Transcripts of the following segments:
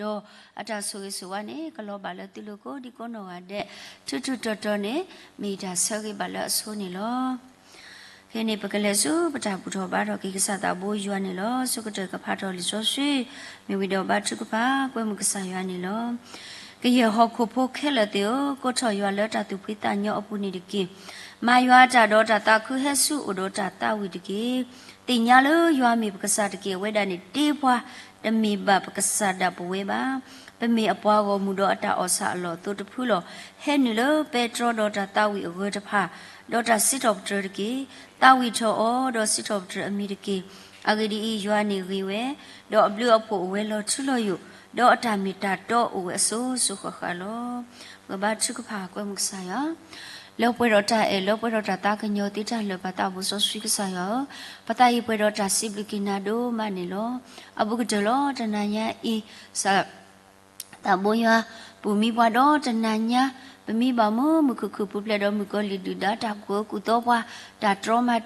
ဒီးအတၢ်ဆိၣ်ဂ့ၤဆိၣ်ဝါန့ၣ် ကလီၤဘၣ်လၢသုလိၤကိးဒံကိးနီၢ်ဂၤဒဲး, ထူးထူးတီၤတီၤန့ၣ် မ့ၢ်ယတၢ်ဆၢဂ့ၤဘၣ်လၢအဆိန့ၣ်လီၤ. ခဲအံၤန့ၣ် ပကလဲၤဆူပတၢ်ဘူၣ်ထီၣ်ဘါထီၣ်က့ၤကစၢ်သးဘိယွၤန့ၣ်လီၤ. ဆၢကတီၢ်ကဖးထီၣ်လံာ်စီဆှံ, မ့ၢ်ဝံၤဒီးဘါထုကဖၣ်ကွဲမုာ်ကစၢ်ယွၤန့ၣ်လီၤ. ကယဲၢ်ဟီၣ်ခိၣ်ဖိခဲလၢာ်သ့ၣ်ဧၢ, ကိးထီၣ်ယွၤလၢတၢ်သူၣ်ဖှံသးညီအပူၤန့ၣ်တက့ၢ်. မၤယွၤအတၢ်ဒီးတၢ်သးခုဟဲဆူအအိၣ်ဒီးတၢ်သးဝံၣ်တက့ၢ်. သ့ၣ်ညါလၢယွၤမ့ၢ်ပကစၢ်တက့ၢ်. အဝဲဒၣ်န့ၣ်တ့ပှၤ, တမ့ၢ်ဘၣ်ပကစၢ်ဒၣ်ပဝဲဘၣ်. ပမ့ၢ်အပှၤဂီၢ်မုၢ်ဒီးအတၢ်အီၣ်ဆၣ်အလီၢ်အသိးတဖုလီၤ. ဟဲနုာ်လၢပဲတြီဒီးတၢ်သးဝံၣ်အဂၢၢ်တဖၣ်, ဒီးတၢ်စံးထီၣ်ပတြၢၤတက့ၢ်. သးဝံၣ်ထီၣ်အီၤ, ဒီးစံးထီၣ်ပတြၢၤအမံၤတက့ၢ်. အဂ့ၢ်ဒ်အံၤ, ယွၤန့ၣ်ဂ့ၤဝဲ, ဒီးအဘျုးအဖှိၣ်အိၣ်ဝဲလီၤထူလီၤယိာ်, ဒီးအတၢ်မ့ၢ်တၢ်တီအိၣ်ဝဲအစိၤစိၤဃၣ်ဃၣ်လီၤ. ပကဘါထုကဖၣ်ကွဲမုာ်ကစၢ်ယွၤ လၢပှဲၤဒီးတၢ်အဲၣ်, လၢပှဲၤဒီးတၢ်သးကညီၤသ့တၢ်လၢာ် ပသးဘိစီဆှံကစၢ်ယွၤဧၢ, ပသးအံၤပှဲၤဒီးတၢ်စံးဘျုးက့ၤနၤဒိၣ်မးန့ၣ်လီၤ. အဘူးကတၢၢ်လီၤ. တနၤညါအံၤ သးဘိယွၤ ပူၤမံပှၤဒီးတနၤညါ, ပမံဘၣ်မုာ်မုာ်ခုၣ်ခုၣ် ပူၤဖျဲးဒီးမုၣ်ကီၤလံၢ်ဒုၣ်ဒါ တၢ်ကူၣ်အၢကူၣ်သီပှၤ, တၢ်တြီမၤ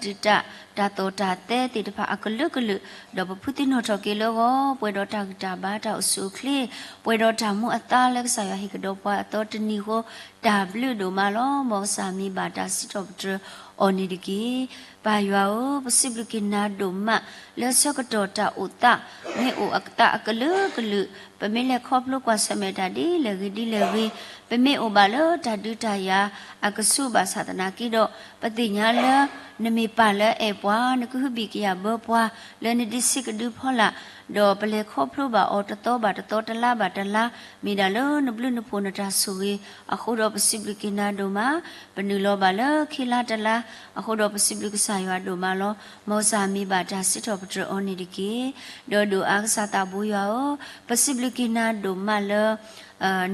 တံာ်တာ်, တၢ်သီၣ်တၢ်သဲသ့ၣ်တဖၣ်အကလုာ်ကလုာ်, ဒီးပဖုသ့ၣ်နီၣ်ထီၣ်က့ၤလၢဂီၤ, ပှဲၤဒီးတၢ်ဂံၢ်တၢ်ဘါ တၢ်အိၣ်ဆူၣ်အိၣ်ချ့, ပှဲၤဒီးတၢ်မူအသါလၢကစၢ်ယွၤဟ့ၣ်ကဒီးပှၤအသီတနံၤဃီ, တၢ်ဘျုးဒိၣ်မးလီၤ. မ်ကစၢ်မ့ၢ်ဘၣ်တၢ်စံးထီၣ်ပတြၢၤအီၤန့ၣ်တက့ၢ်. ပၢ်ယွၤဧၢ, ပစံးဘျုးက့ၤနၤဒိၣ်မး လၢဆၢကတီၢ်တၢ်အိၣ်သး မ့ၢ်အိၣ်အသးအကလုာ်ကလုာ်, ပမ့ၢ်လဲၤခီဖျိကွၢ်ဆၢၣ်မဲာ်တၢ်ဒ်လဲၣ်ဂ့ၤဒ်လဲၣ်ဂ့ၤ, ပမ့ၢ်အိၣ်ဘၣ်လၢတၢ်ဒုးတၢ်ယၤအကဆူးဘၣ်ဆၣ်သနာ်က့ဒီး, ပသ့ၣ်ညါလၢ နမ့ၢ်ပၢ်လၢအဲၣ်ပှၤ, နကဟုဘံၣ်ကယာ်ဘၢပှၤ လၢနဒုးဆံးကဒုဖီလာ်, ဒီးပလဲၤခီဖျိဘၣ်အီၤတသီဘၣ်တသီ တလါဘၣ်တလါ, မ့ၢ်ဒၣ်လၢနဘျုးနဖှိၣ်နတၢ်ဆိၣ်ဂ့ၤအဃိဒီး ပစံးဘျုးက့ၤနၤဒိၣ်မး, ပနုာ်လီၤဘၣ်လၢခံလါတလါအဃိဒီး ပစံးဘျုးကစၢ်ယွၤဒိၣ်မးလီၤ. မ်ကစၢ်မ့ၢ်ဘၣ်တၢ်စံးထီၣ်ပတြၢၤအီၤန့ၣ်တက့ၢ်. ဒီးဒိၣ်အါကစၢ်သးဘိယွၤဧၢ, ပစံးဘျုးက့ၤနၤဒိၣ်မးလၢ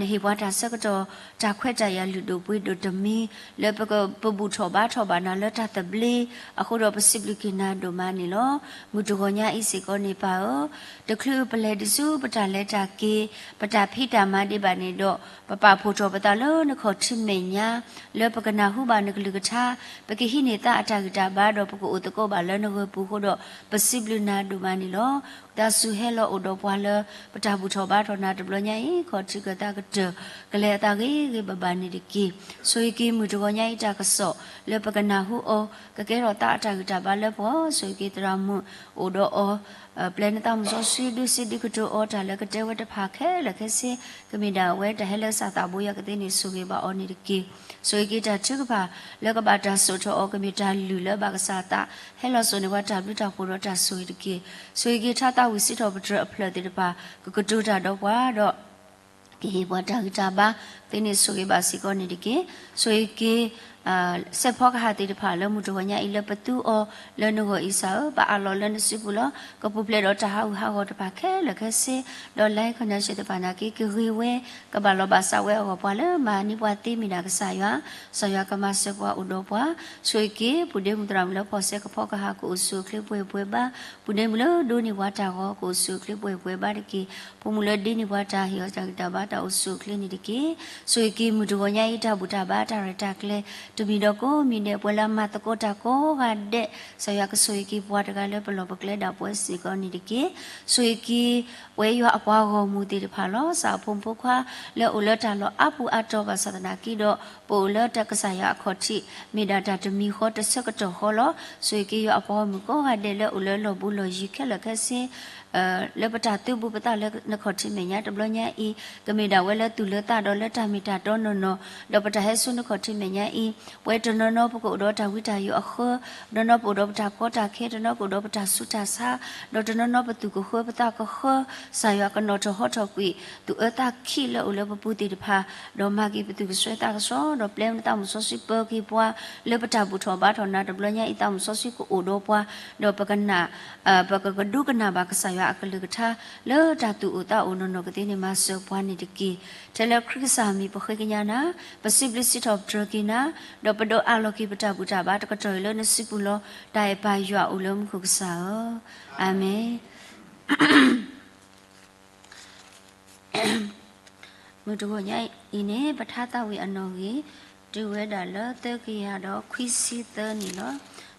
နဟ့ၣ်ပှၤတၢ်ဆၢကတီၢ် တၢ်ခွဲးတၢ်ယာ်လုၢ်ဒိၣ်ပှ့ၤဒိၣ်တမံၤ လၢပက ပဘူၣ်ထီၣ်ဘါထီၣ်ဘၣ်နၤလၢတၢ်သဘျ့အဃိဒီး ပစံးဘျုးက့ၤနၤဒိၣ်မးန့ၣ်လီၤ. မုၢ်တဂီၤညါအံၤစ့ၢ်ကီးန့ၣ်ပၢ်ဧၢ, တချုးပလဲၤဒံးဆူပတၢ်လဲၤတၢ်က့ၤ ပတၢ်ဖံးတၢ်မၤဒံးဘၣ်န့ၣ်ဒီး ပပာ်ဖှိၣ်ထီၣ်ပသးလၢနခီၣ်ထံးမဲာ်ညါ လၢပကနၢ်ဟူဘၣ်နကလုၢ်ကထါ, ပကဟံးန့ၢ်သါအတၢ်ဂံၢ်တၢ်ဘါဒီး ပကအိၣ်သကိးဘၣ်လၢနဂၢၢ်ပူၤအဃိဒီး ပစံးဘျုးနၤဒိၣ်မးန့ၣ်လီၤ. သးစူၤဟဲလီၤအိၣ်ဒီးပှၤလၢပတၢ်ဘူၣ်ထီၣ်ဘါထီၣ်နၤတဘျီညါအံၤ ခီၣ်ထံးကသးကတၢၢ် ကလဲၤအသးဂ့ၤဂ့ၤဘၣ်ဘၣ်န့ၣ်တက့ၢ်. ဆိၣ်ဂ့ၤက့ၤမုၢ်တဂီၤညါအံၤတၢ်ကစီၣ် လၢပကနၢ်ဟူအီၤ ကကဲထီၣ်သါအတၢ်ဂံၢ်တၢ်ဘါလၢပဂီၢ်, ဆိၣ်ဂ့ၤက့ၤသရၣ်မုၣ်အိၣ်ဒီးအီၤ, ပျဲနသးမုၢ်စီဆှံဒုးစံးဒုးကတိၤအီၤ တၢ်လၢကတဲဝဲတဖၣ်ခဲလၢာ်ခဲဆ့ ကမ့ၢ်ဒၣ်အဝဲတၢ်ဟဲလၢကစၢ်သးဘိယွၤကသ့န့ၣ် ဆိၣ်ဂ့ၤဘၣ်အီၤန့ၣ်တက့ၢ်. ဆိၣ်ဂ့ၤက့ၤတၢ်ထုကဖၣ် လၢကဘၣ်တၢ်စိာ်ထီၣ်အီၤ ကမ့ၢ်တၢ်လုၢ်လၢဘၣ်ကစၢ်အသး ဟဲလီၤစိာ်န့ၢ်ပှၤတၢ်ဘျုးတၢ်ဖှိၣ်ဒီးတၢ်ဆိၣ်ဂ့ၤတက့ၢ်. ဆိၣ်ဂ့ၤက့ၤထါသးဝံၣ်စံးထီၣ်ပတြၢၤအဖျၢၣ်သ့ၣ်တဖၣ် ကကတိၤတၢ်ဒီးပှၤဒီး ကဟ့ၣ်ပှၤတၢ်ဂံၢ်တၢ်ဘါသ့န့ၣ် ဆိၣ်ဂ့ၤဘၣ်စ့ၢ်ကီးန့ၣ်တက့ၢ်. ဆိၣ်ဂ့ၤက့ၤ စဲးဖီကဟၣ်သ့ၣ်တဖၣ်လၢမုၢ်တဂီၤညါအံၤ လၢပသူအီၤ လၢနဂီၢ်အံၤစၢ်ဧၢ, ပအးလီၤလၢနစုပူၤလီၤ. ကပူၤဖျဲးဒီးတၢ်ဟးဂူာ်ဟးဂီၤတဖၣ်ခဲလၢာ်ခဲဆ့ ဒီး line connection သ့ၣ်တဖၣ်နာ်က့ ကဂ့ၤဝဲ ကဘၣ်လီၤဘၣ်စးဝဲအဂီၢ် ပှၤလၢမၤန့ၢ်ပှၤသ့မ့ၢ်ဒၣ်ကစၢ်ယွၤ, ကစၢ်ယွၤကမၤစၢၤပှၤအိၣ်ဒီးပှၤ, ဆိၣ်ဂ့ၤက့ၤ ပူၤဒ့မုၣ်သရၣ်မုၣ်လၢဖီၣ်စဲကဖီကဟၣ် ကအိၣ်ဆူၣ်အိၣ်ချ့ပှဲၤပှဲၤဘါ, ပူၤဒ့မုၣ်လၢဒိးန့ၢ်ပှၤတၢ်ဂီၤ ကအိၣ်ဆူၣ်အိၣ်ချ့ပှဲၤပှဲၤဘါတက့ၢ်. ဖိမုၣ်လၢဒိးန့ၢ်ပှၤတၢ်ဟ့ၣ်အီၤတၢ်ဂံၢ်တၢ်ဘါ တၢ်အိၣ်ဆူၣ်အိၣ်ချ့န့ၣ်တက့ၢ်. ဆိၣ်ဂ့ၤက့ၤမုၢ်တဂီၤညါအံၤ တၢ်ဘူၣ်တၢ်ဘါတၢ်ရဲၣ်တၢ်ကျဲၤ တမံၤဒီးကိးမံၤဒဲး ပှၤလၢအမၤသကိးတၢ်ကိးဂၤဒဲး ကစၢ်ယွၤကဆိၣ်ဂ့ၤက့ၤပှၤတဂၤလၢပလီၢ်ပကျဲဒၣ်ပှဲၤစ့ၢ်ကီးန့ၣ်တက့ၢ်. ဆိၣ်ဂ့ၤက့ၤ ပဝဲယွၤအပှၤဂီၢ်မုၢ်သ့ၣ်တဖၣ်လီၤ. စးဖိမုၣ်ဖိခွါလၢအိၣ်လၢတၢ်လီၢ်အါပူၤအါတီၤဘၣ်ဆၣ်သနာ်က့ဒီး ပအိၣ်လၢတၢ်ကစၢ်ယွၤအခီၣ်ထံး မ့ၢ်ဒၣ်တၢ်တမံၤဃီတဆၢကတီၢ်ဃီလီၤ. ဆိၣ်ဂ့ၤက့ၤယွၤအပှၤဂီၢ်မုၢ်ကိးဂၤဒဲးလၢအိၣ်လၢလီၢ်ဘူးလီၢ်ယံၤခဲလၢာ်ခဲဆ့ လၢပတၢ်သုးဘူးပသးလၢနခီၣ်ထံးမဲာ်ညါတဘျီညါအံၤ ကမ့ၢ်ဒၣ်ဝဲလၢသူၣ်လၢသးဒီးလၢတၢ်မ့ၢ်တၢ်တီနီၢ်နီၢ် ဒီးပတၢ်ဟဲဆူနခီၣ်ထံးမဲာ်ညါအံၤ ပဝဲတနီၤနီၤပကအိၣ်ဒီးတၢ်ဝံတၢ်ယိးအဃၢ တနီၤပအိၣ်ဒီးပတၢ်ကီတၢ်ခဲ တနီၤပအိၣ်ဒီးပတၢ်ဆူးတၢ်ဆါ ဒီးတနီၤနီၤပသူၣ်ကဃၢပသးကဃၢ ကစၢ်ယွၤကနီၣ်ထီၣ်ဟီထီၣ်ကွံာ် သူၣ်အၢသးခံလၢအိၣ်လၢပပူၤသ့ၣ်တဖၣ် ဒီးမၤက့ၤပသူၣ်ကစွဲသးကဆှီ ဒီးပျဲနသးမုၢ်စီဆှံပၢက့ၤပှၤ လၢပတၢ်ဘူၣ်ထီၣ်ဘါထီၣ်နၤတဘျီညါအံၤ သးမုၢ်စီဆှံကအိၣ်ဒီးပှၤ ဒီးပကနၣ် ပကကဒိကနၣ်ဘၣ်ကစၢ်ယွၤအကလုၢ်ကထါ လၢတၢ်သူၣ်အိၣ်သးအိၣ်နီၢ်နီၢ်ကသ့န့ၣ် မၤစၢၤပှၤန့ၣ်တက့ၢ်. ထဲလၢခရံာ်ကစၢ်မံၤပဃ့ကညးနၤ, ပစံးဘျုးစံးထီၣ်ပတြၢၤက့ၤနၤ, ဒီးပဒိးအးလီၤက့ၤပတၢ်ဘူၣ်တၢ်ဘါတကတီၢ်အံၤလၢနစုပူၤလီၤ. တၢ်အဲၣ်ပၢ်ယွၤအိၣ်လၢမူခိၣ်ကစၢ်ဧၢ, အၤမ့ၣ်. မုၢ်တဂီၤညါအံၤန့ၣ် ပထါသးဝံၣ်အနီၣ်ဂံၢ် တုၤဝဲဒၣ်လၢသၢကယၤဒီးခွံဆံသၢန့ၣ်လီၤ.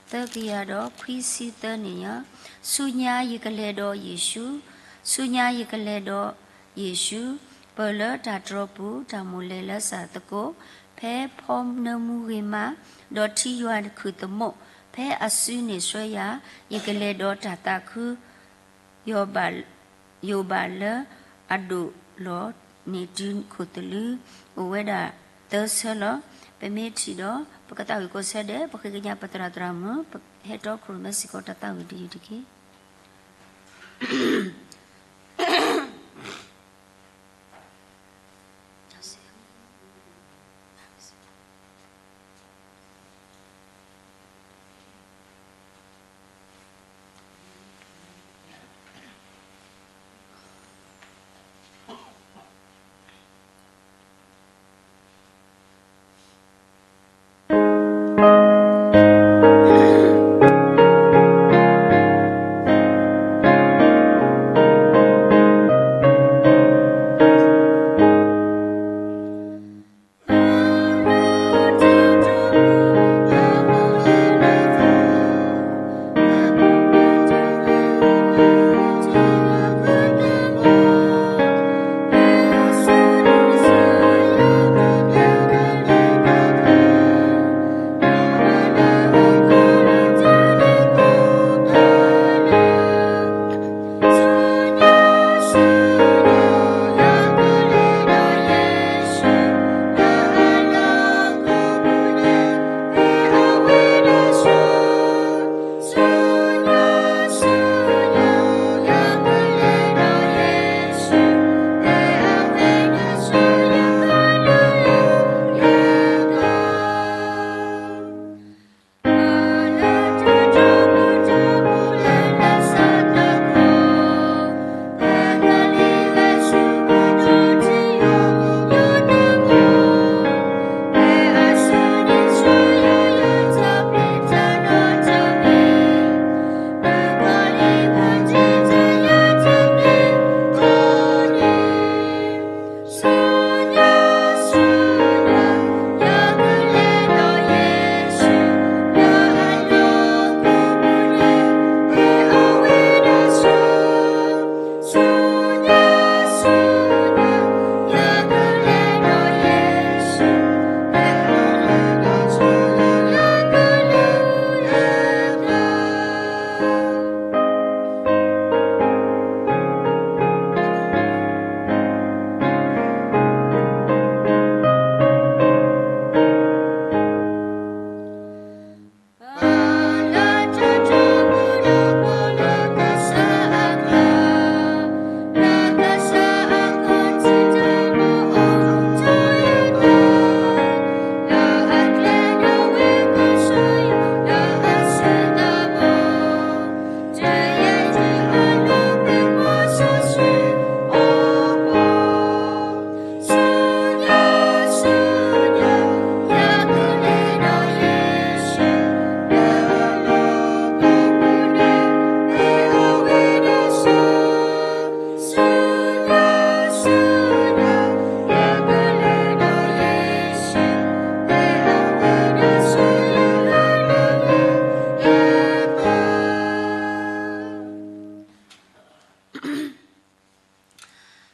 သၢကယၤဒီးခွံဆံသၢန့ၣ်လီၤ. ဆူညါယကလဲၤဒီးယ့ၣ်ၡူး, ဆူညါယကလဲၤဒီး ယ့ၣ်ရှူး, ပၢၢ်လၢတၢ်တြီပူၤ, တၢ်မိၣ်လဲၤလၢစၢ်သကိး, ဖဲဖီနၢမူဂ့ၤမး, ဒီးထံယွၤခုၣ်သမူး, ဖဲအစုန့ၣ်ဆှၢယၤ, ယကလဲၤဒီးတၢ်သးခု ယိၤဘးလၢအဒိၣ်လီၤန့ၣ်တုၤခိၣ်သလုး, အိၣ်ဝဲဒၣ်သၢဆၢလီၤ. ပမ့ၢ်ထံၣ်ဒီး ပကသးဝံၣ်ကိးဆၢဒဲး, ပဃ့ကညးပသရၣ်သရၣ်မုၣ်, ပဟဲတီခိၣ်ရိၣ်မဲစ့ၢ်ကီးတၢ်သးဝံၣ်တယုၢ်တက့ၢ်.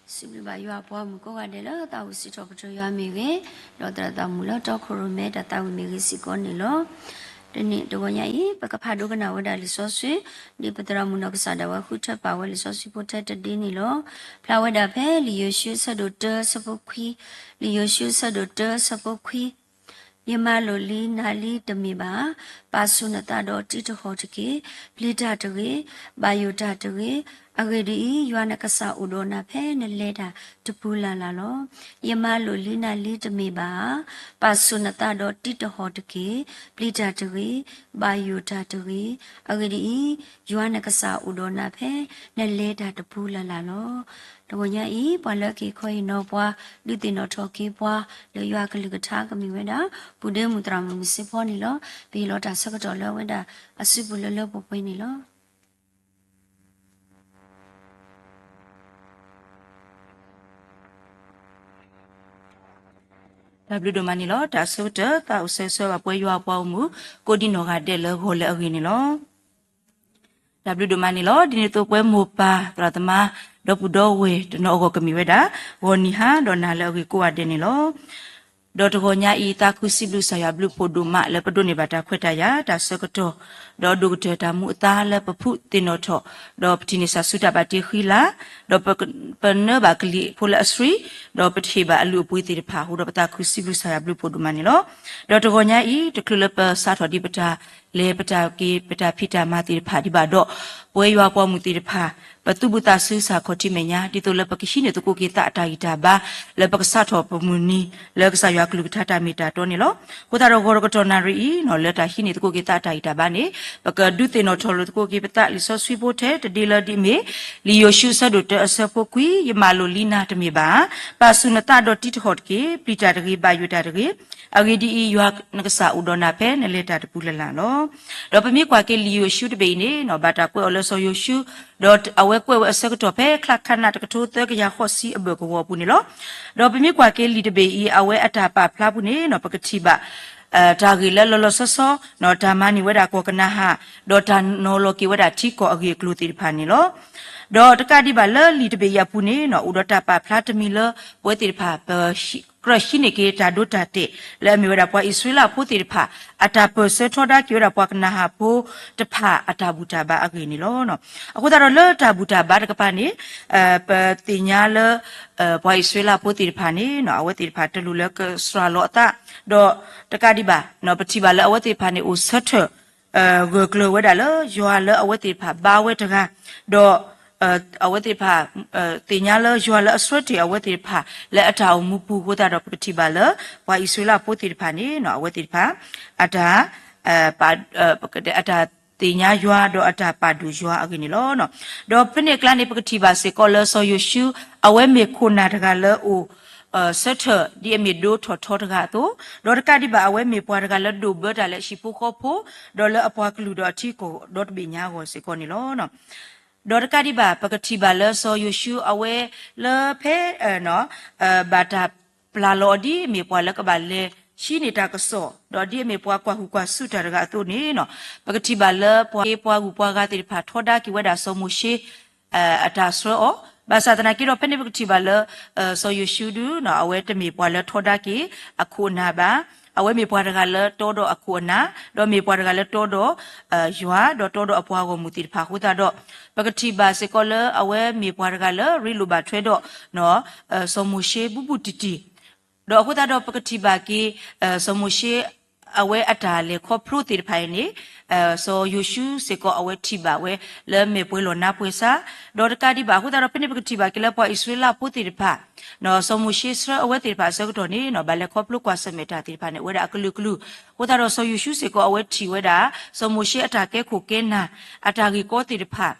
စံးဘျုးဘၣ်ယွၤအပှၤမုၣ်ကိးဂၤဒဲးလၢသးဝံၣ်စံးထီၣ်ပတြၢၤယွၤမ့ၢ်ဂ့ၤ, ဒီးသရၣ်သးမုၣ်လၢတီခိၣ်ရိၣ်မဲတၢ်သးဝံၣ်မ့ၢ်ဂ့ၤစ့ၢ်ကီးန့ၣ်လီၤ. တနံၤတဂီၤညါအံၤ ပကဖးဒိကနၣ်ဝဲဒၣ်လံာ်စီဆှံ, ဒ်ပသရၣ်မုၣ်နီၢ်ကစၢ်ဒၣ်ဝဲဃုထၢပာ်ဝဲလံာ်စီဆှံဖိထဲတဒ့န့ၣ်လီၤ. ဖျါဝဲဒၣ်ဖဲလံာ်ယိၤၡူအဆၢဒိၣ်တၢအဆၢဖိခွံ, လံာ်ယိၤၡူအဆၢဒိၣ်တၢအဆၢဖိခွံ ယမၤလိာ်လံနၤလံတမ့ၢ်ဘၣ်, ပာ်ဆူၣ်နသးဒီးတံးတဟီၣ်တက့ၢ်. ပျံၤတၢ်တဂ့ၤ, ဘၣ်ယိၣ်တၢ်တဂ့ၤ, အဂ့ၢ်ဒ်အံၤ, ယွၤနကစၢ်အိၣ်ဒီးနၤဖဲနလဲၤတၢ်တပူၤလၢ်လၢ်လီၤ. ယမၤလိာ်လံနၤလံတမ့ၢ်ဘၣ်, ပာ်ဆူၣ်နသးဒီးတံးတဟီၣ်တက့ၢ်. ပျံၤတၢ်တဂ့ၤ, ဘၣ်ယိၣ်တၢ်တဂ့ၤ, အဂ့ၢ်ဒ်အံၤ, ယွၤနကစၢ်အိၣ်ဒီးနၤဖဲနလဲၤတၢ်တပူၤလၢ်လၢ်လီၤ. တဂီၤညါအံၤ ပှၤလၢက့ၤခီဟ့ၣ်နီၤပှၤ ဒုးသ့ၣ်နီၣ်ထီၣ်က့ၤပှၤ လၢယွၤကလုၢ်ကထါကမ့ၢ်ဝဲဒၣ် ပုၢ်ဒ့မုၣ်သရၣ်မုၣ်မုၢ်စ့ဖီန့ၣ်လီၤ. ပဟ့ၣ်လီၤတၢ်ဆၢကတီၢ်လၢဝဲဒၣ်အစုပူၤလၢလၢပှဲၤပှဲၤန့ၣ်လီၤ. တၢ်ဘျုးဒိၣ်မးန့ၣ်လီၤ. တၢ်ဆၢကတီၢ် သးအိၣ်ဆၢဂ့ၤဆၢဝါဘၣ်ပှဲၤယွၤအပှၤဂီၢ်မုၢ် ကိးဒံနီၢ်ဂၤဒဲးလၢဂီၤလၢအဂ့ၤန့ၣ်လီၤ. တၢ်ဘျုးဒိၣ်မးန့ၣ်လီၤ. ဒ်န့ၣ်အသိးပဝဲမိၢ်ပၢ်သရၣ်သမါ ဒီပုၢ်ဒီဝဲၢ်တနီၤအဂီၢ်ကမ့ၢ်ဝဲဒၣ် ဂီၤနံၤဟါဒီးနၤလၢအဂ့ၤကိးဂၤဒဲးန့ၣ်လီၤ. ဒီးတဂီၤညါအံၤ သးခုစံးဘျုးကစၢ်ယွၤဘျုးဖှိၣ်ဒိၣ်မးလၢပဒိးန့ၢ်ဘၣ်တၢ်ခွဲးတၢ်ယာ် တၢ်ဆၢကတီၢ်, ဒီးဒိၣ်ကတၢၢ်တၢ်မူအသါလၢပဖုသ့ၣ်နီၣ်ထီၣ်, ဒီးပထံၣ်န့ၢ်စၢ်ဆူတၢ်ဘၣ်တ့ဃံလၤ, ဒီးပ ပနၢဘၣ်ကလံၤဖိလၢအဆှံ, ဒီးပဟ့ၣ်ဘၣ်အလုၢ်အပှ့ၤသ့ၣ်တဖၣ်အဃိ ဒီးပသးခုစံးဘျုးကစၢ်ယွၤဘျုးဖှိၣ်ဒိၣ်မးန့ၣ်လီၤ. ဒီးတဂီၤညါအံၤ တချုးလၢပစးထီၣ်ဒံးပတၢ်လဲၤပတၢ်က့ၤ ပတၢ်ဖံးတၢ်မၤသ့ၣ်တဖၣ်ဒံးဘၣ်ဒီး ပဝဲယွၤပှၤမုၣ်သ့ၣ်တဖၣ် ပသူၣ်ဘုသးစုစၢ်ခီၣ်ထံးမဲာ်ညါ ဒ်သိးလၢပကဟံးန့ၢ်သကိးက့ၤသးအတၢ်ဂံၢ်တၢ်ဘါ လၢပကစးထီၣ်ပမုၢ်နံၤ လၢကစၢ်ယွၤကလုၢ်ကထါတၢ်မ့ၢ်တၢ်တီန့ၣ်လီၤ. အဃိသတးဒီးဂီၤတကတီၢ်နၣ်ရံၣ်အံၤ လၢတၢ်ဟံးန့ၢ်သကိးက့ၤသးအတၢ်ဂံၢ်တၢ်ဘါန့ၣ် ပကဒုးသ့ၣ်နီၣ်ထီၣ်လိာ်သကိးက့ၤပသးလံာ်စီဆှံဖိထဲတဒ့လၢဒ်အမ့ၢ် လံာ်ယိၤၡူအဆၢဒိၣ်တၢအဆၢဖိခွံ ယမၤလိာ်လံနၤတမ့ၢ်ဘၣ်ဧါ. ပာ်ဆူၣ်နသးဒီးတံးထီၣ်တက့ၢ်. ပျံၤတၢ်တဂ့ၤ, ဘၣ်ယွဲၢ်တၢ်တဂ့ၤ. အဂ့ၢ်ဒ်အံၤ, ယွၤနကစၢ်အိၣ်ဒီးနၤဖဲနလဲၤတၢ်တပူၤလၢ်လၢ်လီၤ. ဒီးပမ့ၢ်ကွၢ်က့ၤလံာ်ယိၤၡူတဘ့ၣ်အံၤန့ၣ် ဘၣ်တၢ်ကွဲးအီၤလၢစီၤယိၤၡူ, ဒီးအဝဲကွဲးဝဲအဆၢကတီၢ်ဖဲချါခးနးတကထိသၢကယၤဃိးဆံအဘၢၣ်ကဝီၤအပူၤန့ၣ်လီၤ. ဒီးပမ့ၢ်ကွၢ်က့ၤလံာ်တဘ့ၣ်အံၤ အဝဲအတၢ်ပာ်ဖျါပူၤန့ၣ် ပကထံၣ်ဘၣ် တၢ်ဂ့ၢ်လၢလီၤလီၤဆီဆီ တၢ်မၤန့ၢ်ဝဲဒၣ်ကီၢ်ကနၤဧၣ်, ဒီးတၢ်နီၤလီၤက့ၤဝဲဒၣ်ထံကီၢ်အဂ့ၢ်အကျိၤသ့ၣ်တဖၣ်န့ၣ်လီၤ. ဒီးတကးဒံးဘၣ်လၢလံာ်တဘ့ၣ်အံၤအပူၤန့ၣ် အိၣ်ဒီးတၢ်ပာ်ဖျါတမံၤလၢ ပဝဲသ့ၣ်တဖၣ် ကြၢးဟံးန့ၢ်က့ၤတၢ်ဒိတၢ်တဲာ် လၢအမ့ၢ်ဝဲဒၣ်ပှၤအံၣ်စရ့လးဖိသ့ၣ်တဖၣ် အတၢ်ပၢၢ်ဆၢထီဒါက့ၤဝဲဒၣ်ပှၤကနၤဧၣ်ဖိတဖၣ်အတၢ်ဘူၣ်တၢ်ဘါအဂ့ၢ်န့ၣ်လီၤ. အဃိသတးဒီးလၢတၢ်ဘူၣ်တၢ်ဘါတကပၤန့ၣ် ပသ့ၣ်ညါလၢ ပှၤအံၣ်စရ့လးဖိသ့ၣ်တဖၣ်န့ၣ် အဝဲသ့ၣ်တဖၣ်တလိၣ်လၢကစှၤလီၤအသး, ဒီးတကးဒံးဘၣ် ပထံၣ်ဘၣ်လၢအဝဲသ့ၣ်တဖၣ်န့ၣ် အိၣ်ဆၢထၢၣ် ဂၢၢ်ကျၢၤဝဲဒၣ်လၢယွၤလၢအဝဲသ့ၣ်တဖၣ်ဘါဝဲတဂၤ, ဒီး အဝဲသ့ၣ်တဖၣ် သ့ၣ်ညါလၢယွၤလၢအဆှၢတ့ၢ်အဝဲသ့ၣ်တဖၣ် လၢအတၢ်အိၣ်မူပူၤအဃိသတးဒီး ပကထံၣ်ဘၣ်လၢ ပှၤအံၣ်စရ့လးဖိသ့ၣ်တဖၣ်န့ၣ် အဝဲသ့ၣ်တဖၣ် အတၢ် ပကတဲ အတၢ်သ့ၣ်ညါယွၤဒီးအတၢ်ပာ်ဒိၣ်ယွၤအဂ့ၢ်န့ၣ်လီၤ. ဒီးဖဲန့ၣ်အကျါန့ၣ် ပကထံၣ်ဘၣ်စ့ၢ်ကီးလၢစီၤယိၤၡူ အဝဲမ့ၢ်ခိၣ်နၢ်တဂၤလၢအိၣ် ဆၢထၢၣ်ဒ်အမ့ၢ်ဒိထီၣ်ထီတဂၤအသိး, ဒီးတကးဒံးဘၣ် အဝဲမ့ၢ်ပှၤတဂၤလၢဒိၣ်ဘၢတၢ်လၢဟံၣ်ဖိဃီဖိ, ဒီးလၢအပှၤကလုာ်ဒီးအထံကီၢ်ဒီတဘ့ၣ်ညါအဂီၢ်စ့ၢ်ကီးန့ၣ်လီၤ. ဒီးတကးဒံးဘၣ် ပကထံၣ်ဘၣ်လၢစီၤယိၤၡူအဝဲလၢဖဲ ဘၣ်တၢ်ပျၢ်လီၤအီၤဒ်အမ့ၢ်ပှၤလၢကဘၣ်လဲၤဟံးန့ၢ်တၢ်ကစီၣ် ဒီးဒ်အမ့ၢ်ပှၤကွၢ်ဟုၣ်ကွၢ်ဆူၣ်တၢ်တဂၤအသိးန့ၣ် ပကထံၣ်ဘၣ်လၢပှၤဂ့ၤပှၤဂုၤပှၤဂၤသ့ၣ်တဖၣ်ထီဒါက့ၤဝဲဒၣ်စီၤမိၤၡ့ အတၢ်ဆှၢအီၤ, ဘၣ်ဆၣ်သနာ်က့ဒီး ဖဲန့ၣ်ပကထံၣ်ဘၣ်လၢ စီၤယိၤၡူဒု အဝဲတမ့ၢ်ပှၤလၢထီဒါက့ၤအခိၣ်အနၢ်ဘၣ်, အဝဲမ့ၢ်ပှၤတဂၤလၢတီဒီးအခိၣ်အနၢ်, ဒီးမ့ၢ်ပှၤတဂၤလၢတီဒီး ယွၤ ဒီးတီဒီးအပှၤဂီၢ်မုၢ်သ့ၣ်တဖၣ်အဃိသတးဒီး ပကထံၣ်ဘၣ်စ့ၢ်ကီးလၢအဝဲမ့ၢ်ပှၤတဂၤလၢရ့လိာ်ဘၣ်ထွဲဒီး စီၤမိၤၡ့ဘူးဘူးတံၢ်တံၢ် ဒီးအဃိသတးဒီးပကထံၣ်ဘၣ်က့ၤ စီၤမိၤၡ့ အဝဲအတၢ်လဲၤခီဖျိသ့ၣ်တဖၣ်အံၤန့ၣ် စီၤယိၤၡူစ့ၢ်ကီးအဝဲထံၣ်ဘၣ်ဝဲလၢမဲာ်ပှဲၤလီၤနါပှဲၤဆါ, ဒီးတကးဒံးဘၣ်အဃိသတးဒီး ဖဲန့ၣ်ပကထံၣ်ဘၣ်က့ၤလၢပှၤအံၣ်စရ့လးဖိသ့ၣ်တဖၣ် စီၤမိၤၡ့ဆှၢအဝဲသ့ၣ်တဖၣ်အဆၢကတီၢ်န့ၣ် ဘၣ်လဲၤခီဖျိကွၢ်ဆၢၣ်မဲာ်တၢ်သ့ၣ်တဖၣ်န့ၣ် အိၣ်ဝဲဒၣ်အကလုာ်ကလုာ်, အဃိသတးဒီးစီၤယိၤၡူစ့ၢ်ကီးအဝဲထံၣ်ဝဲဒၣ် စီၤမိၤၡ့အတၢ်ကဲခိၣ်ကဲနၢ် အတၢ်ဂ့ၢ်ကီသ့ၣ်တဖၣ်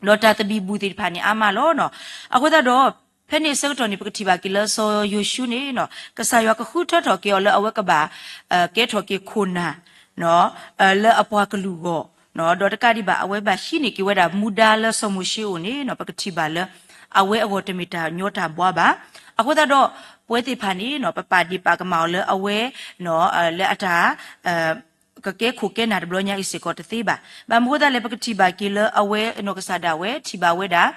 ဒီးတၢ်သဘံၣ်ဘုၣ်သ့ၣ်တဖၣ်န့ၣ် အါမးလီၤ. အဃိသတးဒီး ဖဲန့ၣ်အဆၢကတီၢ်န့ၣ် ပကထံၣ်ဘၣ်က့ၤလၢစီၤယိၤၡူန့ၣ် ကစၢ်ယွၤကဃုထၢထီၣ်က့ၤအီၤလၢအဝဲကဘၣ် ကဲထီၣ်က့ၤခိၣ်နၢ် လၢအပှၤကလုာ်အဂီၢ်, ဒီးတကးဒံးဘၣ် အဝဲဘၣ်ဟံးန့ၢ်က့ၤဝဲဒၣ်မူဒါလၢစီၤမိၤၡ့အအိၣ်န့ၣ် ပကထံၣ်ဘၣ်လၢ အဝဲအဂီၢ်တမ့ၢ်တၢ်ညီတၢ်ဘှါဘၣ်. အဃိသတးဒီး ပဝဲသ့ၣ်တဖၣ်န့ၣ် ပပာ်ဒ့ၣ်ပာ်ကမၣ်အီၤလၢအဝဲ လၢအတၢ် ကကဲခိၣ်ကဲနၢ်တဘျီညါအံၤစ့ၢ်ကီးတသ့ဘၣ်. ဘၣ်မနုၤအဃိသတးလဲၣ် ပကထံၣ်ဘၣ်က့ၤလၢအဝဲနီၢ်ကစၢ်ဒၣ်ဝဲ ထံၣ်ဘၣ်ဝဲဒၣ်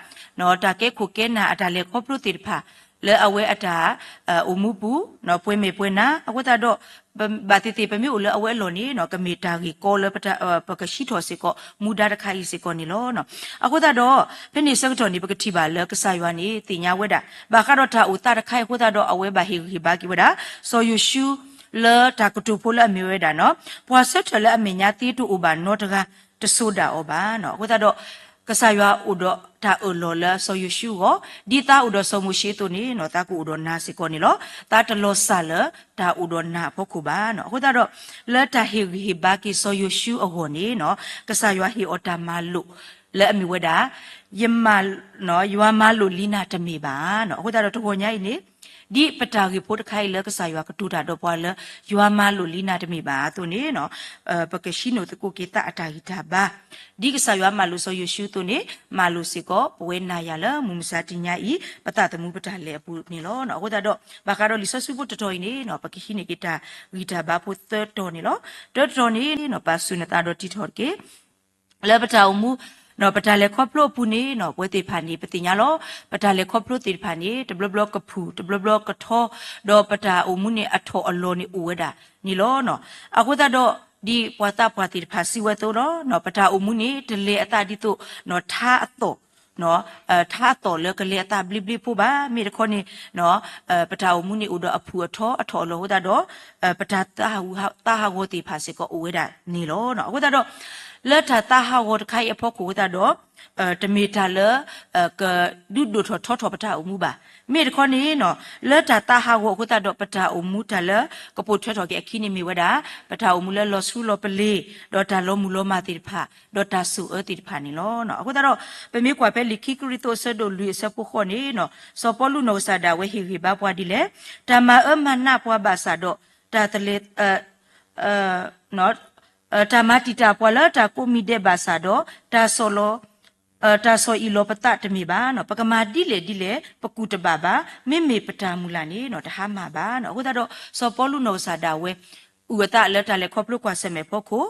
တၢ်ကဲခိၣ်ကဲနၢ်အတၢ်လဲၤခီဖျိသ့ၣ်တဖၣ် လၢအဝဲအတၢ် အိၣ်မူပူၤ ပှဲၤမဲာ်ပှဲၤနါ အဃိသတးဒီး ဘၣ်သ့ၣ်သ့ၣ် ပမ့ၢ်အိၣ်လၢအဝဲအလီၢ်န့ၣ် ကမ့ၢ်တၢ်ဂ့ၢ်ကီလၢ ပကဟံးထီၣ်စ့ၢ်ကီး မူဒါတခါအံၤစ့ၢ်ကီးန့ၣ်လီၤ. အဃိသတးဒီး ဖဲန့ၣ်အဆၢကတီၢ်န့ၣ် ပကထံၣ်ဘၣ်လၢကစၢ်ယွၤန့ၣ် သ့ၣ်ညါဝဲဒၣ် ဘၣ်ဃးဒီးတၢ်အိၣ်သးတခါအံၤအဃိသတးဒီး အဝဲဘၣ်ဟ့ၣ်ဂံၢ်ဟ့ၣ်ဘါက့ၤဝဲဒၣ် စီၤယိၤၡူ လၢတၢ်ကတိၤဖိလၢအမ့ၢ်ဝဲဒၣ် ပှၤဆၢထၢၣ်လၢအမဲာ်ညါသ့တအိၣ်ဘၣ်နီတဂၤ တစိၤဒၣ်အီၤဘၣ်. အဃိသတးဒီး ကစၢ်ယွၤအိၣ်ဒီးတၢ်အၢၣ်လီၤလၢစီၤယိၤၡူအဂီၢ်, ဒ်သးအိၣ်ဒီးစီၤမိၤၡ့အသိးန့ၣ် သးကအိၣ်ဒီးနၤစ့ၢ်ကီးန့ၣ်လီၤ. သးတလီၤစၢ်လၢတၢ်အိၣ်ဒီးနၤအဖီခိၣ်ဘၣ်. အဃိသတးဒီး လၢတၢ်ဟ့ၣ်ဂံၢ်ဟ့ၣ်ဘါက့ၤစီၤယိၤၡူအဂီၢ်န့ၣ် ကစၢ်ယွၤဟ့ၣ်အီၤတၢ်မၤလိာ် လၢအမ့ၢ်ဝဲဒၣ် ယမၤ ယွၤမၤလိာ်လံနၤတမ့ၢ်ဘၣ်. အဃိသတးဒီးတဂီၤညါအံၤန့ၣ် ဒ်ပတၢ်ဂ့ၢ်ဖိတခါအံၤလၢကစၢ်ယွၤကတိၤတၢ်ဒီးပှၤလၢ ယွၤမၤလိာ်လံနၤတမ့ၢ်ဘၣ်အသိးန့ၣ် ပကဟံးန့ၢ်သကိးက့ၤသးအတၢ်ဂံၢ်တၢ်ဘါ ဒ်ကစၢ်ယွၤမၤလိာ်စီၤယိၤၡူအသိးန့ၣ် မၤလိာ်စ့ၢ်ကီး ပဝဲနၤယၤလၢမုၢ်မဆါတနံၤညါအံၤ ပသးသမူပတၢ်လဲၤအပူၤန့ၣ်လီၤ. အဃိသတးဒီး ဘၣ်ဃးဒီးလံာ်စီဆှံဖိတတီၤအံၤန့ၣ် ပကဟံးန့ၢ်က့ၤတၢ်ဂံၢ်တၢ်ဘါဖိသၢတီၤန့ၣ်လီၤ. တၢတတီၤန့ၣ် ပာ်ဆူၣ်နသးဒီးတံးထီၣ်တက့ၢ် လၢပတၢ်အိၣ်မူ ပတၢ်လဲၤခီဖျိအပူၤန့ၣ် ပဝဲသ့ၣ်တဖၣ်န့ၣ် ပသ့ၣ်ညါလီၤ. ပတၢ်လဲၤခီဖျိသ့ၣ်တဖၣ်န့ၣ် တဘျီဘျီကဖုၣ် တဘျီဘျီကထီ, ဒီးပတၢ်အိၣ်မူန့ၣ် အထီၣ်အလီၤန့ၣ်အိၣ်ဝဲဒၣ်န့ၣ်လီၤ. အဃိသတးဒီး ဒ်ပှၤသးပှၢ်သ့ၣ်တဖၣ်စံးဝဲအသိးလီၤ, ပတၢ်အိၣ်မူန့ၣ် တလဲၤအသးဒ်သိး ထါအသီၣ် ထါအသီၣ်လၢကလဲၤအသးဘျ့ဘျ့ဖိဘၣ်. မ့ၢ်တခီန့ၣ် ပတၢ်အိၣ်မူန့ၣ်အိၣ်ဒီးအဖုၣ်အထီ အထီၣ်အလီၤအဃိသတးဒီး ပတၢ်သးဟးဂူာ်ဟးဂီၤသ့ၣ်တဖၣ်စ့ၢ်ကီးအိၣ်ဝဲဒၣ်န့ၣ်လီၤ. အဃိသတးဒီး လၢတၢ်သးဟးဂီၤတခါအံၤအဖီခိၣ်အဃိသတးဒီး တမ့ၢ်တၢ်လၢ ကဒုးဒိၣ်ထီၣ်ထီထီၣ်ပတၢ်အိၣ်မူဘၣ်. မ့ၢ်တခီန့ၣ် လၢတၢ်သးဟးဂီၤအဃိသတးဒီး ပတၢ်အိၣ်မူတၢ်လၢကပိာ်ထွဲထီၣ်က့ၤအခံန့ၣ် မ့ၢ်ဝဲဒၣ် ပတၢ်အိၣ်မူလၢလီၤဆူလီၤပလ့ၤ ဒီးတၢ်လီၤမုၢ်လီၤမၢ်သ့ၣ်တဖၣ် ဒီးတၢ်ဆိၣ်အၢသ့ၣ်တဖၣ်န့ၣ်လီၤ. အဃိသတးဒီး ပမ့ၢ်ကွၢ်ဖဲလံာ်ခံကရံၣ်သူးအဆၢဒိၣ်လွံၢ်အဆၢဖိဃိးန့ၣ် စီၤပီလူးနီၢ်ကစၢ်ဒၣ်ဝဲဟ့ၣ်ဂံၢ်ဘါပှၤဒ်လဲၣ်, တၢ်မၤအၢမၤနးပှၤဘၣ်ဆၣ်ဒီး တၢ်သလဲ တၢ်မၤတံာ်တာ်ပှၤလၢတၢ်ကိးမံၤဒဲးဘၣ်ဆၣ်ဒီး တၢ်ဆီၣ်လီၤ တၢ်ဆီၣ်အံၣ်လီၤပသးတမ့ၢ်ဘၣ်. ပကမၤဒ်လဲၣ်ဒ်လဲၣ် ပကူၣ်တဘၣ်ဘၣ်. မ့မ့ၢ်ပတၢ်မုၢ်လၢ်န့ၣ် တဟါမၢ်ဘၣ်. အဃိသတးဒီး စီၤပီလူးနီၢ်ကစၢ်ဒၣ်ဝဲ အုၣ်အသးလၢတၢ်လဲၤခီဖျိကွၢ်ဆၢၣ်မဲာ်အဖီခိၣ်,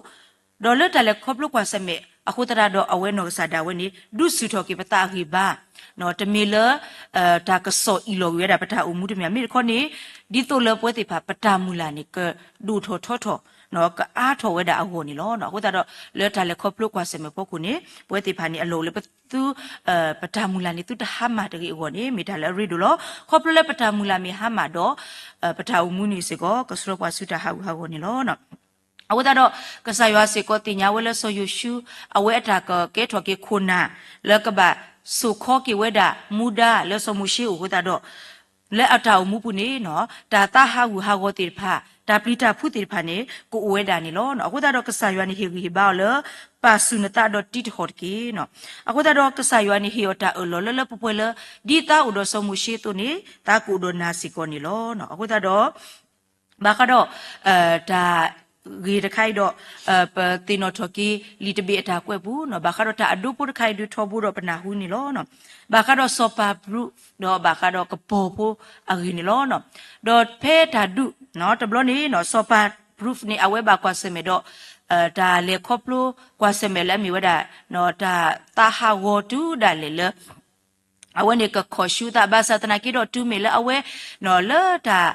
ဒီးလၢတၢ်လဲၤခီဖျိကွၢ်ဆၢၣ်မဲာ်အဃိသတးဒီး အဝဲနီၢ်ကစၢ်ဒၣ်ဝဲန့ၣ် ဒုးဆူၣ်ထီၣ်က့ၤပသးအဂံၢ်ဘါ တမ့ၢ်လၢ တၢ်ကဆီၣ်အံၣ်လီၤကွံာ်ဝဲဒၣ်ပတၢ်အိၣ်မူတမ့ၢ်ဘၣ်. မ့ၢ်တခီန့ၣ် ဒ်သိးလၢပဝဲသ့ၣ်တဖၣ် ပတၢ်မုၢ်လၢ်န့ၣ် ကဒိၣ်ထီၣ်ထီထီၣ် ကအါထီၣ်ဝဲဒၣ်အဂီၢ်န့ၣ်လီၤ. အဃိသတးဒီး လၢတၢ်လဲၤခီဖျိကွၢ်ဆၢၣ်မဲာ်အဖီခိၣ်န့ၣ် ပဝဲသ့ၣ်တဖၣ်န့ၣ် အလီၢ်အိၣ်လၢပသု ပတၢ်မုၢ်လၢ်န့ၣ် သုတဟါမၢ်တဂ့ၤအဂီၢ်န့ၣ် မ့ၢ်တၢ်လၢအရ့ဒိၣ်လီၤ. ခီဖျိလၢပတၢ်မုၢ်လၢ်မ့ၢ်ဟါမၢ်ဒီး ပတၢ်အိၣ်မူန့ၣ်စ့ၢ်ကီး ကဆှၢပှၤဆူတၢ်ဟးဂူာ်ဟးဂီၤန့ၣ်လီၤ. အဃိသတးဒီး ကစၢ်ယွၤစ့ၢ်ကီးသ့ၣ်ညါဝဲလၢစီၤယိၤၡူ အဝဲအတၢ်ကကဲထီၣ်က့ၤခိၣ်နၢ် လၢကဘၣ်စိာ်ခီက့ၤဝဲဒၣ်မူဒါလၢစီၤမိၤၡ့အအိၣ်အဃိသတးဒီး လၢအတၢ်အိၣ်မူပူၤန့ၣ် တၢ်သးဟးဂူာ်ဟးဂီၤသ့ၣ်တဖၣ် တၢ်ပျံၤတၢ်ဖုးသ့ၣ်တဖၣ်န့ၣ် ကအိၣ်ဝဲဒၣ်န့ၣ်လီၤ. အဃိသတးဒီးကစၢ်ယွၤန့ၣ်ဟ့ၣ်ဂံၢ်ဟ့ၣ်ဘါအီၤလၢ ပာ်ဆူၣ်နသးဒီးတံးတဟီၣ်တက့ၢ်. အဃိသတးဒီးကစၢ်ယွၤန့ၣ်ဟ့ၣ်အီၤတၢ်အၢၣ်လီၤလၢလၢပှဲၤပှဲၤလၢ ဒ်သးအိၣ်ဒီးစီၤမိၤၡ့အသိးန့ၣ် သးကအိၣ်ဒီးနၤစ့ၢ်ကီးန့ၣ်လီၤ. အဃိသတးဒီး ဘၣ်ဃးဒီး တၢ်ဂ့ၢ်တခါအံၤဒီး ပသ့ၣ်နီၣ်ထီၣ်က့ၤလံာ်တဘ့ၣ်အတၢ်ကွဲးပူၤ ဘၣ်ဃးဒီးတၢ်အဒိဖိတခါအံၤဒုးထီဘိဒီးပနၢ်ဟူန့ၣ်လီၤ. ဘၣ်ဃးဒီးစီၤပၤဘြူး ဒီးဘၣ်ဃးဒီးကပီၤဖိအဂ့ၢ်န့ၣ်လီၤ. ဒီးဖဲတၢ်ဒုး တဘျီန့ၣ် စီၤပၤဘြူးန့ၣ် အဝဲဘၣ်ကွၢ်ဆၢၣ်မဲာ်ဒီး တၢ်လဲၤခီဖျိကွၢ်ဆၢၣ်မဲာ်လၢအမ့ၢ်ဝဲဒၣ် တၢ်သးဟးဂီၤတုၤဒၣ်လဲာ်လၢ အဝဲန့ၣ်ကခီၣ်ဆူသး ဘၣ်ဆၣ်သနာ်က့ဒီးတုၤမ့ၢ်လၢအဝဲ လၢတၢ်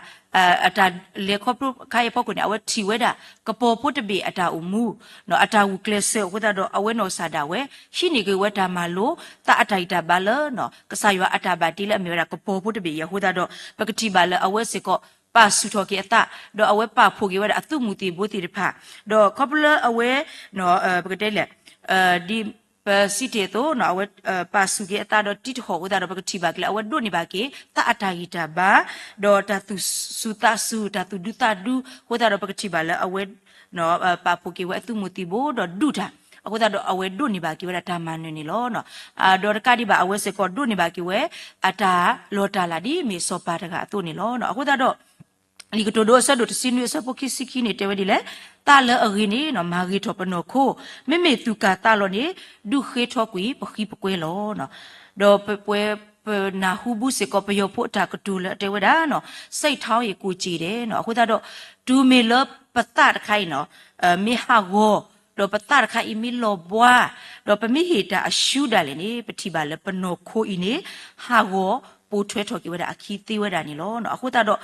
အတၢ်လဲၤခီဖျိခါအံၤအဖီခိၣ်န့ၣ် အဝဲထံၣ်ဝဲဒၣ် ကပီၤဖိတဘ့ၣ်အတၢ်အိၣ်မူ အတၢ်ဂုာ်ကျဲးစၢးအဃိသတးဒီး အဝဲနီၢ်ကစၢ်ဒၣ်ဝဲ ဟံးန့ၢ်က့ၤဝဲတၢ်မၤလိ သးအတၢ်ဂံၢ်တၢ်ဘါလၢ ကစၢ်ယွၤအတၢ်ဘၣ်တ့လၢအမ့ၢ်ဝဲဒၣ်ကပီၤဖိတဘ့ၣ်အံၤအဃိသတးဒီး ပကထံၣ်ဘၣ်လၢအဝဲစ့ၢ်ကီး ပာ်ဆူၣ်ထီၣ်က့ၤအသး ဒီးအဝဲပာ်ဖှိၣ်က့ၤဝဲဒၣ်အသုးမုၢ်သံၣ်ဘိသ့ၣ်တဖၣ် ဒီးခီဖျိလၢအဝဲ ပကတဲလဲၣ် ဒ်ပစံးတ့ၢ်အသိး အဝဲပာ်ဆူၣ်က့ၤအသးဒီးတံးတဟီၣ်အဃိသတးဒီး ပကထံၣ်ဘၣ်က့ၤလၢအဝဲဒိးန့ၢ်ဘၣ်က့ၤ သးအတၢ်ဂံၢ်တၢ်ဘါ ဒီးတၢ်သူၣ်ဆူၣ်သးဆူၣ် တၢ်သူၣ်ဒူသးဒူအဃိသတးဒီး ပကထံၣ်ဘၣ်လၢအဝဲ ပာ်ဖှိၣ်က့ၤဝဲအသုးမုၢ်သံၣ်ဘိဒီးဒူၣ်တၢ် အဃိသတးဒီးအဝဲဒိးန့ၢ်ဘၣ်က့ၤဝဲဒၣ်တၢ်မၤနၢၤန့ၣ်လီၤ. ဒီးတကးဒံးဘၣ်အဝဲစ့ၢ်ကီးဒိးန့ၢ်ဘၣ်က့ၤဝဲ အတၢ်လီၤတၢ်လၢ်ဒ်မ့ၢ်စီၤပၤတဂၤအသိးန့ၣ်လီၤ. အဃိသတးဒီး လံာ်ကတိၤဒိအဆၢဒိၣ်တဆံနွံအဆၢဖိခံဆံခံန့ၣ် တဲဝဲဒ်လဲၣ်, သးလၢအဂ့ၤန့ၣ် မၤဂ့ၤထီၣ်ပနီၢ်ခိ, မ့မ့ၢ်သူၣ်ကၢ်သးလီၤန့ၣ် ဒုးဃ့ထီကွံာ်ပဃံပကွဲလီၤ. ဒီးပဝဲပနၢ်ဟူဘူစ့ၢ်ကီး ပယီၤဖိအတၢ်ကတိၤလၢအတဲဝဲဒၣ် စိတ်ထောင်ရင်ကိုယ်ကျေတယ် အဃိသတးဒီး တုၤမ့ၢ်လၢပသးတခါအံၤ မ့ၢ်ဟးဂီၤ ဒီးပသးတခါအံၤမ့ၢ်လီၤဘှါ, ဒီးပမ့ၢ်ဟ့ၣ်တၢ်အရှုံးဒၣ်လဲာ်န့ၣ် ပထံၣ်ဘၣ်လၢပနီၢ်ခိအံၤန့ၣ် ဟးဂီၤပိာ်ထွဲထီၣ်က့ၤဝဲဒၣ်အခံသ့ဝဲဒၣ်န့ၣ်လီၤ. အဃိသတးဒီး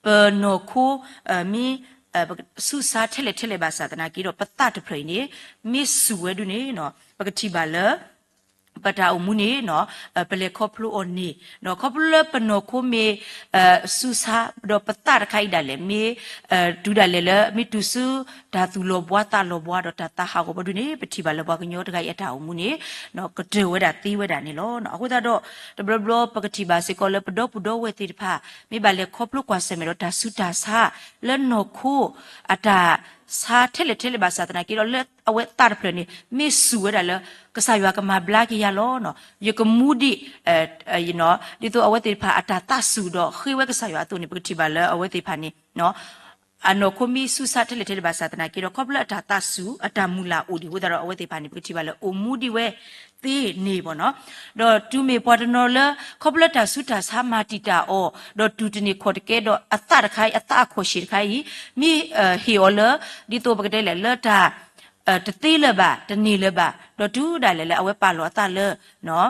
ပနီၢ်ခိ မ့ၢ် ဆူးဆါထဲလဲၣ်ထဲလဲၣ်ဘၣ်ဆၣ်သနာ်က့ဒီး ပသးတဖျၢၣ်အံၤန့ၣ် မ့ၢ်ဆူၣ်ဝဲဒၣ်န့ၣ် ပကထံၣ်ဘၣ်လၢ ပတၢ်အိၣ်မူန့ၣ် ပလဲၤခီဖျိအီၤန့ၣ် ခီဖျိလၢပနီၢ်ခိမ့ၢ် ဆူးဆါ ဒီးပသးတခါအံၤဒၣ်လဲာ် မ့ၢ် တုၤဒၣ်လဲာ်လၢ မ့ၢ်တုၤဆူ တၢ်သူၣ်လီၤဘှါသးလီၤဘှါဒီးတၢ်သးဟးဂီၤဘၣ်ဒၣ်န့ၣ် ပထံၣ်ဘၣ်လၢပှၤကညီတဂၤအံၤအတၢ်အိၣ်မူန့ၣ် ကတၢၢ်ဝဲဒၣ်သ့ဝဲဒၣ်န့ၣ်လီၤ. အဃိသတးဒီး တဘျီဘျီပကထံၣ်ဘၣ်စ့ၢ်ကီးလၢပဒီပုၢ်ဒီဝဲၢ်သ့ၣ်တဖၣ် မ့ၢ်ဘၣ်လဲၤခီဖျိကွၢ်ဆၢၣ်မဲာ်ဒီးတၢ်ဆူးတၢ်ဆါ လၢနီၢ်ခိ အတၢ်ဆါထဲလဲၣ်ထဲလဲၣ်ဘၣ်ဆၣ်သနာ်က့ဒီး လၢအဝဲသးတဖျၢၣ်န့ၣ် မ့ၢ်ဆူၣ်ဝဲဒၣ်လၢ ကစၢ်ယွၤကမၤဘျါက့ၤယၤလီၤ. ယကမူဒံး ဒ်သိးအဝဲသ့ၣ်တဖၣ်အတၢ်သးဆူၣ်ဒီးဃ့ဝဲကစၢ်ယွၤအသိးန့ၣ် ပကထံၣ်ဘၣ်လၢအဝဲသ့ၣ်တဖၣ်န့ၣ် အနီၢ်ခိမ့ၢ်ဆူးဆါထဲလဲၣ်ထဲလဲၣ်ဘၣ်ဆၣ်သနာ်က့ဒီး ခီဖျိလၢအတၢ်သးဆူၣ် အတၢ်မုၢ်လၢ်အိၣ်ဒံးအဃိသတးဒီး အဝဲသ့ၣ်တဖၣ်န့ၣ် ပကထံၣ်ဘၣ်လၢအိၣ်မူဒံးဝဲသ့န့ၣ်ဘၣ်နီၤ. ဒီးတုၤမ့ၢ်ပှၤတနီၤလၢ ခီဖျိလၢတၢ်ဆူးတၢ်ဆါမၤတံာ်တာ်အီၤ ဒီးတူၢ်တန့ၢ်ခီၣ်တကဲဒီးအသးတခါအံၤ အသးအခီၣ်ဆ့ၣ်တခါအံၤ မ့ၢ်ဟ့ၣ်အီၤလၢ ဒ်သိးပကတဲလဲၣ် လၢတၢ် တသ့လၢၤဘၣ်, တန့ၢ်လၢၤဘၣ်, ဒီးတုၤဒၣ်လဲာ်လၢအဝဲပာ်လီၤအသးလၢ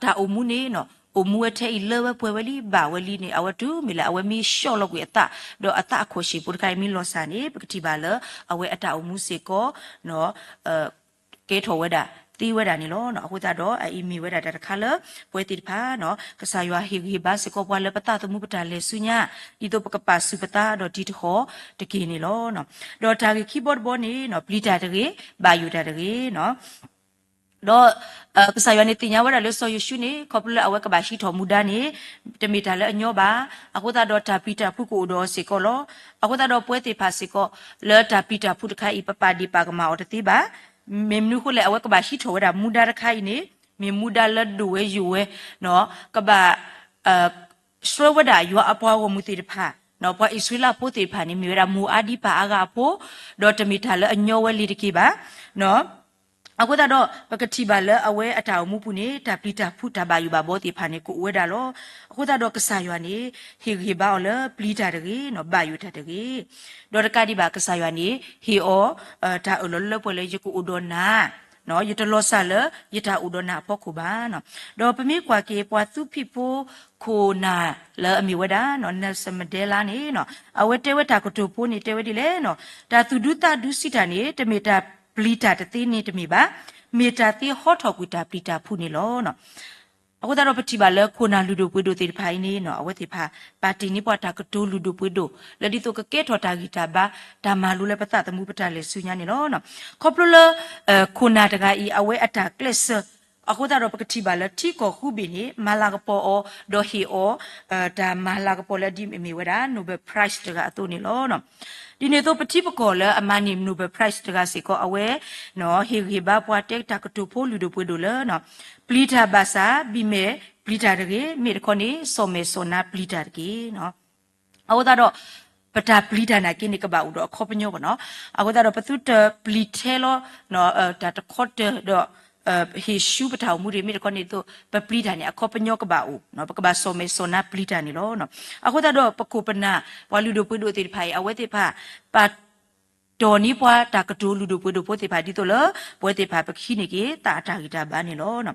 တၢ်အိၣ်မူန့ၣ် အိၣ်မူဝဲထဲအံၤလၢဝဲပှဲၤဝဲလံ ဘၣ်ဝဲလံန့ၣ် အဝဲတုၤမ့ၢ်လၢအဝဲမ့ၢ်ဆှီၣ်လီၤကွံာ်အသး ဒီးအသးအခိၣ်ဆံးဖိတခါအံၤမ့ၢ်လီၤစၢ်န့ၣ် ပကထံၣ်ဘၣ်လၢအဝဲအတၢ်အိၣ်မူစ့ၢ်ကီး ကဲထီၣ်ဝဲဒၣ်သ့ဝဲဒၣ်န့ၣ်လီၤ. အဃိသတးဒီးအအံၤမ့ၢ်ဝဲဒၣ်တၢ်တခါလၢ ပဝဲသ့ၣ်တဖၣ် ကစၢ်ယွၤဟ့ၣ်ဂံၢ်ဟ့ၣ်ဘါစ့ၢ်ကီးပှၤလၢပသးသမူပတၢ်လဲၤဆူညါ ဒ်သိးပကပာ်ဆူၣ်ပသးဒီးတံၤတဟီၣ်တက့ၢ်န့ၣ်လီၤ. ဒီးတၢ်ဂ့ၢ်ခံဘီတဘီန့ၣ် ပျံၤတၢ်တဂ့ၤ, ဘၣ်ယိၣ်တၢ်တဂ့ၤ ဒီး ကစၢ်ယွၤန့ၣ်သ့ၣ်ညါဝဲဒၣ်လၢစီၤယိၤၡူန့ၣ် ခီဖျိလၢအဝဲကဘၣ်ဟံးထီၣ်မူဒါန့ၣ် တမ့ၢ်တၢ်လၢအညီဘၣ်. အဃိသတးဒီးတၢ်ပျံၤတၢ်ဖုးကအိၣ်ဒီးအီၤစ့ၢ်ကီးလီၤ. အဃိသတးဒီးပဝဲသ့ၣ်တဖၣ်စ့ၢ်ကီး လၢတၢ်ပျံၤတၢ်ဖုးတခါအံၤ ပပာ်ဒ့ၣ်ပာ်ကမၣ်အီၤတသ့ဘၣ်. မ့ၢ်မနုၤအဃိလဲၣ် အဝဲကဘၣ်ဟံးထီၣ်ဝဲဒၣ်မူဒါတခါအံၤန့ၣ် မ့ၢ်မူဒါလၢဒိၣ်ဝဲယိာ်ဝဲ, ကဘၣ် ဆှၢဝဲဒၣ်ယွၤအပှၤဂီၢ်မုၢ်သ့ၣ်တဖၣ်, ပှၤအံၣ်စရ့လးဖိသ့ၣ်တဖၣ်န့ၣ် မ့ၢ်ဝဲဒၣ်မိၢ်အါဒံပၢ်အါဂၤအဖိ, ဒီးတမ့ၢ်တၢ်လၢအညီဝဲလ့ၤတက့ၢ်ဘၣ်. အဃိသတးဒီး ပကထံၣ်ဘၣ်လၢအဝဲအတၢ်အိၣ်မူပူၤန့ၣ် တၢ်ပျံၤတၢ်ဖုးတၢ်ဘၣ်ယိၣ်ဘၣ်ဘီသ့ၣ်တဖၣ်န့ၣ် ကအိၣ်ဝဲဒၣ်လီၤ. အဃိသတးဒီးကစၢ်ယွၤန့ၣ် ဟ့ၣ်ဂံၢ်ဟ့ၣ်ဘါအီၤလၢပျံၤတၢ်တဂ့ၤ, ဘၣ်ယိၣ်တၢ်တဂ့ၤ, ဒီးတကးဒံးဘၣ် ကစၢ်ယွၤန့ၣ် ဟ့ၣ်အီၤ တၢ်အၢၣ်လီၤလၢပှဲၤလၢယကအိၣ်ဒီးနၤ ယတလီၤစၢ်လၢယတၢ်အိၣ်ဒီးနၤအဖီခိၣ်ဘၣ်. ဒီးပမ့ၢ်ကွၢ်က့ၤပှၤသူဖံးဖိခိၣ်နၢ်လၢအမ့ၢ်ဝဲဒၣ် Nelson Mandela န့ၣ် အဝဲတဲဝဲတၢ်ကတိၤဖိန့ၣ်တဲဝဲဒ်လဲၣ်, တၢ်သူၣ်ဒူသးဒူစံးတၢ်န့ၣ် တမ့ၢ်တၢ်ပျံၤတၢ်တသ့န့ၣ်တမ့ၢ်ဘၣ်, မ့ၢ်တၢ်သ့ဟီထီၣ်ကွံာ်တၢ်ပျံၤတၢ်ဖုးန့ၣ်လီၤ. အဃိသတးဒီးပထံၣ်ဘၣ်လၢခိၣ်နၢ်လုၢ်ဒိၣ်ပှ့ၤဒိၣ်သ့ၣ်တဖၣ်အံၤန့ၣ် အဝဲသ့ၣ်တဖၣ် ပာ်တ့ၢ်န့ၢ်ပှၤတၢ်ကတိၤလုၢ်ဒိၣ်ပှ့ၤဒိၣ် လၢဒ်သိးကကဲထီၣ်တၢ်ဂံၢ်တၢ်ဘါ တၢ်မၤလိလၢပသးသမူပတၢ်လဲၤဆူညါန့ၣ်လီၤ. ခီဖျိလၢ ခိၣ်နၢ်တဂၤအံၤ အဝဲအတၢ်ကျဲးစၢး အဃိသတးဒီးပကထံၣ်ဘၣ်လၢထံကီၢ်ဃုဘ့ၣ်န့ၣ် မၤလၤကပီၤအီၤ ဒီးဟ့ၣ်အီၤ တၢ်မၤလၤကပီၤလၢဒ်အမ့ၢ်ဝဲဒၣ် Nobel Prize တဂၤအသိးန့ၣ်လီၤ. ဒ်န့ၣ်အသိးပထံပကီၢ်လၢအမၤန့ၢ် Nobel Prize တဂၤစ့ၢ်ကီး အဝဲ ဟ့ၣ်ဂံၢ်ဟ့ၣ်ဘါပှၤတဲတၢ်ကတိၤဖိလုၢ်ဒိၣ်ပှ့ၤဒိၣ်လၢ ပျံၤတၢ်ဘၣ်ဆၣ် ဘံၣ်မဲာ်ပျံၤတၢ်တဂ့ၤ, မ့ၢ်တခီန့ၣ် စီၣ်မဲာ်စီၣ်နါပျံၤတၢ်တက့ၢ်. အဃိသတးဒီး ပတၢ်ပျံၤတၢ်နာ်က့န့ၣ် ကဘၣ်အိၣ်ဒီးအခီပညီဘၣ်နီၤ. အဃိသတးဒီး ပသုတပျံၤထဲလီၤ တၢ်တခီတၢၢ်ဒီး ဟ့ၣ်ဆူပတၢ်အိၣ်မူတဂ့ၤ, မ့ၢ်တခီန့ၣ်အသိး ပပျံၤတၢ်န့ၣ် အခီပညီကဘၣ်အိၣ်, ပကဘၣ်စီၣ်မဲာ်စီၣ်နါပျံၤတၢ်န့ၣ်လီၤ. အဃိသတးဒီး ပခိၣ်ပနၢ် ပှၤလုၢ်ဒိၣ်ပှ့ၤဒိၣ်သ့ၣ်တဖၣ်အံၤ အဝဲသ့ၣ်တဖၣ် ပာ် တီၢ်န့ၢ်ပှၤတၢ်ကတိၤလုၢ်ဒိၣ်ပှ့ၤဒိၣ်ဖိသ့ၣ်တဖၣ် ဒ်သိးလၢ ပဝဲသ့ၣ်တဖၣ်ပကဟံးန့ၢ်က့ၤ သးအတၢ်ဂံၢ်တၢ်ဘါန့ၣ်လီၤ.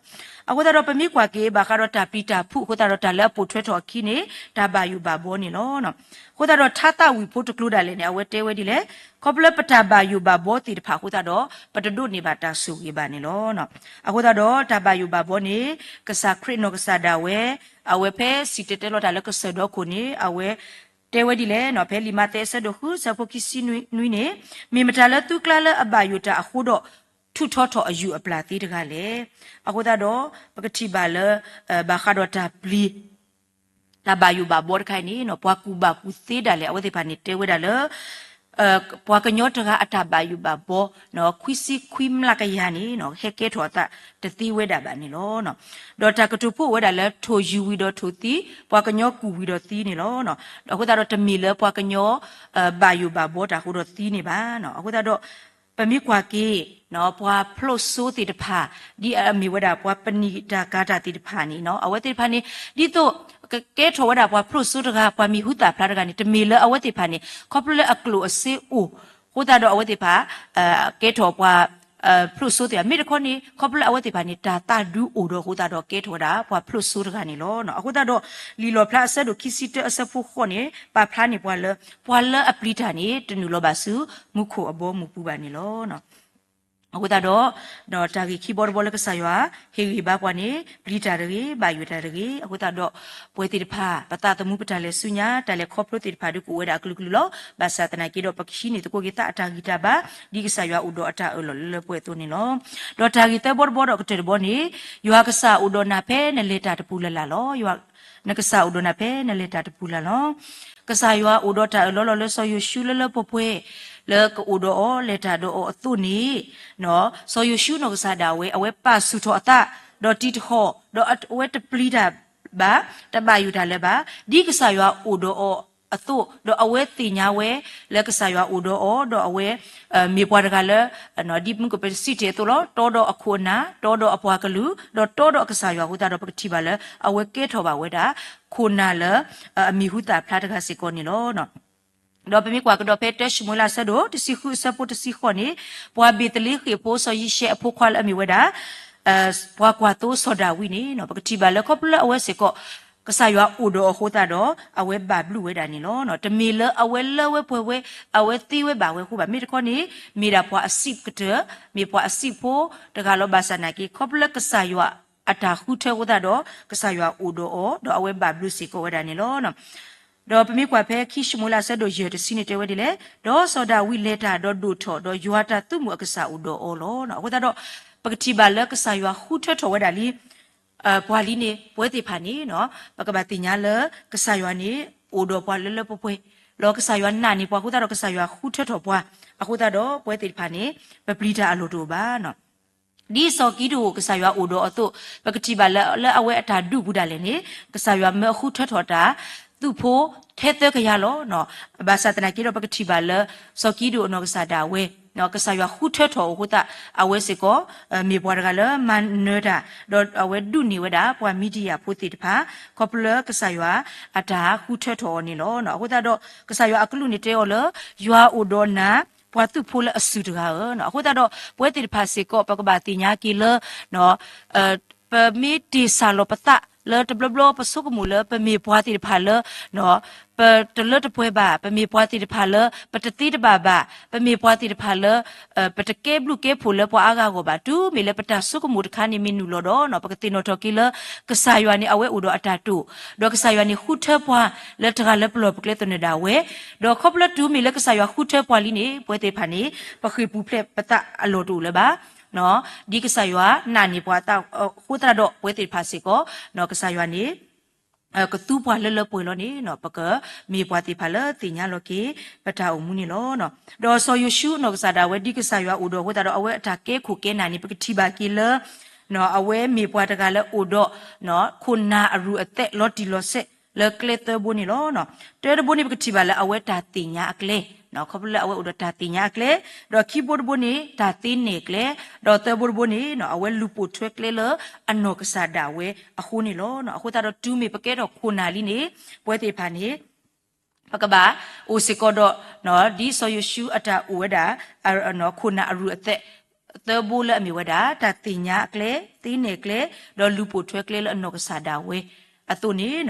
အဃိသတးဒီး ပမ့ၢ်ကွၢ်က့ၤ ဘၣ်ဃးဒီးတၢ်ပျံၤတၢ်ဖုးအဃိသတးဒီး တၢ်လၢအပိာ်ထွဲထီၣ်အခံန့ၣ် တၢ်ဘၣ်ယိၣ်ဘၣ်ဘီန့ၣ်လီၤ. အဃိသတးဒီး ထါသးဝံၣ်ဖိတကျိၤဒၣ်လဲာ်န့ၣ် အဝဲတဲဝဲဒ်လဲၣ်, ခီဖျိလၢပတၢ်ဘၣ်ယိၣ်ဘၣ်ဘီသ့ၣ်တဖၣ်အဃိသတးဒီး ပတဒိးန့ၢ်ဘၣ်တၢ်ဆိၣ်ဂ့ၤဘၣ်န့ၣ်လီၤ. အဃိသတးဒီး တၢ်ဘၣ်ယိၣ်ဘၣ်ဘီန့ၣ် ကစၢ်ခရံာ်နီၢ်ကစၢ်ဒၣ်ဝဲ အဝဲဖဲစံၣ်တဲၤတဲလီၤတၢ်လၢကစၢၢ်ဒီခိၣ်န့ၣ် အဝဲ တဲဝဲဒ်လဲၣ်, ဖဲလံာ်မးသဲအဆၢဒိၣ်ဃု အဆၢဖိခံဆံနွံန့ၣ်, မ့ၢ်မတၤလၢသုကျါလၢအဘၣ်ယိၣ်တၢ်အဃိဒီး ထုးထီထီၣ်အယုၢ်အပျၢ်သ့တဂၤလဲၣ်. အဃိသတးဒီး ပကထံၣ်ဘၣ်လၢ ဘၣ်ဃးဒီးတၢ်ပျံၤ တၢ်ဘၣ်ယိၣ်ဘၣ်ဘီတခါအံၤန့ၣ် ပှၤကူၣ်ဘၣ်ကူၣ်သ့ဒၣ်လဲာ် အဝဲသ့ၣ်တဖၣ်န့ၣ် တဲဝဲဒၣ်လၢ ပှၤကညီတဂၤအတၢ်ဘၣ်ယိၣ်ဘၣ်ဘီ ခွံဆံခွံမျးကယၤန့ၣ် ဟဲကဲထီၣ်အသးတသ့ဝဲဒၣ်ဘၣ်န့ၣ်လီၤ. ဒီးတၢ်ကတိၤဖိအိၣ်ဝဲဒၣ်လၢ ထိၣ်ယုၢ်ဝံၤဒီးထိၣ်သံ, ပှၤကညီကူၣ်ဝံၤဒီးသံန့ၣ်လီၤ. အဃိသတးဒီးတမ့ၢ်လၢပှၤကညီ ဘၣ်ယိၣ်ဘၣ်ဘီတၢ်အဃိဒီးသံန့ၣ်ဘၣ်. အဃိသတးဒီး ပမ့ၢ်ကွၢ်က့ၤ ပှၤဖျိၣ်စိသ့ၣ်တဖၣ် ဒ်အမ့ၢ်ဝဲဒၣ်ပှၤပနံာ်တၢ်ကၤတၢ်သ့ၣ်တဖၣ်န့ၣ် အဝဲသ့ၣ်တဖၣ်န့ၣ် ဒ်သိး ကကဲထီၣ်ဝဲဒၣ်ပှၤဖျိၣ်စိတဂၤ ပှၤမံၤဟူသၣ်ဖျါတဂၤန့ၣ် တမ့ၢ်လၢအဝဲသ့ၣ်တဖၣ်န့ၣ် ခီဖျိလၢအကျိၣ်အစ့အိၣ် အဃိသတးဒီးအဝဲသ့ၣ်တဖၣ် ကဲထီၣ်ပှၤ ဖျိၣ်စိသ့ၣ်တဖၣ် မ့ၢ်တခီန့ၣ် ခီဖျိလၢအဝဲသ့ၣ်တဖၣ်န့ၣ် တၢ်သးဒူအိၣ်ဒီးအဃိသတးဒီး ကဲထီၣ်ဝဲဒၣ်ပှၤဖျိၣ်စိတဂၤန့ၣ်လီၤ. အဃိသတးဒီး လံာ်လီၣ်ဖျါအဆၢဒိၣ်ခံဆံတၢအဆၢဖိဃိးန့ၣ် ပာ်ဖျါန့ၢ်ပှၤလၢ ပှၤလၢအပျံၤတၢ်န့ၣ် တနုာ်လီၤဘၣ်ဆူမူခိၣ်အဘီအမုၢ်ပူၤဘၣ်န့ၣ်လီၤ. အဃိသတးဒီး တၢ်ဂ့ၢ်ခံဘီတဘီလၢကစၢ်ယွၤ ဟ့ၣ်ဂံၢ်ဘါပှၤန့ၣ် ပျံၤတၢ်တဂ့ၤ, ဘၣ်ယိၣ်တၢ်တဂ့ၤ. အဃိသတးဒီး ပဝဲသ့ၣ်တဖၣ် ပသးသမူပတၢ်လဲၤဆူညါ တၢ်လဲၤခီဖျိသ့ၣ်တဖၣ်ဒီးကအိၣ်ဝဲဒၣ်အကလုာ်ကလုာ်လီၤ. ဘၣ်ဆၣ်သနာ်က့ဒီး ပကဟံးန့ၢ်သကိးက့ၤသးအတၢ်ဂံၢ်တၢ်ဘါ ဒ်ကစၢ်ယွၤအိၣ်ဒီးအတၢ်အၢၣ်လီၤလၢပှဲၤအသိးန့ၣ်လီၤ. ဒီးတၢ်ဂ့ၢ်သၢဘီတဘီဒီးကတၢၢ်တဘီန့ၣ် ယွၤကစၢ်အိၣ်ဒီးနၤဖဲနလဲၤတၢ်တပူၤလၢ်လၢ်လီၤ. နကစၢ်အိၣ်ဒီးနၤဖဲနလဲၤတၢ်တပူၤလၢ်လီၤ. ကစၢ်ယွၤအိၣ်ဒီးတၢ်အၢၣ်လီၤလီၤလၢစီၤယိၤၡူလၢလၢပှဲၤပှဲၤ လၢကအိၣ်ဒီးအီၤ လဲၤတၢ်ဒီးအီၤအသိးန့ၣ် စီၤယိၤၡူနီၢ်ကစၢ်ဒၣ်ဝဲ အဝဲပာ်ဆူၣ်ထီၣ်အသး ဒီးတံၤတဟီၣ် ဒီးအဝဲတပျံၤတၢ်ဘၣ်, တဘၣ်ယိၣ်တၢ်လၢၤဘၣ်, ဒ်ကစၢ်ယွၤအိၣ်ဒီးအီၤအသိး, ဒီးအဝဲသ့ၣ်ညါဝဲ လၢကစၢ်ယွၤအိၣ်ဒီးအီၤ, ဒီးအဝဲ မ့ၢ်ပှၤတဂၤလၢ ဒ်မုၢ်ကပစံးတ့ၢ်အသိးလီၤ, တီဒီးအခိၣ်အနၢ်, တီဒီးအပှၤကလုာ်, ဒီးတီဒီးအကစၢ်ယွၤအဃိသတးဒီး ပကထံၣ်ဘၣ်လၢ အဝဲကဲထီၣ်ဘၣ်ဝဲဒၣ် ခိၣ်နၢ်လၢ အမံၤဟူသၣ်ဖျါတဂၤစ့ၢ်ကီးန့ၣ်လီၤ. ဒီးပမ့ၢ်ကွၢ်ကဒီးဖဲတၢၡမူၤအ့လးအဆၢဒိၣ်တဆံဃုအဆၢဖိတဆံဃိးန့ၣ်, ပှၤဘ့းသလ့ဃ့ၣ်ဖိစီၤယံၡဲအဖိခွါလၢအမ့ၢ်ဝဲဒၣ် ပှၤကွၢ်သိစီၤဒၤဝံးန့ၣ် ပကထံၣ်ဘၣ်လၢခီဖျိလၢအဝဲစ့ၢ်ကီး ကစၢ်ယွၤအိၣ်ဒီးအီၤအဃိသတးဒီး အဝဲဘၣ်ဘျုးဝဲဒၣ်န့ၣ်လီၤ. တမ့ၢ်လၢအဝဲလၢဝဲပှဲၤဝဲ အဝဲသ့ဝဲဘၣ်ဝဲအဃိဘၣ်. မ့ၢ်တခီန့ၣ် မ့ၢ်ဒၣ်ပှၤအစံးကတၢၢ်, မ့ၢ်ပှၤအစံးဖိတဂၤလီၤ. ဘၣ်ဆၣ်သနာ်က့ ခီဖျိလၢကစၢ်ယွၤအတၢ်ဃုထၢအဃိသတးဒီး ကစၢ်ယွၤအိၣ်ဒီးအီၤ ဒီးအဝဲဘၣ်ဘျုးစ့ၢ်ကီးဝဲဒၣ်န့ၣ်လီၤ. ဒီးပမ့ၢ်ကွၢ်ဖဲခံၡမူၤအ့လးအဆၢဒိၣ်ယဲၢ်တဆံန့ၣ်တဲဝဲဒ်လဲၣ်, ဒီးစီၤဒၤဝံးလဲၤတၢ်ဒီးဒိၣ်ထီၣ်, ဒီးယွၤတၢ်သုးမုၢ်အကစၢ်အိၣ်ဒီးအီၤလီၤ. အဃိသတးဒီး ပကထံၣ်ဘၣ်လၢကစၢ်ယွၤဃုထၢထီၣ်ဝဲဒၣ်လံ ပှၤလံန့ၣ် ပဝဲသ့ၣ်တဖၣ်န့ၣ် ပကဘၣ်သ့ၣ်ညါလၢ ကစၢ်ယွၤန့ၣ် အိၣ်ဒီးပှၤလၢလၢပှဲၤပှဲၤ, ဒီးကစၢ်ယွၤနာ်န့ၢ်ပှၤအဃိသတးဒီး ကစၢ်ယွၤဃုထၢထီၣ်ပှၤအဃိသတးဒီး ပဝဲသ့ၣ်တဖၣ်န့ၣ် ပပျံၤတၢ်အလီၢ်တအိၣ်ဘၣ်. ဒ်စီၤကံဒဧိၣ်ကစၢ်ယွၤအိၣ်ဒီးအီၤအသိး ပကထံၣ်ဘၣ်လၢ လၢအဝဲအတၢ်ဒုးပူၤဒၣ်လဲာ်န့ၣ် ကစၢ်ယွၤမၢအဃုထၢထီၣ်တၢ် သုးဖိထဲသၢကယၤလီၤ. ဘၣ်ဆၣ်သနာ်က့ဒီး ပကထံၣ်ဘၣ်လၢ စီၤကံဒဧိၣ်အနီၢ်ကစၢ်ဒၣ်ဝဲ ကစၢ်ယွၤဃုထၢထီၣ်အီၤအဃိသတး အဝဲစ့ၢ်ကီး မ့ၢ်ပှၤတဂၤလၢမၤနၢၤတၢ် ဒီးအဝဲဒုးန့ၢ်ဝဲဒၣ် ပှၤမံၤဒယၣ်ဖိသ့ၣ်တဖၣ် ခီဖျိလၢကစၢ်ယွၤအတၢ်ဃုထၢထီၣ်အီၤန့ၣ်လီၤ. အဃိသတးဒီး ကစၢ်ယွၤအကလူးန့ၣ်တဲအီၤလၢ ယွၤအိၣ်ဒီးနၤ ပှၤသုးဖိလၢအစုၣ်တဂၤဧၢ. အဃိသတးဒီး ပဝဲသ့ၣ်တဖၣ်စ့ၢ်ကီး ပကဘၣ်သ့ၣ်ညါက့ၤလၢ ပမ့ၢ်တ့ၢ်ဆၣ်လီၤပသးလၢတဘျီဘျီ ပဆိကမိၣ်လၢပမ့ၢ်ပှၤသ့ၣ်တဖၣ်လၢ ပတလၢတပှဲၤဘၣ်, ပမ့ၢ်ပှၤသ့ၣ်တဖၣ်လၢ ပတသ့တဘၣ်ဘၣ်, ပမ့ၢ်ပှၤသ့ၣ်တဖၣ်လၢ ပတကဲဘျုးကဲဖှိၣ်လၢပှၤအါဂၤအဂီၢ်ဘၣ်, တုၤမ့ၢ်လၢပတၢ်ဆိကမိၣ်တခါန့ၣ်မ့ၢ်နုာ်လီၤဒီး ပကသ့ၣ်နီၣ်ထီၣ်က့ၤလၢ ကစၢ်ယွၤန့ၣ် အဝဲအိၣ်ဒီးအတၢ်တိာ်, ဒီးကစၢ်ယွၤန့ၣ်ဃုထၢပှၤလၢတဂၤလၢပလီၢ်ပကျဲသနၢၣ်ဒၣ်ဝဲ, ဒီးခီဖျိတုၤမ့ၢ်လၢကစၢ်ယွၤဃုထၢပှၤလံန့ၣ် ပဝဲသ့ၣ်တဖၣ်န့ၣ် ပဃ့ၢ်ပူၤဖျဲးပသးအလီၢ်တအိၣ်လၢၤဘၣ်. ဒ်ကစၢ်ယွၤနာ်န့ၢ်ပှၤအသးအဃိသတးဒီး ပဝဲသ့ၣ်တဖၣ်စ့ၢ်ကီး ကစၢ်ယွၤန့ၣ် ကသူပှၤလၢလၢပှဲၤပှဲၤလီၤန့ၣ် ပကမ့ၢ်ပှၤသ့ၣ်တဖၣ်လၢသ့ၣ်ညါလီၤက့ၤ ပတၢ်အိၣ်မူန့ၣ်လီၤ. ဒီးစီၤယိၤၡူအနီၢ်ကစၢ်ဒၣ်ဝဲ ဒ်ကစၢ်ယွၤအိၣ်ဒီးအဃိသတးဒီး အဝဲအတၢ်ကဲခိၣ်ကဲနၢ်န့ၣ် ပကထံၣ်ဘၣ်က့ၤလၢ အဝဲမ့ၢ်ပှၤတဂၤလၢအိၣ်ဒီး ခိၣ်နၢ်အရူၢ်အသဲးလီၤတံၢ်လီၤဆဲးလၢကျဲသၢဘိန့ၣ်လီၤ. တၢတဘိန့ၣ် ပကထံၣ်ဘၣ်လၢအဝဲတၢ်သ့ၣ်ညါအကျဲ, ခီဖျိလၢအဝဲအိၣ်ဒီးတၢ်သ့ၣ်ညါအကျဲ, ဒီးခံဘိတဘိန့ၣ် တၢ်သ့နဲၣ်ကျဲ, ဒီးသၢဘိတဘိန့ၣ် အဝဲလူၤပိာ်ထွဲကျဲလၢအနီၢ်ကစၢ်ဒၣ်ဝဲအဃိန့ၣ်လီၤ. အဃိသတးဒီးတုၤမ့ၢ်ပကဲထီၣ်ခိၣ်နၢ်လံန့ၣ် ပဝဲသ့ၣ်တဖၣ်န့ၣ် ပကဘၣ်အိၣ်စ့ၢ်ကီးဒီး ဒ်စီၤယိၤၡူအတၢ်အိၣ်ဝဲဒၣ် ခိၣ်နၢ်အရူၢ်အသဲး သၢဘိလၢအမ့ၢ်ဝဲဒၣ် တၢ်သ့ၣ်ညါအကျဲ, သ့နဲၣ်ကျဲ, ဒီးလူၤပိာ်ထွဲကျဲလၢအနီၢ်ကစၢ်ဒၣ်ဝဲအသိးန့ၣ်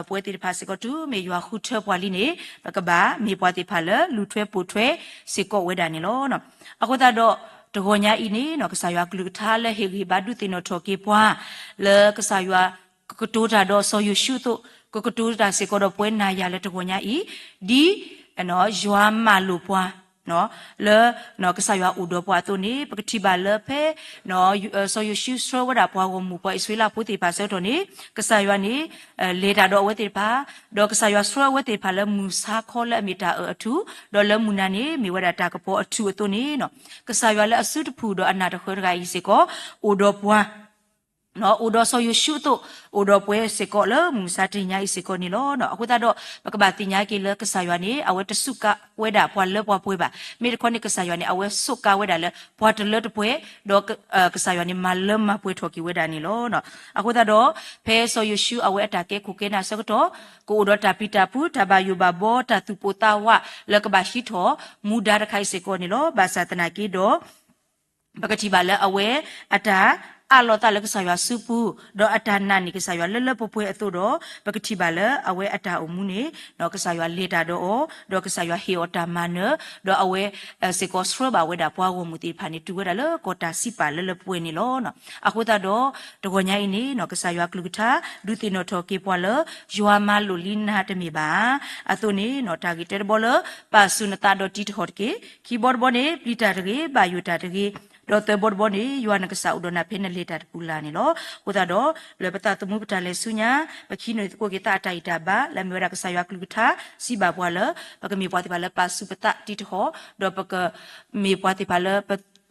ပဝဲသ့ၣ်တဖၣ်စ့ၢ်ကီး တုၤမ့ၢ်ယွၤဃုထၢပှၤလံန့ၣ် ပကဘၣ်မ့ၢ်ပှၤသ့ၣ်တဖၣ်လၢလူၤထွဲပိာ်ထွဲစ့ၢ်ကီးဝဲဒၣ်န့ၣ်လီၤ. အဃိသတးဒီး တဂီၤညါအံၤန့ၣ် ကစၢ်ယွၤကလုၢ်ကထါလၢဟ့ၣ်ဂံၢ်ဘါဒုးသ့ၣ်နီၣ်ထီၣ်က့ၤပှၤ လၢကစၢ်ယွၤကကတိၤတၢ်ဒီးစီၤယိၤၡူအသိး ကကတိၤတၢ်စ့ၢ်ကီးဒီးပဝဲနၤယၤလၢတဂီၤညါအံၤ ဒ် ယွၤမၤလိာ်ပှၤ လၢ ကစၢ်ယွၤအိၣ်ဒီးပှၤအသိးန့ၣ် ပကထံၣ်ဘၣ်လၢဖဲ စီၤယိၤၡူဆှၢဝဲဒၣ်ပှၤဂီၢ်မုၢ်ပှၤအံၣ်စရ့လးဖိသ့ၣ်တဖၣ်အဆၢကတီၢ်န့ၣ် ကစၢ်ယွၤန့ၣ် လဲၤတၢ်ဒီးအဝဲသ့ၣ်တဖၣ် ဒီးကစၢ်ယွၤဆှၢအဝဲသ့ၣ်တဖၣ်လၢမုၢ်ဆါခီလၢအမ့ၢ်တၢ်အၢၣ်အထူၣ် ဒီးလၢမုၢ်နၤန့ၣ် မ့ၢ်ဝဲဒၣ်တၢ်ကပီၤအထူၣ်အသိးန့ၣ် ကစၢ်ယွၤလၢအစုတဖုၣ်ဒီးအနၢ်တဃၢတဂၤအံၤစ့ၢ်ကီး အိၣ်ဒီးပှၤ အိၣ်ဒီးစီၤယိၤၡူအသိး အိၣ်ဒီးပှၤစ့ၢ်ကီးလၢမုၢ်မဆါတနံၤညါအံၤစ့ၢ်ကီးန့ၣ်လီၤ. အဃိသတးဒီး ပကဘၣ်သ့ၣ်ညါက့ၤလၢကစၢ်ယွၤန့ၣ် အဝဲတစူးကါဝဲဒၣ်ပှၤလၢပှၤပှဲၤဘၣ်. မ့ၢ်တခီန့ၣ် ကစၢ်ယွၤန့ၣ် အဝဲစူးကါဝဲဒၣ်လၢပှၤတလၢတပှဲၤ ဒီး ကစၢ်ယွၤန့ၣ် မၤလၢမၤပှဲၤထီၣ်က့ၤဝဲဒၣ်န့ၣ်လီၤ. အဃိသတးဒီး ဖဲစီၤယိၤၡူအဝဲအတၢ်ကဲခိၣ်ကဲနၢ်အဆၢကတီၢ် ကအိၣ်ဒီးတၢ်ပျံၤတၢ်ဖုး တၢ်ဘၣ်ယိၣ်ဘၣ်ဘီ တၢ်သူၣ်ပိၢ်သးဝး လၢကဘၣ်ဟံးထီၣ်မူဒါတခါအံၤစ့ၢ်ကီးန့ၣ်လီၤ. ဘၣ်ဆၣ်သနာ်က့ဒီး ပကထံၣ်ဘၣ်လၢအဝဲအတၢ်အးလီၤသးလၢကစၢ်ယွၤစုပူၤ ဒီးအတၢ်နာ်န့ၢ်ကစၢ်ယွၤလၢလၢပှဲၤပှဲၤအသိးဒီး ပကထံၣ်ဘၣ်လၢအဝဲအတၢ်အိၣ်မူန့ၣ် ကစၢ်ယွၤလဲၤတၢ်ဒီးအီၤ ဒီးကစၢ်ယွၤဟ့ၣ်အီၤတၢ်မၤနၢၤ ဒီးအဝဲစ့ၢ်ကီးဆှၢဘၣ်ဝဲဒၣ်ပှၤဂီၢ်မုၢ်သ့ၣ်တဖၣ်န့ၣ် တုၤဝဲဒၣ်လၢကီၢ်တၢ်စံးပာ်လၢလၢပှဲၤပှဲၤန့ၣ်လီၤ. အဃိသတးဒီး တဂီၤညါအံၤန့ၣ် ကစၢ်ယွၤကလုၢ်ကထါ ဒုးသ့ၣ်နီၣ်ထီၣ်က့ၤပှၤလၢ ယွၤမၤလိာ်လံနၤတမ့ၢ်ဘၣ်. အသိးန့ၣ် တၢ်ဂ့ၢ်တၢတဘီလၢ ပာ်ဆူၣ်နသးဒီးတံးတဟီၣ်တက့ၢ်. ခံဘီတဘီန့ၣ် ပျံၤတၢ်တဂ့ၤ, ဘၣ်ယိၣ်တၢ်တဂ့ၤ, ဒီးသၢဘီတဘီန့ၣ် ယွၤနကစၢ်အိၣ်ဒီးနၤဖဲနလဲၤတၢ်တပူၤလၢ်န့ၣ်လီၤ. အဃိသတးဒီး လၢပသးသမူပတၢ်လဲၤဆူညါ ပကဟံးန့ၢ်သကိးက့ၤသးအတၢ်ဂံၢ်တၢ်ဘါ လၢအမ့ၢ်ဝဲဒၣ်ကစၢ်ယွၤကလုၢ်ကထါ စံးဘၣ်ပှၤလၢ ပကမ့ၢ်ပှၤသ့ၣ်တဖၣ်လၢပာ်ဆူၣ်ပသးတံးတဟီၣ်, ဒီးပကမ့ၢ်ပှၤသ့ၣ်တဖၣ်လၢ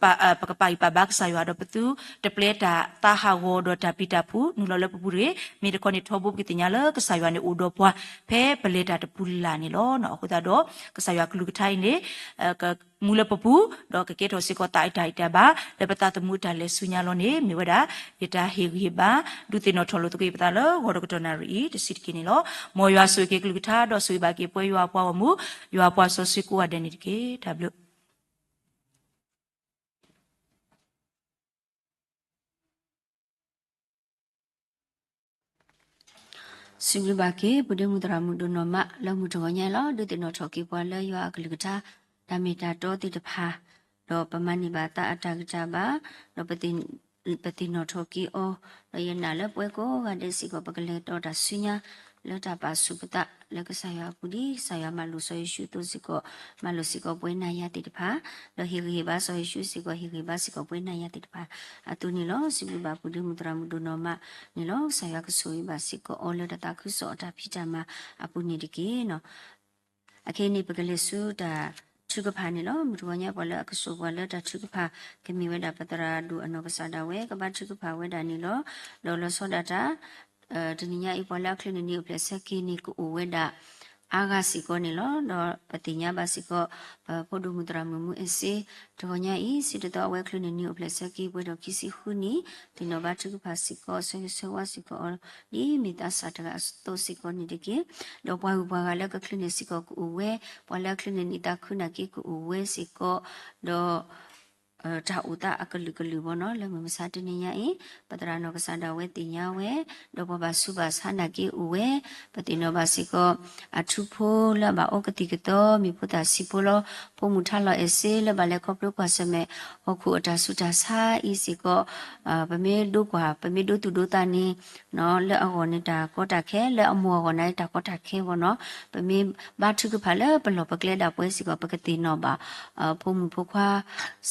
ပ ပကပာ်ဂံၢ်ပာ်ဘါကစၢ်ယွၤဒီးပသုတပျဲတၢ်သးဟးဂီၤဒီးတၢ်ပျံၤတၢ်ဖုးနုာ်လီၤလၢပပူၤတဂ့ၤ. မ့ၢ်တခီန့ၣ်ထီဘိပကသ့ၣ်ညါလၢကစၢ်ယွၤန့ၣ်အိၣ်ဒီးပှၤ ဖဲပလဲၤတၢ်တပူၤလၢ်လၢ်န့ၣ်လီၤ. အဃိသတးဒီး ကစၢ်ယွၤကလုၢ်ကထါအံၤန့ၣ် မူလၢပပူၤ ဒီးကကဲထီၣ်စ့ၢ်ကီးသးအတၢ်အံၣ်တၢ်ဘၣ် လၢပသးသမူအတၢ်လဲၤဆူညါလီၤန့ၣ် မ့ၢ်ဝဲဒၣ် ယတၢ်ဟ့ၣ်ဂံၢ်ဟ့ၣ်ဘါ ဒုးသ့ၣ်နီၣ်ထီၣ်လိာ်သကိးပသးလၢဂီၤတကတီၢ်နၣ်ရံၣ်အံၤ တဆံးတက့ၢ်န့ၣ်လီၤ. မ်ယွၤဆိၣ်ဂ့ၤက့ၤကလုၢ်ကထါ ဒီးဆိၣ်ဂ့ၤဘၣ်က့ၤပှၤယွၤအပှၤဂီၢ်မုၢ် ယွၤအပှၤစီဆှံကိးဂၤဒဲးန့ၣ်တက့ၢ်. တၢ်ဘျုး စံးဘျုးဘၣ်က့ၤ ပုၢ်ဒ့မုၣ်သရၣ်မုၣ်ဒိၣ်နီၢ်မး လၢမုၢ်တဂီၤညါလီၤ. ဒုးသ့ၣ်နီၣ်ထီၣ်က့ၤပှၤလၢယွၤအကလုၢ်ကထါ တၢ်မ့ၢ်တၢ်တီသ့ၣ်တဖၣ် ဒီးပမၤန့ၢ်ဘၣ်သးအတၢ်ဂံၢ်တၢ်ဘါ ဒီးပသ့ၣ်နီၣ်ထီၣ်က့ၤအီၤ ဒီးယနာ်လၢပဝဲကိးဂၤဒဲးစ့ၢ်ကီး ပကလဲၤတီတၢ်ဆူညါ လၢတၢ်ပာ်ဆူၣ်ပသး လၢကစၢ်ယွၤအပူၤဒ် ကစၢ်ယွၤမၤလိာ်စီၤယိၤၡူအသိးစ့ၢ်ကီး မၤလိာ်စ့ၢ်ကီးပဝဲနၤယၤသ့ၣ်တဖၣ် ဒီးဟ့ၣ်ဂံၢ်ဟ့ၣ်ဘါစီၤယိၤၡူစ့ၢ်ကီး ဟ့ၣ်ဂံၢ်ဟ့ၣ်ဘါစ့ၢ်ကီးပဝဲနၤယၤသ့ၣ်တဖၣ်အသိးန့ၣ်လီၤ. စံးဘျုးဘၣ်ပုၢ်ဒ့မုၣ်သရၣ်မုၣ်ဒိၣ်နီၢ်မးန့ၣ်လီၤ. ကစၢ်ယွၤကဆိၣ်ဂ့ၤဘၣ်စ့ၢ်ကီးအီၤလၢတၢ်သးခုကစီၣ်အတၢ်ဖံးတၢ်မၤအပူၤန့ၣ်တက့ၢ်. အခဲအံၤန့ၣ် ပကလဲၤဆူတၢ်ထုကဖၣ်န့ၣ်လီၤ. မုၢ်တဂီၤညါပှၤလၢအကဆိၣ်ပှၤလၢတၢ်ထုကဖၣ် ကမ့ၢ်ဝဲဒၣ်ပသရၣ်ဒိၣ်အနီၢ်ကစၢ်ဒၣ်ဝဲ ကဘါထုကဖၣ်ဝဲဒၣ်န့ၣ်လီၤ. ဒီးလီၤဆီဒၣ်တၢ် တနံၤညါအံၤ ပှၤလၢအချုးန့ၢ်နံၣ်အိၣ်ဖျဲၣ်ဆၢက့ၤန့ၣ် ကအိၣ်ဝဲဒၣ်အါဂၤစ့ၢ်ကီးန့ၣ်လီၤ. ဒီးပသ့ၣ်ညါဘၣ်စ့ၢ်ကီး ပဖိဒိၣ်မုၣ်သရၣ်မုၣ်မူအဲၣ်စ့ တဂီၤညါအံၤ စံးတသီအဝဲချုးန့ၢ်နံၣ်အိၣ်ဖျဲၣ်ဆၢက့ၤ ပှဲၤဒီးခံဆံဃုနံၣ် သ့ၣ်နီၣ်ဘါထုကဖၣ်စ့ၢ်ကီး ဆၢဂ့ၤဆၢဝါစ့ၢ်ကီးအီၤ ဒ်မ့ၢ်သးစၢ်တဂၤအသိးစ့ၢ်ကီးန့ၣ်တက့ၢ်. ဒီးပှၤဂုၤပှၤဂၤလၢကချုးန့ၢ်စ့ၢ်ကီးကအိၣ်ဝဲ, ပှၤလၢအချုးန့ၢ်နံၣ်သးခုနာ်က့ကအိၣ်ဝဲစ့ၢ်ကီး, ဒီး တၢ်အိၣ်သးအကလုာ်ကလုာ်ဘီနီၤ လၢမုၢ်မဆါတနံၤညါအံၤ ပသရၣ်နီၢ်ကစၢ်ဒၣ်ဝဲသ့ၣ်ညါဝဲ, ဒီးပှၤဘၣ်ဆူးဘၣ်ဆါနာ်က့အိၣ်ဝဲ, ပသ့ၣ်နီၣ်ဘၣ်စ့ၢ်ကီး အထူဖိလၢအဘၣ်အိၣ်ကသံၣ်ကသီ မံၤဖိသၣ်ဆံးဖိလီၤ, ဖိမုၣ်ထါလီၤအဲၣ်စ့ လၢဘၣ်လဲၤခီဖျိကွၢ်ဆၢၣ်မဲာ်ဟီၣ်ခိၣ်အတၢ်ဆူးတၢ်ဆါအံၤစ့ၢ်ကီး, ပမ့ၢ်ဒိကွၢ် ပမ့ၢ်ဒိသူၣ်ဒိသးန့ၣ် လၢအဂီၢ်န့ၣ်တၢ်ကီတၢ်ခဲ, လၢအမိၢ်အဂီၢ်န့ၣ်တၢ်ကီတၢ်ခဲဘီနီၤ, ပမ့ၢ်ဘါထုကဖၣ်လၢပလီၢ်ပကျဲဒၣ်ပှဲၤစ့ၢ်ကီး ပကသ့ၣ်နီၣ်ဘၣ် ဖိမုၣ်ဖိခွါ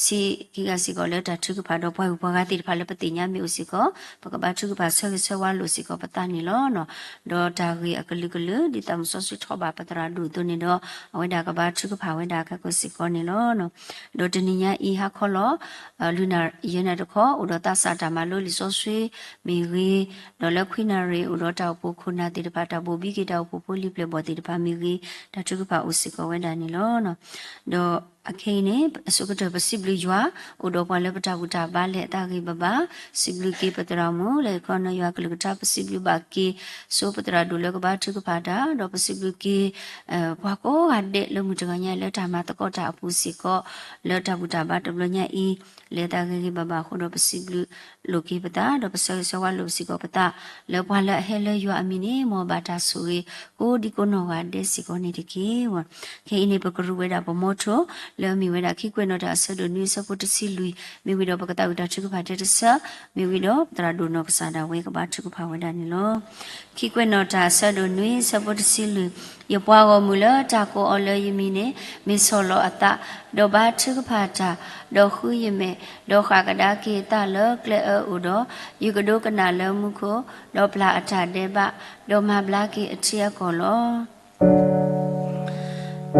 ဆံးခံဂၤစ့ၢ်ကီးလၢတၢ်ထုကဖၣ်ဒီးပှၤဂုၤပှၤဂၤသ့ၣ်တဖၣ်လၢပသ့ၣ်ညါမ့ၢ်အိၣ်စ့ၢ်ကီး ပကဘါထုကဖၣ်ဆၢဂ့ၤဆၢဝါလိာ်စ့ၢ်ကီးပသးန့ၣ်လီၤ. ဒီးတၢ်ဂ့ၢ်အကလုာ်ကလုာ် ဒ်သးမုၣ်စီဆှံထီၣ်ဘၣ်ပသရၣ်ဒိၣ်အသိးန့ၣ်ဒီး အဝဲဒၣ်ကဘါထုကဖၣ်ဝဲဒၣ်ခဲကိာ်စ့ၢ်ကီးန့ၣ်လီၤ. ဒီးတနံၤညါအံၤဟါခီလီၤ လွံၢ်နၣ်ရံၣ်ယဲၢ်နၣ်ရံၣ်တခီ အိၣ်ဒီးသးစၢ်တၢ်မၤလိလံာ်စီဆှံမ့ၢ်ဂ့ၤ, ဒီးလၢခွံနၣ်ရံၣ်အိၣ်ဒီးတၢ်အိၣ်ဖှိၣ်ခိၣ်နၢ်သ့ၣ်တဖၣ် တၢ်ဘိၣ်ဘံက့ၤတၢ်အိၣ်ဖှိၣ်ဖိလံၤပျဲၢ်ဘီၣ်သ့ၣ်တဖၣ်မ့ၢ်ဂ့ၤ, တၢ်ထုကဖၣ်အိၣ်စ့ၢ်ကီးဝဲဒၣ်န့ၣ်လီၤ. ဒီးအခဲအံၤန့ၣ် အဆိကတၢၢ်ပစံးဘျုးယွၤ အိၣ်ဒီးပှၤလၢပတၢ်ဘူၣ်တၢ်ဘါလဲၤအသးဂ့ၤဘၣ်ဘၣ်, စံးဘျုးက့ၤပသရၣ်မုၣ် လၢယခီနၢယွၤကလုၢ်ကထါ ပစံးဘျုးဘၣ်က့ၤ ဆိပသရၣ်ဒိၣ်လၢကဘါထုကဖၣ်တၢ် ဒီးပစံးဘျုးက့ၤ ပှၤကိးဂၤဒဲးလၢမုၢ်တဂီၤညါအံၤ လၢတၢ်မၤသကိးတၢ်အပူၤစ့ၢ်ကီး လၢတၢ်ဘူၣ်တၢ်ဘါတဘျီညါအံၤ လဲၤသးဂ့ၤဂ့ၤဘၣ်ဘၣ်အဃိဒီး ပစံးဘျုးလိာ်က့ၤပသး ဒီးပဆၢဂ့ၤဆၢဝါလိာ်စ့ၢ်ကီးပသး လၢပှၤလၢအဟဲလၢယွၤအမံၤန့ၣ် မ်အဘၣ်တၢ်ဆိၣ်ဂ့ၤ ကိးဒံကိးနီၢ်ဂၤဒဲးစ့ၢ်ကီးန့ၣ်တက့ၢ်. ခဲအံၤန့ၣ် ပကရူၢ်ဝဲဒၣ်ပမီထိ လၢအမ့ၢ်ဝဲဒၣ်ခံကွဲးနီၣ်တၢ်အဆၢဒိၣ်နွံအဆၢဖိတဆံလွံၢ် မ့ၢ်ဝံၤဒီးပကသးဝံၣ်တၢ်ထုကဖၣ်ထဲတဆၢ မ့ၢ်ဝံၤဒီး ပသရၣ်ဒိၣ်နီၢ်ကစၢ်ဒၣ်ဝဲကဘါထုကဖၣ်ဝဲဒၣ်န့ၣ်လီၤ. ခံကွဲးနီၣ်တၢ်အဆၢဒိၣ်နွံအဆၢဖိတဆံလွံၢ်, ယပှၤဂီၢ်မုၢ်လၢတၢ်ကိးအီၤလၢယမံၤန့ၣ် မ့ၢ်ဆီၣ်လီၤအသး, ဒီးဘါထုကဖၣ်တၢ်, ဒီးဃုယမဲာ်, ဒီးဃၣ်ကဒါက့ၤအသးလၢကျဲအၢအိၣ်ဒီး, ယကဒိကနၣ်လၢမူခိၣ်, ဒီးပျၢ်အတၢ်ဒဲးဘး, ဒီးမၤဘျါက့ၤအထံအကီၢ်လီၤ.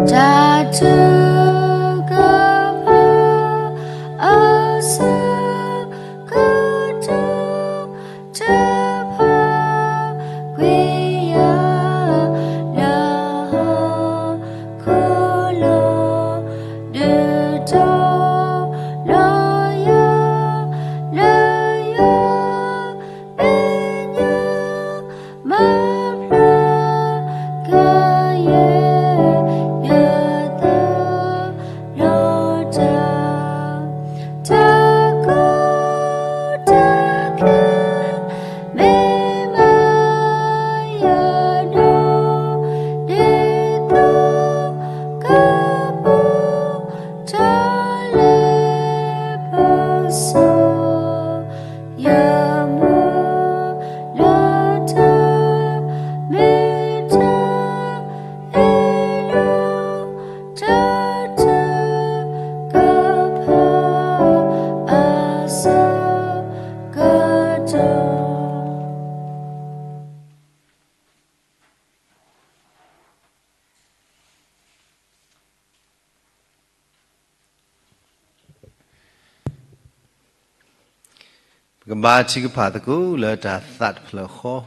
တၢ်ထုကဖၣ် အဆၢကတီၢ် တဖၣ် ကွံာ်ယၤ လၢဟီၣ်ခိၣ်လီၤ ဒုးတီၤလီၤယၤ လၢယွၤ မဲာ်ညါ မၤဖျါ ကယဲၢ် ယသး ပကဘါထုကဖၣ်သကိးလၢတၢ်သးတဖျၢၣ်ဃီ,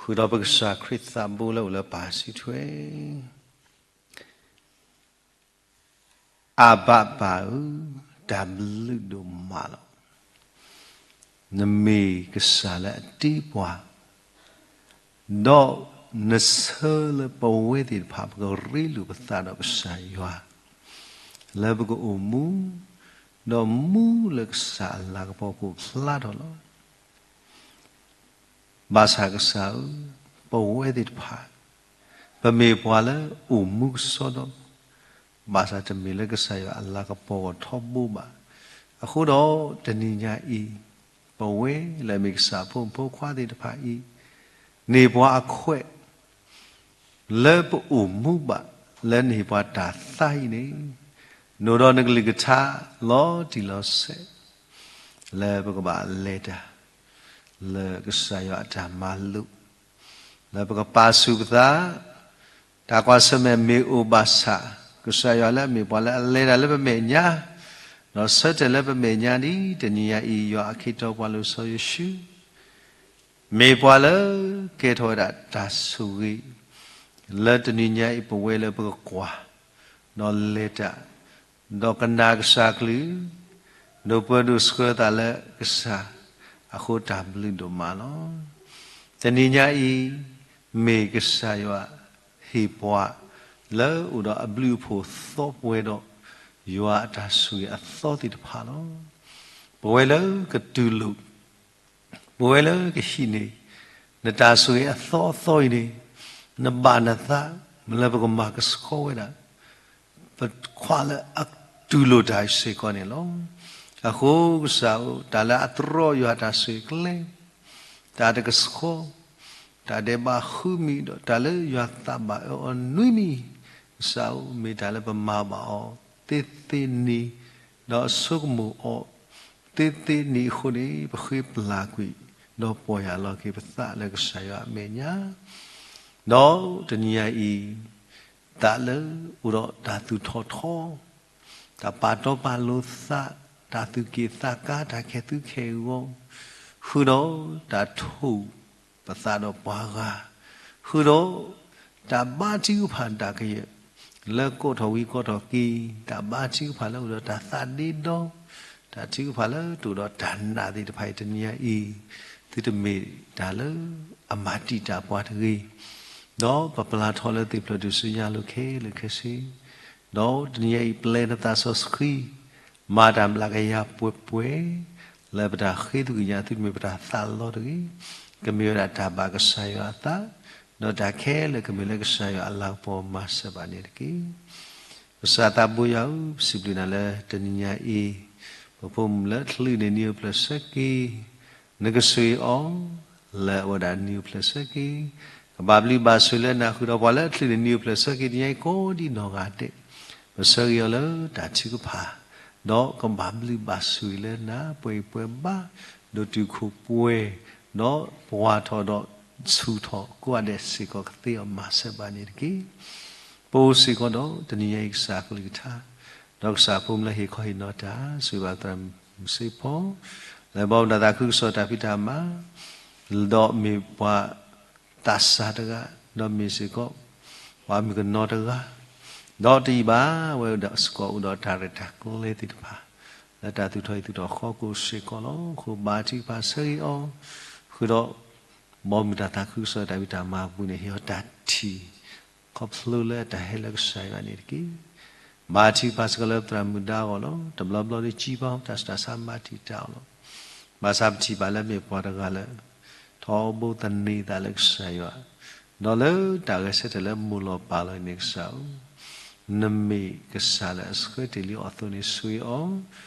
ဃုာ်ဒီးပကစၢ်ခရံာ်သးဘိလၢအိၣ်လၢပၢ်စုထွဲ အဘၣ်ပၢ်ဧၢ, တၢ်ဘျုးဒိၣ်မးလီၤ. နမ့ၢ်ကစၢ်လၢအတ့ပှၤ, ဒီးနဆၢလၢပဝဲသ့ၣ်တဖၣ် ပကရ့လိာ်ပသးဒီးကစၢ်ယွၤ, လၢပကအိၣ်မူ, ဒီးမူလၢကစၢ်အလၤကပီၤကအိၣ်ဖျါထီၣ်လီၤ. ဘၣ်ဆၣ်ကစၢ်ဧၢ, ပဝဲသ့ၣ်တဖၣ် ပမ့ၢ်ပှၤလၢအိၣ်မူကစီဒီ, ဘၣ်ဆၣ်တမ့ၢ်လၢကစၢ်ယွၤအလၤကပီၤထီဘိဘၣ်. အဃိဒီးတနံၤညါအံၤ, ပဝဲလၢအမ့ၢ်ကစၢ်အဖိမုၣ်ဖိခွါသ့ၣ်တဖၣ်အံၤ, န့ၢ်ပှၤအခွဲး လၢပအိၣ်မူဘၣ်လၢနဟ့ၣ်ပှၤတၢ်သါအံၤန့ၣ်, နအိၣ်ဒီးနကလုၢ်ကထါလီၤတံၢ်လီၤဆဲး လၢပကဘၣ်လဲၤတၢ် လၢကစၢ်ယွၤအတၢ်မၤလိာ်, လၢပကပာ်ဆူၣ်ပသး, တၢ်ကွၢ်ဆၢၣ်မဲာ်မ့ၢ်အိၣ်ဘၣ်ဆၣ်, ကစၢ်ယွၤလၢအမ့ၢ်ပှၤလၢအလဲၤတၢ်လၢပမဲာ်ညါ, ဒီးဆၢတဲာ်လၢပမဲာ်ညါဒ်တနံၤညါအံၤ ယွၤအခ့တီပှၤလိၤစီၤယိၤၡူ မ့ၢ်ပှၤလၢကဲထီၣ်ဝဲဒၣ်တၢ်ဆိၣ်ဂ့ၤ, လၢတနံၤညါအံၤပဝဲလၢပကကွၢ်, ဒီးလဲၤတၢ်, ဒီးကနၣ်ကစၢ်ကလုၢ်, ဒိးပၢဒိးဆှၢသးလၢကစၢ်, အဃိတၢ်ဘျုးဒိၣ်မးလီၤ. တနံၤညါအံၤ, မ့ၢ်ကစၢ်ယွၤဟ့ၣ်ပှၤ, လၢအိၣ်ဒီးအဘျုးအဖှိၣ်သီပှဲၤဒီး, ယွၤအတၢ်ဆိၣ်ဂ့ၤအသီသ့ၣ်တဖၣ်လီၤ. ပဝဲလၢကတူၢ်လိာ် ပဝဲလၢကဟံးန့ၢ်, နတၢ်ဆိၣ်ဂ့ၤအသီအသီအံၤန့ၣ်, နဘၣ်နသး, လၢပကမၤကဆှီဝဲဒၣ်, ပခွါလၢအတူၢ်လိာ်တၢ်စ့ၢ်ကီးန့ၣ်လီၤ. အဃိကစၢ်ဧၢ, တၢ်လၢအတြီယွၤတၢ်ဆိၣ်ဂ့ၤကျဲ, တၢ်တကဆှီ, တၢ်ဒဲးဘးဃုမံၤဒီးတၢ်လၢယွၤသးဘၣ်အၢအီၤနွံမံၤ, ကစၢ်ဧၢ, မ့ၢ်တၢ်လၢပမၤဘၣ်အီၤသ့သ့နံၤ, ဒီးဆိကမိၣ်အီၤ သ့သ့နံၤအဃိန့ၣ် ပဃ့ပျၢ်ကွံာ်, ဒီးပီၢ်ယၢ်လီၤက့ၤပသးလၢကစၢ်ယွၤအမဲာ်ညါ, ဒီးတနံၤညါအံၤ, သးလၢအိၣ်ဒီးတၢ်သူၣ်ထီၣ်ထီ, တၢ်ပာ်တီပာ်လိၤသး, တၢ်သူၣ်က့ၣ်သးကါ, တၢ်ခဲသူခဲအဂီၢ်, ဃုာ်ဒီးတၢ်ထိၣ်ပသးဒီးပှၤဂၤ, ဃုာ်ဒီးတၢ်ဘါထုကဖၣ်တၢ်ကယၢၢ်, လၢကိးထီၣ်ဝံၤကိးထီၣ်က့ၤ, တၢ်ဘါထုကဖၣ်လၢအိၣ်ဒီးတၢ်သးဒ့ဒီ, တၢ်ထုကဖၣ်လၢတအိၣ်ဒီးတၢ်နာ်သ့ၣ်တဖၣ်အံၤ တနံၤညါအံၤ, သုတမ့ၢ်တၢ်လၢအမၤတံာ်တာ်ပှၤတဂ့ၤ, ဒီးပပျၢ်ထီၣ်လၢသ့ၣ်ဖျၢၣ်ထူၣ်စုညါလိၤခဲလၢာ်ခဲဆ့, ဒီးတနံၤညါအံၤပျဲနသးစီဆှံ, မၤတၢ်မျးကယၤပှဲၤပှဲၤ, လၢပတၢ်ဃ့သုကညးသုတမ့ၢ်ပတၢ်သးလီတဂ့ၤ, ကမ့ၢ်ဝဲဒၣ်တၢ်ဘၣ်ကစၢ်ယွၤအသး, ဒီးတၢ်ခဲလၢာ်ကမ့ၢ်လၢကစၢ်ယွၤအလၤကပီၤမၤစၢၤဘၣ်န့ၣ်တက့ၢ်. ကစၢ်သးဘိယွၤဧၢ, ပစံးဘျုးနၤလၢတနံၤညါအံၤ, ပဖိမုၣ်လၢချုးန့ၢ်နံၣ်အိၣ်ဖျဲၣ်ဆၢက့ၤ, နကဆိၣ်ဂ့ၤအီၤ, လၢအဝဲဒၣ်နံၣ်အိၣ်ဖျဲၣ်ဆၢက့ၤ, ကဘၣ်ဘျုးဘၣ်ဆိၣ်ဂ့ၤလၢနၤဃုာ်ဒီးပှၤလၢအချုးန့ၢ်နံၣ်အိၣ်ဖျဲၣ်ဆၢက့ၤ တနံၤညါအံၤကိးဒံနီၢ်ဂၤဒဲး, ပဆၢဂ့ၤအီၤလၢတၢ်ထုကဖၣ်, ဒီးကဘၣ်ဘျုးဘၣ်ဆိၣ်ဂ့ၤလၢနၤ ပှဲၤအံၤပှဲၤဘါ, ဒီးတုၤခိၣ်ပှဲၤ, ဒီးပှၢ်ထီၣ်ဒီးဆူၣ်ထီၣ်ကိးဂၤဒဲးစ့ၢ်ကီးကသ့အီၤမၤစၢၤဘၣ်န့ၣ်တက့ၢ်. ပအိၣ်စ့ၢ်ကီးဒီးတနံၤညါအံၤကစၢ်အကလုၢ်ကထါ, ဒီးကစၢ်ဖိမုၣ်လၢဟ့ၣ်ခီဟ့ၣ်နီၤတၢ်, ဆိၣ်ဂ့ၤဘၣ်သရၣ်မုၣ်စ့ဖီ, လၢဘီမုၢ်တၢ်သးခုကစီၣ်တၢ်ဖံးတၢ်မၤ, ဒီးမ့ၢ်ပှၤသးစၢ်တဂၤ, ဒီးမ့ၢ်စ့ၢ်ကီး, ပှၤမုၢ်ကနီၤတဂၤ, ဒီးတယံာ်ဘၣ်ဝဲဒီးစ့ၢ်ကီးအိၣ်ဒီးတၢ်ရဲၣ်တၢ်ကျဲၤသ့ၣ်တဖၣ်, လၢတၢ်သူၣ်ထီၣ်အံၤသူၣ်ထီၣ်ဃီကိးစ့ၢ်ကီးလီၤ. အဃိဘါထုကဖၣ်ဆၢဂ့ၤအီၤ, ဃုာ်ဒီး ဘီမုၢ်တၢ်သးခုကစီၣ်တၢ်ဖံးတၢ်မၤအပူၤန့ၣ် ဟ့ၣ်အီၤတၢ်ထံၣ်, ခီဖျိလၢအတၢ်ဟဲလၢကစၢ်ယွၤန့ၣ်တက့ၢ်. ဘါထုကဖၣ်စ့ၢ်ကီးလၢပသရၣ်မုၣ်ဒါအဂီၢ်လီၤ. တဘျီဘျီဒီးစံးဘၣ်တၢ်ဆူးတၢ်ဆါမၤတံာ်တာ်အီၤလီၤ. ဘၣ်ဆၣ်ပထံၣ်ဘၣ်လၢမ့ၢ်ပှၤတဂၤလၢ ထီဘိသန့ၤသးလၢကစၢ်ယွၤ, ဒီးလၢတၢ်ဂဲၤဆၢထၢၣ်လၢမိၢ်လီၤပၢ်လီၤန့ၣ်ကစၢ်ဧၢ, နမ့ၢ်ကစၢ်လၢအဆှၢတ့ၢ်လံအီၤအသိးန့ၣ်ဆိၣ်ဂ့ၤအီ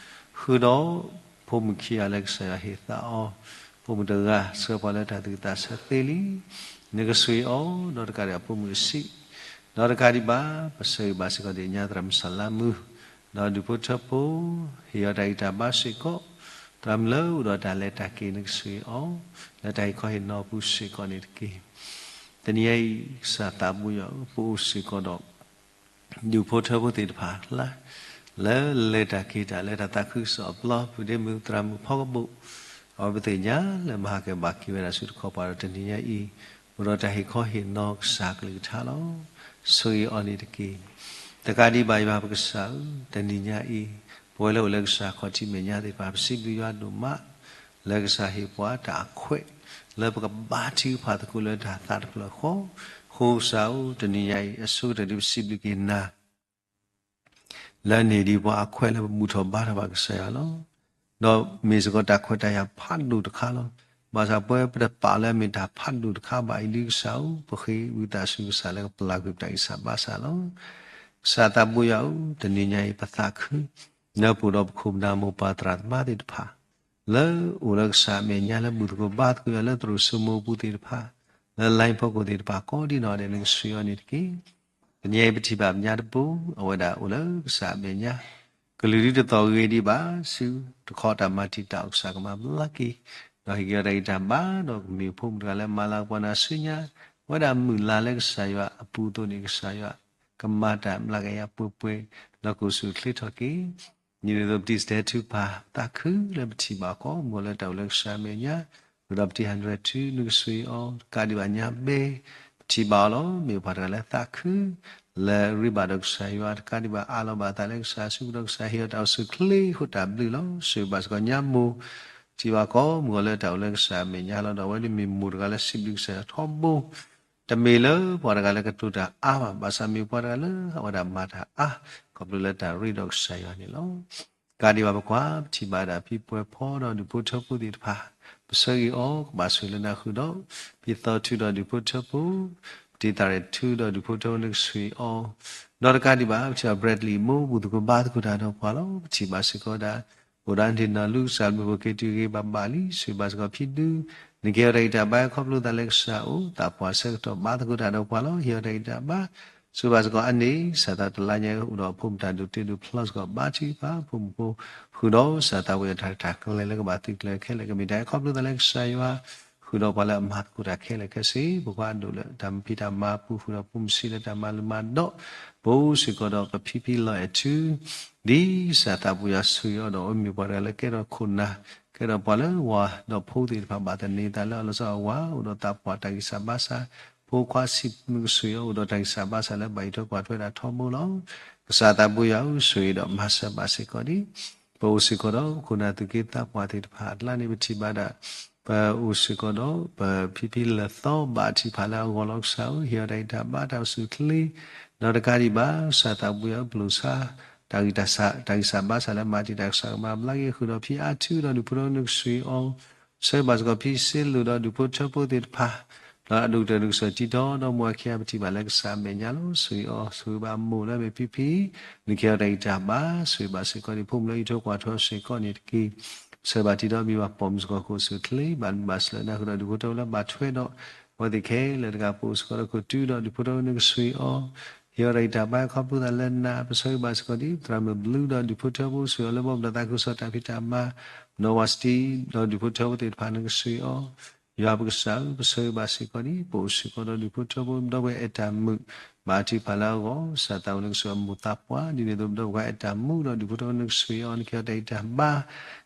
ၤ, ဃုာ်ဒီး ဖိမုၣ်ခံဂၤလၢကစၢ်ယွၤဟ့ၣ်သါအီၤ, ဖိမုၣ်တဂၤဆှၢပှၤလၢတၢ်သူၣ်ကသးဆၢသ့လံ, နကဆိၣ်ဂ့ၤအီၤ, ဒီးတကးဒံးဘၣ်ဖိမုၣ်အဆံး, ဒီးတကးဒံးဘၣ် ပဆၢဂ့ၤဘၣ်စ့ၢ်ကီးဒ်ညါသရၣ်မုၣ်စၢ်လါမုၢ်, ဒီးဒူၣ်ဖိထၢဖိ, ဟ့ၣ်အီၤတၢ်ဂံၢ်တၢ်ဘါစ့ၢ်ကီး, သရၣ်မုၣ်လၢအိၣ်ဒီးတၢ်လဲၤတၢ်က့ၤနကဆိၣ်ဂ့ၤအီၤ, လၢတၢ်ဟ့ၣ်ခီဟ့ၣ်နီၤအပူၤစ့ၢ်ကီးန့ၣ်တက့ၢ်. တနံၤအံၤ ကစၢ်သးဘိယွၤဧၢ, ပအိၣ်စ့ၢ်ကီးဒီး ဒူၣ်ဖိထၢဖိသ့ၣ်တဖၣ်အကျါ, လၢလဲၤတၢ်က့ၤတၢ်လၢတၢ်သးခုကစီၣ်အပျီ, ပုၢ်ဒ့မုၣ်သရၣ်မုၣ်ဖီကဘိၣ်, အဝဲပသ့ၣ်ညါလၢမၤဟးဂီၤဘၣ်က့ၤဝဲဒၣ်ဆူတခီပၤဒီးတနံၤညါအံၤ, အိၣ်ဒီးတၢ်ဟ့ၣ်ခီဟ့ၣ်နီၤကစၢ်ကလုၢ်ကထါလီၤ. ဆိၣ်ဂ့ၤအီၤန့ၣ်တက့ၢ်. တကးဒံးဘၣ်ယွၤပကစၢ်ဧၢ, တနံၤညါအံၤ, ပဝဲလၢအိၣ်လၢကစၢ်ခီၣ်ထံးမဲာ်ညါသ့ၣ်တဖၣ် ပစံးဘျုးယွၤဒိၣ်မး လၢကစၢ်ဟ့ၣ်ပှၤတၢ်အခွဲး လၢပကဘါထုကဖၣ်သကိးလၢတၢ်သးတဖျၢၣ်အဃိ, ဃိကစၢ်ဧၢ, တနံၤညါအံၤ အဆိကတၢၢ်ဒ်ပစံးဘျုးက့ၤနၤ လၢန့ၢ်ဒံးပှၤအခွဲးလၢပဘူၣ်ထီၣ်ဘါထီၣ်ဘၣ်ကစၢ်ယွၤလီၤ. ဒီးမ့ၢ်စ့ၢ်ကီးတၢ်ခွဲးတၢ်ယာ်ဖးဒိၣ်တခါလီၤ. ဘၣ်ဆၣ်ပဝဲပတပာ်လၢအမ့ၢ်တၢ်ဖးဒိၣ်တခါဘၣ်အံၤဒုကစၢ်ဧၢ, ပဃ့ဝံသးစူၤကစၢ်လၢကပျၢ်ကွံာ်ပတၢ်ဂံၢ်စၢ်ဘါစၢ်လီၤ. ကစၢ်သးဘိယွၤဧၢ, တနံၤညါအံၤပသးခု လၢပအိၣ်ဒီးပခိၣ်ပနၢ်မိၢ်ပၢ်သရၣ်သမါသ့ၣ်တဖၣ် လၢအိၣ်လၢကစၢ်အမဲာ်ညါလၢဘူၣ်သကိးဘါသကိးယွၤလၢသရိာ်စိမိၤအပူၤသ့ၣ်တဖၣ်, လၢ line ဖီခိၣ်သ့ၣ်တဖၣ်ကိးဒံနီၢ်ဒဲး နကဆှၢအီၤန့ၣ်တက့ၢ်. တနံၤအံၤပထံၣ်ဘၣ်ပညါတပူၤ အဝဲဒၣ်အိၣ်လၢကစၢ်အမဲာ်ညါ ကလုၢ်ဒုတသီၣ်ဂ့ၤဒံးဘၣ် ဆူတခီတၢ်မၤတံာ်တာ်အီၤကစၢ်ကမၤဘျါက့ၤ, ဒီးဟ့ၣ်က့ၤအီၤတၢ်ဂံၢ်တၢ်ဘါ ဒီးကမ့ၢ်ဖိမုၣ်တဂၤလၢမၤလၤကပီၤနၤဆူညါ, အဝဲဒၣ်မုၢ်လၢ်လၢကစၢ်ယွၤအပူၤအသိးန့ၣ် ကစၢ်ယွၤကမၤတၢ်ဘျါက့ၤအပှဲၤပှဲၤ, ဒီးကအိၣ်ဆူၣ်အိၣ်ချ့ထီၣ်က့ၤ ဒ်န့ၣ်အသိးပတံၤစတဲထုကဖၣ်သးခုလၢပထံၣ်ဘၣ်ကီး မုၢ်ဂီၤလၢတၢ်အိၣ်လၢကစၢ်အမဲာ်ညါ, ဃုာ်ဒီးပတံၤဟးဒွဲၣ်ထု နကဆှၢအီၤ တကးဒံးဘၣ်ညါဘဲ ပထံၣ်ဘၣ်အီၤလီၤ. မ့ၢ်ပှၤတဂၤလၢသးခု လၢအရ့ဘၣ်ဒီးကစၢ်ယွၤ တကးဒံးဘၣ်အးလီၤဘၣ်အသးလၢကစၢ်အစုပူၤဒီးကစၢ်ဟ့ၣ်အီၤတၢ်အိၣ်ဆူၣ်အိၣ်ချ့အဃိတၢ်ဘျုးလီၤ. ဆိၣ်ဂ့ၤဘၣ်စ့ၢ်ကီးညါမိၢ် ထံၣ်ဘၣ်ကီး မုၢ်ဂီၤလၢတၢ်အိၣ်လၢကစၢ်အမဲာ်ညါလီၤ. ဒီးအဝဲန့ၣ်မ့ၢ်မိၢ်တဂၤလၢစံးဘျုးကစၢ်ယွၤထီဘိ တမ့ၢ်လၢပှၤတဂၤလၢကတိၤတၢ်အါဘၣ်, ဘၣ်ဆၣ်မ့ၢ်ပှၤတဂၤလၢအဝဲဒၣ်မၤတၢ်အါ ခီဖျိလၢတၢ်ရ့ဒီးကစၢ်ယွၤန့ၣ်လီၤ. ကးဒံးဘၣ်ပကွၢ် ပထံၣ်ဘၣ်ဒၣ်ဖံပှဲၤဖီဒီးဒူၣ်ဖိထၢဖိသ့ၣ်တဖၣ် ပဆၢဂ့ၤအီၤ ကဘၣ်ဆိၣ်ဂ့ၤလၢနၤဃုာ်ဒီး ဖံသီထုဒီးဒူၣ်ဖိထၢဖိ ပတံၤသးရဲၣ်ထုဒီးဒူၣ်ဖိထၢဖိ နကဆှၢအီၤ ဒီးတကးဒံးဘၣ် ပထံၣ်ဘၣ် Bradley မိၢ် ဘူၣ်သကိးဘါသကိးတၢ်ဒီးပှၤလီၤ. ပထံၣ်ဘၣ်စ့ၢ်ကီးဒၣ် အိၣ်ဒီးနထံၣ်နီၢ်လူကစၢ်ဘျုးဖှိၣ် က့ၤတုၤဂ့ၤဘၣ်ဘၣ်လံ. ဆိၣ်ဂ့ၤဘၣ်စ့ၢ်ကီးဖံဒူ နကဟ့ၣ်အီၤတၢ်ဂံၢ်တၢ်ဘါခီဖျိသးလၢကစၢ်အအိၣ် သးပှၢ်ဆၢကတီၢ်ဘါသကိးတၢ်ဒီးပှၤလီၤ. ဟ့ၣ်အီၤတၢ်ဂံၢ်တၢ်ဘါ ဆိၣ်ဂ့ၤဘၣ်စ့ၢ်ကီးအန့ၣ် စၢ်သးတလါညါ အိၣ်ဒီးအဖိမုၣ်တၢ်ဒိၣ်တုာ်ဒိၣ်ဖျီစ့ၢ်ကီး ဘါထုကဖၣ်ဖိမုၣ်ဖိ ဃုာ်ဒီးစၢ်သးဝံၣ်အတၢ်ရဲၣ်တၢ်ကျဲၤလၢကဘၣ်သုးကျဲၤခဲလၢာ် ကမ့ၢ်တၢ်အဲၣ်ခီဖျိသးလၢကစၢ်ယွၤ ဃုာ်ဒီးပှၤလၢအမၤသကိးတၢ်ခဲလၢာ်ခဲဆ့ ပကွၢ်အဒိၣ်လၢတၢ်မၤဖံးတၢ်မၤပူၤ ဃုာ်ဒီးဖိမုၣ်ဆံးလၢတၢ်မၤလၢမၤဒီး ပအိၣ်စ့ၢ်ကီးဒီးပဖံဖံလီၤအဲၣ်ထူ ဒ်စၢ်သးပူၤယွၤဆိၣ်ဂ့ၤအီၤဒီး အဝဲမ့ၢ်ပှၤတဂၤလၢကဲထီၣ်ခိၣ်နၢ် ကဲထီၣ်ပှၤလၢဝၤဒီးဖိသ့ၣ်တဖၣ် ဘၣ်သန့ၤသးလၢအလီၤဆီအဝၤ အိၣ်ဒီးသးပှၢ်တၢ်ဂံၢ်စၢ်ဘါစၢ် ဖိခွါဆံး နကဆိၣ်ဂ့ၤအီၤ အိၣ်ဒီးတၢ်ဂံၢ်စၢ်ဘါစၢ်လၢဘၣ်အံးထွဲကွၢ်ထွဲဒၣ်ထီဘိလီၤ. ကစၢ်သးပူၤယွၤဧၢ ဆိၣ်ဂ့ၤဒီးမၤစၢၤဘၣ်စ့ၢ်ကီးဒံး ပအိၣ်စ့ၢ်ကီးဒီးခိၣ်နၢ်သူၣ်က့သးပှၢ်သ့ၣ်တဖၣ်အကျါန့ၣ် ပထံၣ်ဘၣ်ဒၣ် ပအိၣ်စ့ၢ်ကီးဒီး ပဖံဖံလၢာ်သီ ဘၣ်ထံဖးလၢအဂီၢ်လီၤကစၢ်ဧၢ ဟ့ၣ်အီၤတၢ်ဂံၢ်တၢ်ဘါတၢ်အိၣ်ဆူၣ်အိၣ်ချ့ ဒီးတကးဒံးဘၣ် ကစၢ်သးပူၤယွၤဧၢ ပလိာ်ဆါ တၢ်ဂံၢ်တၢ်စၢ် တၢ်ဂံၢ်စၢ်ဘါစၢ်လၢမၤတံာ်တာ်ကစၢ်ကမၤဘျါက့ၤဃုာ်ဒီးဖံအါထူဒီးဒူၣ်ဖိထၢဖိ နကဆိၣ်ဂ့ၤအီၤ ဆိၣ်ဂ့ၤဘၣ်စ့ၢ်ကီးဖံစ့လိာ်ဒီးဒူၣ်ဖိထၢဖိသ့ၣ်တဖၣ် ဒီးအဒိၣ်ကတၢၢ်နကစၢ်တံၤတီဒီးမိၢ်အခံဂၤ ပထံၣ်ဘၣ်လၢကစၢ်အမဲာ်ညါလီၤ. ဆိၣ်ဂ့ၤအီၤ ဆိၣ်ဂ့ၤဘၣ်မိၢ်လၢမ့ၢ်ဖံဖံ နကဟ့ၣ်အီၤတၢ်ဂံၢ်တၢ်ဘါ ဆိၣ်ဂ့ၤဘၣ်စ့ၢ်ကီးန့ၣ် ဖိမုၣ်လၢအံးထွဲကွၢ်ထွဲစ့ၢ်ကီးန့ၣ်တက့ၢ်. ဆၢဘၣ်တံၤဒီးမ့ၢ်ဘၣ်ပိာ်မုၣ်စ့ၢ်ကီး ကအိၣ်ဆူၣ်အိၣ်ချ့ ဘၣ်မုာ်ဘၣ်စၢၤလၢနၤဃုာ်ဒီးဒူၣ်ဖိထၢဖိလၢဘၣ်ထွဲဒီး အဝဲသ့ၣ်ခဲလၢာ်တဂၤ ပအိၣ်စ့ၢ်ကီးဒီးခိၣ်တုဒီးဒူၣ်ဖိထၢဖိ နကဆိၣ်ဂ့ၤအီၤ ဟ့ၣ်အီၤတၢ်ဂံၢ်တၢ်ဘါခီဖျိသးလၢနၤ ပဆၢဂ့ၤဘၣ်စ့ၢ်ကီးဒ် သရၣ်မုၣ်ဘျုးဒီးဒူၣ်ဖိထၢဖိ ဆိၣ်ဂ့ၤအီၤလၢဘီၣ်ဘျီသးခုကစီၣ်တၢ်ဖံးတၢ်မၤ နီၢ်ဝၤစတံဒီးဒူၣ်ဖိထၢဖိသ့ၣ်တဖၣ် နကဆိၣ်ဂ့ၤအီၤ ယွၤပကစၢ်ဧၢ ပဆၢဂ့ၤဘၣ်စ့ၢ်ကီးဒ် ပအိၣ်စ့ၢ်ကီးဒီးဒူၣ်ဖိထၢဖိ ဒီပုၢ်ဝဲၢ်အဲၣ်တၢ်မုာ် ဘၣ်ထုကဖၣ်လၢအဂီၢ် ကစၢ်သးဝံၣ်နကဆိၣ်ဂ့ၤအမိၢ်သးပှၢ် ဒ်န့ၣ်အသိး ဒီပုၢ်ဝဲၢ်အဲၣ်တၢ်မုာ်ဒီးဒူၣ်ဖိထၢဖိ နကဆိၣ်ဂ့ၤအီၤ နကဟ့ၣ်အီၤတၢ်ဂံၢ်တၢ်ဘါ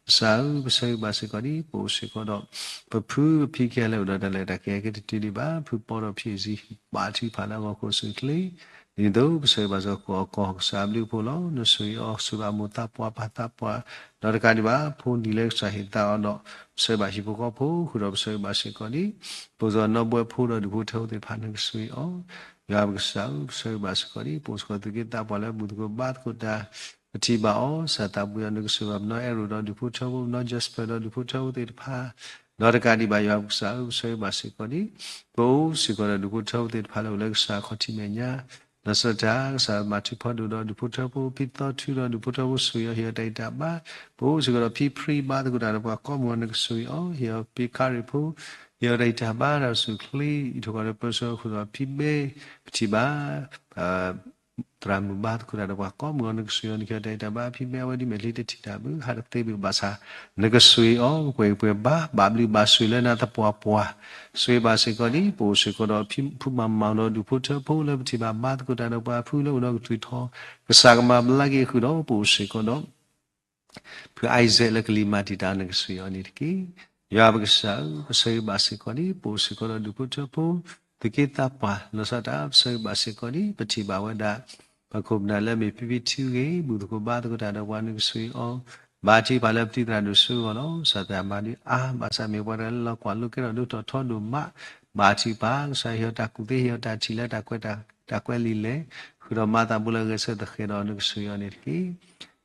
ကစၢ်ဧၢ ပဆၢဂ့ၤဘၣ်စ့ၢ်ကီးဒ် ပအိၣ်စ့ၢ်ကီးဒီး ပဖုပဖံခံဂၤလၢအိၣ်ဒီးတၢ်လဲၤတၢ်က့ၤ ကဲတတုၤဒံးဘၣ် ဖုပီဒီးဖံအ့ၣ်စံ ဘၣ်ထုကဖၣ်လၢအဂီၢ် ကအိၣ်ဆူၣ်အိၣ်ချ့ ဒ်န့ၣ်အသိး ပဆၢဂ့ၤဘၣ်စ့ၢ်ကီး ကီၢ်ကစၢ်အဘျုးအဖှိၣ်လီၤ. နဆိၣ်ဂ့ၤအီၤ ဆိၣ်ဂ့ၤဘၣ်မိၢ်သးပှၢ်ပၢ်သးပှၢ် ဒီးတကးဒံးဘၣ် ဖိနံၤလၢကစၢ်ဟ့ၣ်သါအီၤဒီး ပဆၢဂ့ၤဘၣ်ဟံၣ်ဖိဃီဖိ ဃုာ်ဒီးပဆၢဂ့ၤဘၣ်စ့ၢ်ကီးဒ် ပအိၣ်စ့ၢ်ကီးနီၣ်ဘွဲဖိဒီးဒူၣ်ဖိထၢဖိသ့ၣ်တဖၣ် နကဆိၣ်ဂ့ၤအီၤ ယွၤပကစၢ်ဧၢ ပဆၢဂ့ၤဘၣ်စ့ၢ်ကီးဒ် ပအိၣ်စ့ၢ်ကီးသူၣ်က့သးပှၢ်လၢဘူၣ်သကိးဘါသကိးတၢ် ပထံၣ်ဘၣ်အီၤ ကစၢ်သးပူၤယွၤ နကဆိၣ်ဂ့ၤဘၣ်ပနီၢ်အဲၣ်ရိၣ်ဒီးဒူၣ်ဖိထၢဖိ ပနီၢ် Jasper ဒီးဒူၣ်ဖိထၢဖိသ့ၣ်တဖၣ် ဒီးတကးဒံးဘၣ် ယွၤပကစၢ်ဧၢ ပဆၢဂ့ၤဘၣ်စ့ၢ်ကီးဒ် ပအိၣ်စ့ၢ်ကီးဒီးဒူၣ်ဖိထၢဖိသ့ၣ်တဖၣ်လၢအိၣ်လၢကစၢ်ခီၣ်ထံးမဲာ်ညါ လီၤဆီဒၣ်တၢ် ကစၢ်မၤထူဖီဒိၣ်ဒီးဒူၣ်ဖိထၢဖိ ဖံသီထူဒီးဒူၣ်ဖိထၢဖိ ဆိၣ်ဂ့ၤအီၤ ဟ့ၣ်အီၤတၢ်ဂံၢ်တၢ်ဘါ ပအိၣ်စ့ၢ်ကီးဒီးဖံဖြံ ဘါသကိးတၢ်ဒီးပှၤကိးမုၢ်ဂီၤ နကဆိၣ်ဂ့ၤအီၤ ဟ့ၣ်အီၤဖံခါရံၣ်ဖိ ဟ့ၣ်အီၤတၢ်ဂံၢ်တၢ်ဘါ တၢ်အိၣ်ဆူၣ်အိၣ်ချ့ အံးထွဲကွၢ်ထွဲပၢဆှၢဃုာ်ဒီးဖံဘဲ ပထံၣ်ဘၣ် သရၣ်မုၣ်ဘါသကိးတၢ်ဒီးပှၤကိးမုၢ်ဂီၤ နကဆိၣ်ဂ့ၤအီၤ နကဟ့ၣ်အီၤတၢ်ဂံၢ်တၢ်ဘါ ဖံဘဲ အဝဲဒ်မဲာ်ချံတထံၣ်တၢ်ဘၣ် ဟးတသ့ဘၣ်ဘၣ်ဆၣ် နကဆိၣ်ဂ့ၤအီၤ ပှဲၤပှဲၤဘါ ဘၣ်ဘျုးဘၣ်ဆိၣ်လၢနၤသပှၢ်ပှၢ် ဆိၣ်ဂ့ၤဘၣ်စ့ၢ်ကီးဒ် ပအိၣ်စ့ၢ်ကီးဒီးဖံဖုမၤမၤဒီးဒူၣ်ဖိထၢဖိလၢပထံၣ်ဘၣ်ဘါသကိးတၢ်ဒီးပှၤဖုလၢအိၣ်ဒီးကတုၤထီၣ် ကစၢ်ကမၤဘျါက့ၤဃုာ်ဒီး ပအိၣ်စ့ၢ်ကီးဒီး ဖု Isaac လၢကလံၤမၤတံာ်တာ် နကဆိၣ်ဂ့ၤအီၤန့ၣ်တက့ၢ်. ယွၤပကစၢ်ဧၢ, ပဆၢဂ့ၤဘၣ်စ့ၢ်ကီးန့ၣ် ပအိၣ်စ့ၢ်ကီးဒီးဒူၣ်ဖိထၢဖိ သုးက့သးပှၢ် လီၤဆီဒၣ်တၢ် ပဆၢဂ့ၤဘၣ်စ့ၢ်ကီးန့ၣ် ပထံၣ်ဘၣ်ဝဲဒၣ် ပခိၣ်ပနၢ်လၢအမ့ၢ်ဖံဖံထံဂ့ၤ ဘူၣ်သကိးဘါသကိးတၢ်ဒီးပှၤနကစၢ်အံၤအီၤ, ဘါထုကဖၣ်လၢပတံၤသရၣ်ဒိၣ်စိအဂီၢ်လီၤ. ကစၢ်သးမၤဒုးအါ ဘၣ်ဆၣ်မ့ၢ်ပှၤတဂၤလၢလီၤကွၢ်လိကဲထီၣ်ဒိၣ်ထီၣ်ထီဒိၣ်မး, ဘါထုကဖၣ် ကစၢ်ဟ့ၣ်အီၤတၢ်ကူၣ်သ့ ဟ့ၣ်အီၤတၢ်ထံၣ်လၢတၢ်ကွဲးတၢ် တၢ်ကွဲးလံာ်လဲၣ်, ဃုာ်ဒီးမၤသးဘိလၢဂဲၤဆၢထၢၣ်သဃဲးဒီးနကစၢ်အံၤအီၤန့ၣ်တက့ၢ်.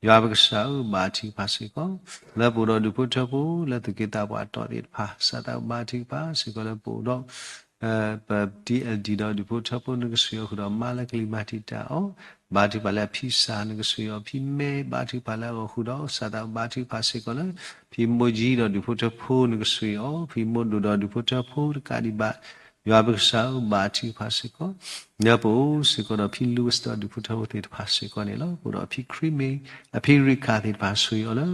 ယွၤပကစၢ်ဧၢ, ဘါထုကဖၣ်စ့ၢ်ကီး လၢပအိၣ်ဒီးဒူၣ်ဖိထၢဖိလၢသုးက့သးပှၢ်အတီၢ်သ့ၣ်တဖၣ်, ကစၢ်သးဘါထုကဖၣ်စ့ၢ်ကီးလၢပအိၣ်ဒီး ပ တီအဲလ်တီ ဒီးဒူၣ်ဖိထၢဖိနကစၢ်အံၤအီၤ ဃုာ်ဒီးမၤလၢကလံၤမၤတံာ်တာ်အီၤ, ဘါထုကဖၣ်လၢအဖံစၢ်နကစၢ်အံၤအီၤ, ဖံမဲဘါထုကဖၣ်လၢအဂီၢ်ဃုာ်ဒီး ကစၢ်သးဘါထုကဖၣ်စ့ၢ်ကီးလၢ ဖံမိၢ်ကၠံဒီးဒူၣ်ဖိထၢဖိနကစၢ်အံၤအီၤ, ဖံမိၢ်ဒိၣ်ဒီးဒူၣ်ဖိထၢဖိတကးဒံးဘၣ်, ယွၤပကစၢ်ဧၢ, ဘါထုကဖၣ်စ့ၢ်ကီး လၢပအိၣ်စ့ၢ်ကီးဒီးဖံလူဝဲစ့ၣ်ဒီးဒူၣ်ဖိထၢဖိသ့ၣ်တဖၣ်စ့ၢ်ကီးန့ၣ်လီၤ. ပအိၣ်ဒီးဖံခရံမ့ၢ် အဖံရံခၣ်သ့ၣ်တဖၣ်စ့ၢ်ကီးအီၤလၢ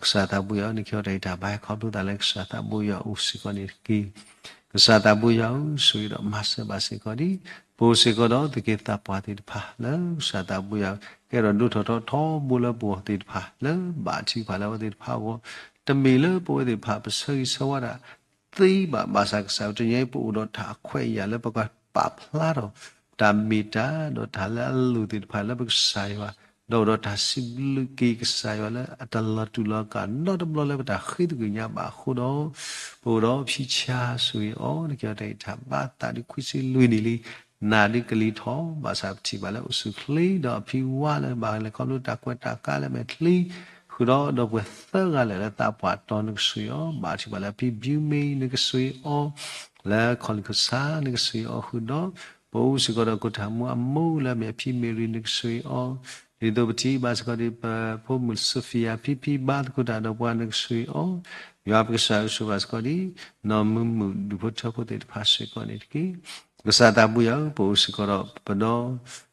ကစၢ်သးဘိယွၤဧၢ, နကဟ့ၣ်အီၤတၢ်ဂံၢ်တၢ်ဘါဟဲခီဖျိသးလၢကစၢ်သးဘိယွၤအအိၣ်စ့ၢ်ကီးန့ၣ်တက့ၢ်. ကစၢ်သးဘိယွၤဧၢ, ဆိၣ်ဂ့ၤဒီးမၤစၢၤဘၣ်စ့ၢ်ကီးဒံး ပအိၣ်စ့ၢ်ကီးဒီးသုးက့သးပှၢ်သ့ၣ်တဖၣ်လၢ ကစၢ်သးဘိယွၤ ကဲထီၣ်ဒိၣ်ထီၣ်ထီထီဘိလၢပဂီၢ်သ့ၣ်တဖၣ် လၢဘါထုကဖၣ်လၢအဝဲသ့ၣ်တဖၣ်အဂီၢ်, တမ့ၢ်လၢပဝဲသ့ၣ်တဖၣ်ပဆၢဂ့ၤဆၢဝါဒၣ် သ့ဘၣ်, ဘၣ်ဆၣ်ကစၢ်တနံၤအံၤ ပအိၣ်ဒီးတၢ်အခွဲးအယာ်လၢပကပာ်ဖျါထီၣ် တၢ်မ့ၢ်တၢ်ဒီးတၢ်လၢအလိၣ်သ့ၣ်တဖၣ်လၢပကစၢ်ယွၤ, ဒီးအိၣ်ဒီးတၢ်စံးဘျုးက့ၤကစၢ်ယွၤလၢအတလီၤတူာ်လီၤကၢ်နီတဘျီလၢပတၢ်ဃ့သကွံာ်ညါဘၣ်အဃိဒီး ပအိၣ်ဒီးဖံဆါဆိၣ်ဂ့ၤအီၤ, နကဟ့ၣ်အီၤတၢ်ဂံၢ်တၢ်ဘါသးဒ်ခွံဆံလွံၢ်နံၣ်လံ, နၤဒ်ကလံၤထီၣ်, ဘၣ်ဆၣ်ပထံၣ်ဘၣ်လၢအိၣ်ဆူၣ်ချ့ ဒီးအဖံဝါလၢဘၣ်ဃးလဲၤခီဖျိတၢ်ကွဲးတၢ်ကါလၢမဲာ်ချံ, ဃုာ်ဒီးဒီပုၢ်ဝဲၢ်သၢဂၤလၢာ်လၢသးပှၢ်တီၢ်နကစၢ်အံၤအီၤ, ဘါထုကဖၣ်လၢဖံဘျုးမ့ၢ်နကစၢ်အံၤအီၤ, လၢခီၣ်လံၢ်ခိၣ်ဆါနကစၢ်အံၤအီၤဃုာ်ဒီး ပအိၣ်စ့ၢ်ကီးဒီးခိၣ်တၢ်မူအမိၢ်လၢအမ့ၢ်အဖံမ့ၢ်ရံနကစၢ်အံၤအီၤ, ဒ်သိးပထံၣ်ဘၣ်စ့ၢ်ကီးဒ်ပဖိမုၣ်စီၤဖံယၤ ဖံဖံဘါသကိးတၢ်ဒီးပှၤနကစၢ်အံၤအီၤ, ယွၤပကစၢ်ဧၢ, ဆိၣ်ဂ့ၤဘၣ်စ့ၢ်ကီးဒ် နီၢ်မုာ်မုာ်ဒူၣ်ဖိထၢဖိသ့ၣ်တဖၣ်စ့ၢ်ကီးန့ၣ်တက့ၢ်. ကစၢ်သးဘိယွၤဧၢ, ပအိၣ်စ့ၢ်ကီးဒီးပဒီ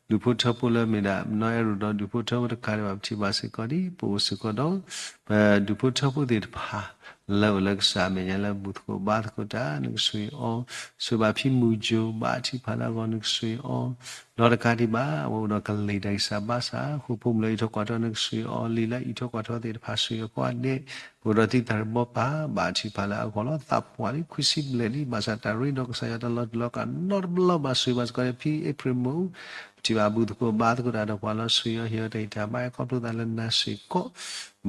ဒူၣ်ဖိထၢဖိလၢမ့ၢ်ဒၣ် နီၢ်အဲၣ်ရိၣ်ဒီးဒူၣ်ဖိထၢဖိတကးဒံးဘၣ် ပထံၣ်ဘၣ်စ့ၢ်ကီးဒ် ပအိၣ်စ့ၢ်ကီးဒီး ပဒူၣ်ဖိထၢဖိသ့ၣ်တဖၣ် လၢအိၣ်လၢကစၢ်အမဲာ်ညါလၢဘူၣ်သကိးဘါသကိးတၢ်နကစၢ်အံၤအီၤ, ဆိၣ်ဂ့ၤဘၣ်ဖံမုၢ်ကၠိ ဘါထုကဖၣ်လၢအဂီၢ်နကစၢ်အံၤအီၤ, ဒီးတကးဒံးဘၣ် အဝဲအိၣ်ဒီးကလံၤတၢ်ဂံၢ်စၢ်ဘါစၢ် ဃိာ်ဖိမုၣ်လၢအအံးထွဲကွၢ်ထွဲနကစၢ်အံၤအီၤ, လံာ်လၢအအံးထွဲကွၢ်ထွဲသ့ၣ်တဖၣ်စ့ၢ်ကီးကိးဂၤဒဲး, ပအိၣ်ဒီးသံသးတဘီပၢ် ဘါထုကဖၣ်လၢအဂီၢ်လီၤ. သးပှၢ်လံ ခွံဆံဘျဲၣ်လံ ဘၣ်ဆၣ်တၢ်ရ့ဒီးကစၢ်ယွၤတလီၤတူာ်လီၤကၢ်နီတဘျီဘၣ်, ဆိၣ်ဂ့ၤဘၣ်စ့ၢ်ကီးဒ်ဖံအ့ဖြ့ၣ်မိၢ် ပထံၣ်ဘၣ်ဘူၣ်သကိးဘါသကိးတၢ်ဒီးပှၤလီၤ, ဆိၣ်ဂ့ၤအီၤ ဟ့ၣ်အီၤတၢ်ဂံၢ်တၢ်ဘါဟဲခီဖျိသးလၢနၤစ့ၢ်ကီး,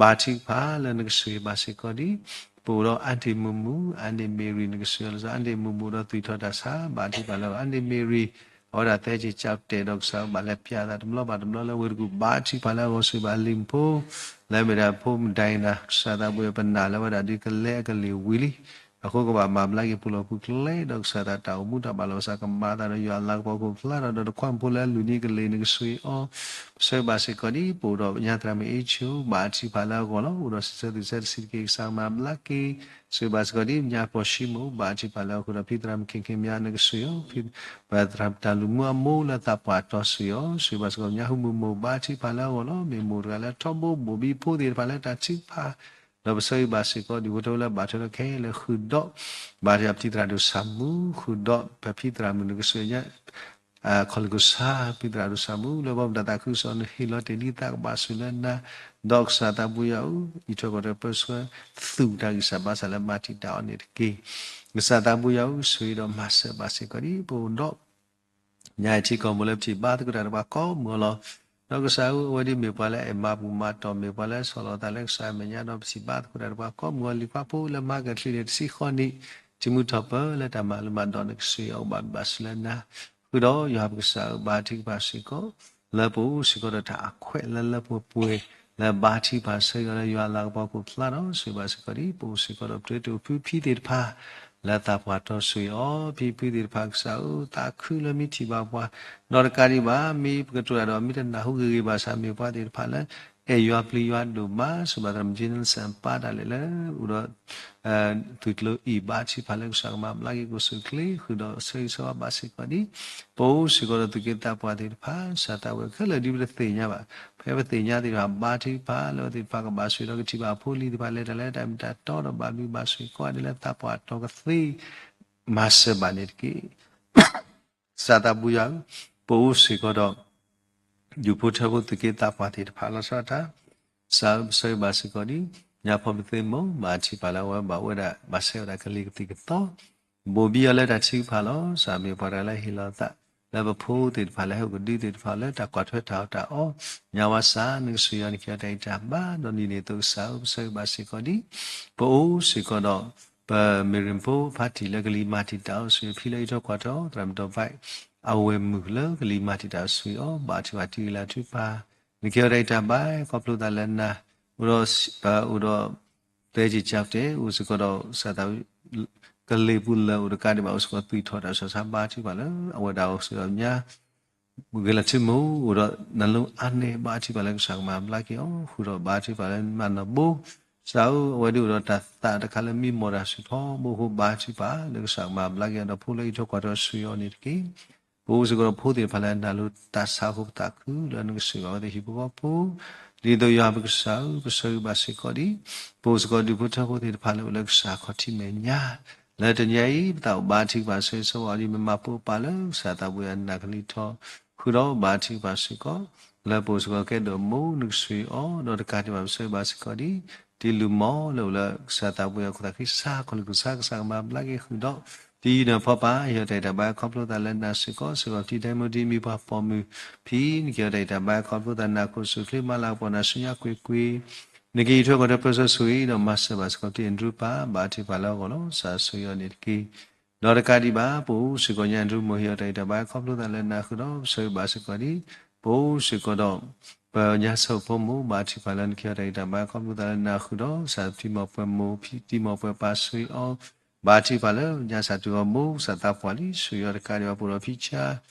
ဘါထုကဖၣ်လၢနကဆိၣ်ဂ့ၤဘၣ်စ့ၢ်ကီးဒ် ပအိၣ်ဒီးအါဒ့ၣ်မုၢ်မုၢ် အါဒ့ၣ်မ့ၢ်ရံနကစၢ်အံၤလီၤ. အါဒ့ၣ်မုၢ်မုၢ်ဒီးသွံၣ်ထီၣ်တၢ်ဆါ ဘါထုကဖၣ်လၢအါဒ့ၣ်မ့ၢ်ရံ အဝဲဒၣ်သဲက့ၤကၠီတဲာ်ဒီးကစၢ်ဘၣ်လဲၤပျၢ်သးတဘျီဘၣ်တဘျီလၢဝ့ၢ်တကူၣ် ဘါထုကဖၣ်လၢအဂီၢ် ဆိၣ်ဂ့ၤဘၣ်လံၤဖိ လၢမ့ၢ်ဒၣ်ဖိမုၣ်ဒိၣ်နၤ ကစၢ်သးဘိယွၤ ပနာ်လၢဝဲဒၣ်ဒ်ကလဲအကလံၤဝံၤလံ, အဃိကဘၣ်မၤဘျါက့ၤပူၤလီၢ်ပူၤကျဲ ဒီးကစၢ်သးတၢ်အိၣ်မူတၢ်ဘၣ်လီၤ ဘၣ်ဆၣ်ကမၤသးဒီးယွၤအလၤကပီၤခိၣ်ဖျါထီၣ်ဒီးတခွါဖိလၢအလုၢ်န့ၢ်ကလံၤနကစၢ်အံၤအီၤ, ပဆိၣ်ဂ့ၤဘၣ်စ့ၢ်ကီးဒ် ပအိၣ်ဒီးညါသရၣ်မုၣ်အ့ဆိ ဘါထုကဖၣ်လၢအဂီၢ်လီၤ. အိၣ်ဒီးစံးဆၢသူၣ်ဆၢတဆံးတက့ၢ် ကစၢ်မၤဘျါက့ၤ, ဆိၣ်ဂ့ၤဘၣ်စ့ၢ်ကီးဒ်ညါပီၢ်ၡံမိၣ် ဘါထုကဖၣ်လၢအဃုာ်ဒီးဖံသရၣ်မုၣ်ခ့ခ့မ့ၢ်နကစၢ်အံၤအီၤ, ပသရၣ်တၢ်လုၢ်မူအမိၢ်လၢသးပှၢ်တီၢ်စ့ၢ်ကီးအီၤ, ဆိၣ်ဂ့ၤဘၣ်စ့ၢ်ကီးညါဟူမုၢ်မိၢ် ဘါထုကဖၣ်လၢအဂီၢ်လီၤ. မ့ၢ်မိၢ်တဂၤလၢထီဘိဘိၣ်ဘံဖိသ့ၣ်တဖၣ်လၢတၢ်ထုကဖၣ် ဒီးပဆိၣ်ဂ့ၤဘၣ်စ့ၢ်ကီး ဒူၣ်ဖိထၢဖိလၢဘၣ်ထွဲဒီးခဲလၢာ်ဃုာ်ဒီး ဘါထုကဖၣ်ပထံၣ်သရၣ်ဒိၣ်ဆၣ်မူ ဃုာ်ဒီးပဖံသရၣ်မုၣ်နကစၢ်အံၤညါ ခီၣ်လံၢ်ခိၣ်ဆါ ဖံသရၣ်ဒိၣ်ဆၣ်မူ လၢပှၤမတၤသးခုကစီၣ် နဟ့ၣ်လီၤတ့ၢ်လံသးကဘၣ်ဆိၣ်လၢနၤ, ဒီးကစၢ်သးဘိယွၤဧၢ, အံးထွဲကွၢ်ထွဲပၢဆှၢ သူၣ်တၢ်ဂံၢ်စၢ်ဘါစၢ်လၢမၤတံာ်တာ်အီၤန့ၣ်တက့ၢ်. ကစၢ်သးဘိယွၤဧၢ, ဆိၣ်ဂ့ၤဒီးမၤစၢၤဘၣ်စ့ၢ်ကီးဒ် ပအိၣ်ဒီး ညါအံၤထံကီၢ်မိၢ်လၢပထံၣ်ဘါသကိးတၢ်ဒီးပှၤကိးမုၢ်အီၤလီၤ. ဒီးကစၢ်ဧၢ, အဝဲဒ်မ့ၢ်ပှၤလၢအအဲၣ်မၤဘူၣ်မၤတီၢ် မ့ၢ်ပှၤလၢဆီၣ်လီၤသးလၢကစၢ်အမဲာ်ညါ ဒီးပထံၣ်ဘါသကိးတၢ်ဒီးပှၤကိးမုၢ်အီၤ လံာ်ခွါဖိလၢမၤကၢၣ်ချံန့ၣ် တဆံဃိးနံၣ်, ထံမူထီၣ်ပၢလၢတၢ်မၤလိမၤဒိးနကစၢ်အံၤအီၤ ဘၣ်ဘျုးဘၣ်ဆိၣ်လၢနၤ, ဃုာ်ဒီးယွၤပကစၢ်ဧၢ, ဘါထုကဖၣ်စ့ၢ်ကီး လၢပအိၣ်စ့ၢ်ကီးဒီးတၢ်အခွဲးလၢလၢပှဲၤပှဲၤ လၢဘါထုကဖၣ်ဆၢကတီၢ်လၢယွၤအလၤကပီၤခိၣ်ဖျါဒီး ဆိၣ်ဂ့ၤဘၣ်စ့ၢ်ကီးဒ် ပအိၣ်စ့ၢ်ကီးဒီးပတြၢၤတအိၣ်ဖုဖံသ့ၣ်တဖၣ် လၢသးပှၢ်တီၢ်ဆိၣ်ဂ့ၤအီၤ, ဖံဖုသ့ၣ်တဖၣ်ကစၢ်ဧၢ, သးခုလၢမ့ၢ်ထံၣ်ဘၣ်ပှၤ, ဒီးတကးဒံးဘၣ် မ့ၢ်ပကတိၤတၢ်ဒီးမ့ၢ်တနၢ်ဟူဂ့ၤဂ့ၤဘၣ်ဆၣ် မ့ၢ်ပှၤသ့ၣ်တဖၣ်လၢ အဲၣ်ယွၤပျံၤယွၤဒိၣ်မး, ဆိၣ်ဂ့ၤဘၣ်သရၣ်မုၣ် Jensen ပၢ်တၢ်လဲာ်လၢ အိၣ်ဒီး သုးကျိၤအံၤ ဘါထုကဖၣ်လၢကစၢ်ကမၤဘျါက့ၤကိးဆူၣ်ချ့ ဃုာ်ဒီးဆၢဂ့ၤဆၢဝါဘၣ်စ့ၢ်ကီးဒ် ပအိၣ်စ့ၢ်ကီးဒီးသုးက့သးပှၢ်သ့ၣ်တဖၣ် ကစၢ်သးဝဲခဲလၢာ်ဒ်ပတသ့ၣ်ညါဘၣ်, ဖဲပသ့ၣ်ညါသ့ၣ်တဖၣ် ဘါထုကဖၣ်လၢအဝဲသ့ၣ်တဖၣ်ကဘၣ်ဆိၣ်ဂ့ၤဒီးကထံၣ်ဘၣ်ဖိလံၤသ့ၣ်တဖၣ်လဲၤတၢ်လၢတၢ်မ့ၢ်တၢ်တီဒီးဘၣ်ဘျုးဘၣ်ဆိၣ်ဂ့ၤကိးဂၤဒဲးလၢသးပှၢ်တီၢ်ကသ့ မၤစၢၤဘၣ်န့ၣ်တက့ၢ်. ကစၢ်သးဘိယွၤဧၢ, ပအိၣ်စ့ၢ်ကီးဒီး ဒူၣ်ဖိထၢဖိသုးက့သးပှၢ်သ့ၣ်တဖၣ်လီၤဆီဒၣ်တၢ်, ကစၢ်ဧၢ, ပဆၢဂ့ၤဘၣ်စ့ၢ်ကီးဒ် ညါဖီမုၢ်သ့ၣ်မုၢ် ဘၣ်ထံၣ်ပာ်လၢအဝဲဘၣ်အိၣ်ဝဲဒၣ် ဘၣ်ဆဲးဝဲဒၣ်ကလံၤကသံၣ်ကသီ ဘိၣ်ဘံအီၤလၢတၢ်ထုကဖၣ်လီၤ. စးမ့ၢ်ပှၤတဂၤလၢဟ့ၣ်လီၤသး လၢပဖိသ့ၣ်တဖၣ်လၢ ဟဲအိၣ်ကဒုသ့ၣ်တဖၣ်လၢ တၢ်ကွၢ်ထွဲတၢ်အီၣ်တၢ်အီ ညါဝါစၢ် နကစၢ်ယွၤနက့ၤအီၤတၢ်အံၤတၢ်ဘါ ဒီးနံၤန့ၣ်သိးကစၢ်ဧၢ ပဆၢဂ့ၤဘၣ်စ့ၢ်ကီးဒံး ပအိၣ်စ့ၢ်ကီးဒီး ပမ့ၢ်ရ့ၣ်ဖိဖါတံၢ်လၢကလံၤမၤတံာ်တာ်အီၤ ဆူဖံလၢအံးထွဲကွၢ်ထွဲ သရၣ်မုၣ်ဒီးဘၣ် အဝဲၢ်မုၣ်လၢကလံၤမၤတံာ်တာ်အီၤဆူအံၤအီၤ ဘၣ်ထံၣ်ဘၣ်တံၢ်ဂ့ၤလၢအထုကဖၣ် နက့ၤအီၤတၢ်အံၤတၢ်ဘါ ခီဖျိသးလၢနၤ အိၣ်ဒီး ပအိၣ်ဒီး သဲက့ၤကၠၢ်တဲ အိၣ်စ့ၢ်ကီးဒီး စးသး ကလ့ၤပူၤလၢအိၣ်တကးဒံးဘၣ် အိၣ်စ့ၢ်ကီးသွံၣ်ထီၣ်တၢ်ဆူးတၢ်ဆါ ဘါထုကဖၣ်လၢ အဝဲဒၣ်အိၣ်စ့ၢ်ကီးညါ ဂ့ၤလၢထံမိၢ် အိၣ်ဒီးနလိအါန့ၢ် ဘါထုကဖၣ်လၢကစၢ်ကမၤဘျါက့ၤအီၤ ဃုာ်ဒီးဘါထုကဖၣ်လၢမၤနၢၤဘိ စးဧၢ အဝဲဒၣ်အိၣ်ဒီးတၢ်သးတခါလၢမံမီၢ်တၢ်ဆူၣ်ထီဘိအဃိ ဘါထုကဖၣ်လၢကစၢ်ကမၤဘျါက့ၤအီၤဒီးဖိလၢအံးထွဲကွၢ်ထွဲဆူအံၤအီၤန့ၣ်တက့ၢ်. ပအိၣ်စ့ၢ်ကီးဒီးဖိသ့ၣ်တဖၣ်လၢအနာ်လၢတၢ်ဆါအဃိ ပသးခုလၢနကစၢ်ယွၤအဝဲသ့ၣ်ဟံၣ်ဖိဃီဖိ ဒ်သိးယွၤပကစၢ်ဧၢ ပဆၢဂ့ၤဘၣ်စ့ၢ်ကီးဒံး ပအိၣ်စ့ၢ်ကီးဒူၣ်ဖိထၢဖိသ့ၣ်တဖၣ်လၢအိၣ်လၢကစၢ်ခီၣ်ထံးမဲာ်ညါ လၢတနံၤအံၤ ပသးအိၣ်ဘါထုကဖၣ်ဆိၣ်ဂ့ၤဆိၣ်ဝါအီၤဒ်မ့ၢ်မၤပိာ်ပာ်လၢကစၢ်သးပှ့ၤအနၢ်ကလံၤထီၣ် ဃုာ်ဒီးဘါထုကဖၣ်စ့ၢ်ကီး လၢပအိၣ်စ့ၢ်ကီးကဲဒိၣ်အမိၢ်နကစၢ်အံၤအီၤ ဒီးတကးဒံးဘၣ်ပဆၢဂ့ၤဘၣ်စ့ၢ်ကီးဒံး တံၤလုၢ်မီၢ်လၢအိၣ်လၢကစၢ်သးပှ့ၤအခိၣ်သးဃံ စးခီၣ်လံၢ်ခိၣ်ဆါ ကစၢ်ကမၤဘျါက့ၤဃုာ်ဒီး တံၤယံၤနီၢ်ဖီပာ် ဟ့ၣ်အီၤတၢ်အံးတၢ်ဘါခီဖျိသးလၢနၤစ့ၢ်ကီး စ့ၢ်ကီးပတံၤဒဲမုၢ်ဒံးမံၤပှၤပိာ်မုၣ်ဖံ နက့ၤအီၤတၢ်အံးတၢ်ဘါခီဖျိသးနၢ်ခိၣ်ဆူၣ်ချ့ မၤလၤကပီၤနၤဆူညါကွ့ၢ်ကွ့ၢ် နက့ၤအံးထွဲကွၢ်ထွဲပၢဆှၢဆိၣ်ဂ့ၤဒီးမၤစၢၤဘၣ်စ့ၢ်ကီးပတံၤအဒြူပၢ် ဘါထုကဖၣ်လၢအဂီၢ်လီၤ စးဆိၣ်ဂ့ၤအီၤန့ၣ်တက့ၢ်. ဒီးတကးဒံးဘၣ် ပအိၣ်စ့ၢ်ကီးညါအဒြူမိၢ် ဟ့ၣ်အီၤတၢ်အံးတၢ်ဘါခီဖျိသးလၢနၤဃုာ်ဒီး ပဆၢဂ့ၤဘၣ်စ့ၢ်ကီးဒံး ပအိၣ်စ့ၢ်ကီးဒီး ပညါစၢၤဖိမိၢ် ဘါထုကဖၣ်လၢနက့ၤအီၤတၢ်အံးတၢ်ဘါခီဖျိသးလၢနၤဃုာ်ဒီး ကစၢ်တံၤမီၢ်ပှဲၤမိၢ် ဖံတံၤမီၢ်ပှဲၤပၢ်ဆိၣ်ဂ့ၤအီၤ ဘါထုကဖၣ်လၢညါစၢ်တဂီၤမိၢ် ကစၢ်သးပှၢ်လံ ဆိၣ်ဂ့ၤအီၤတကးဒံးဘၣ် ပအိၣ်ဒီးဖံဆါ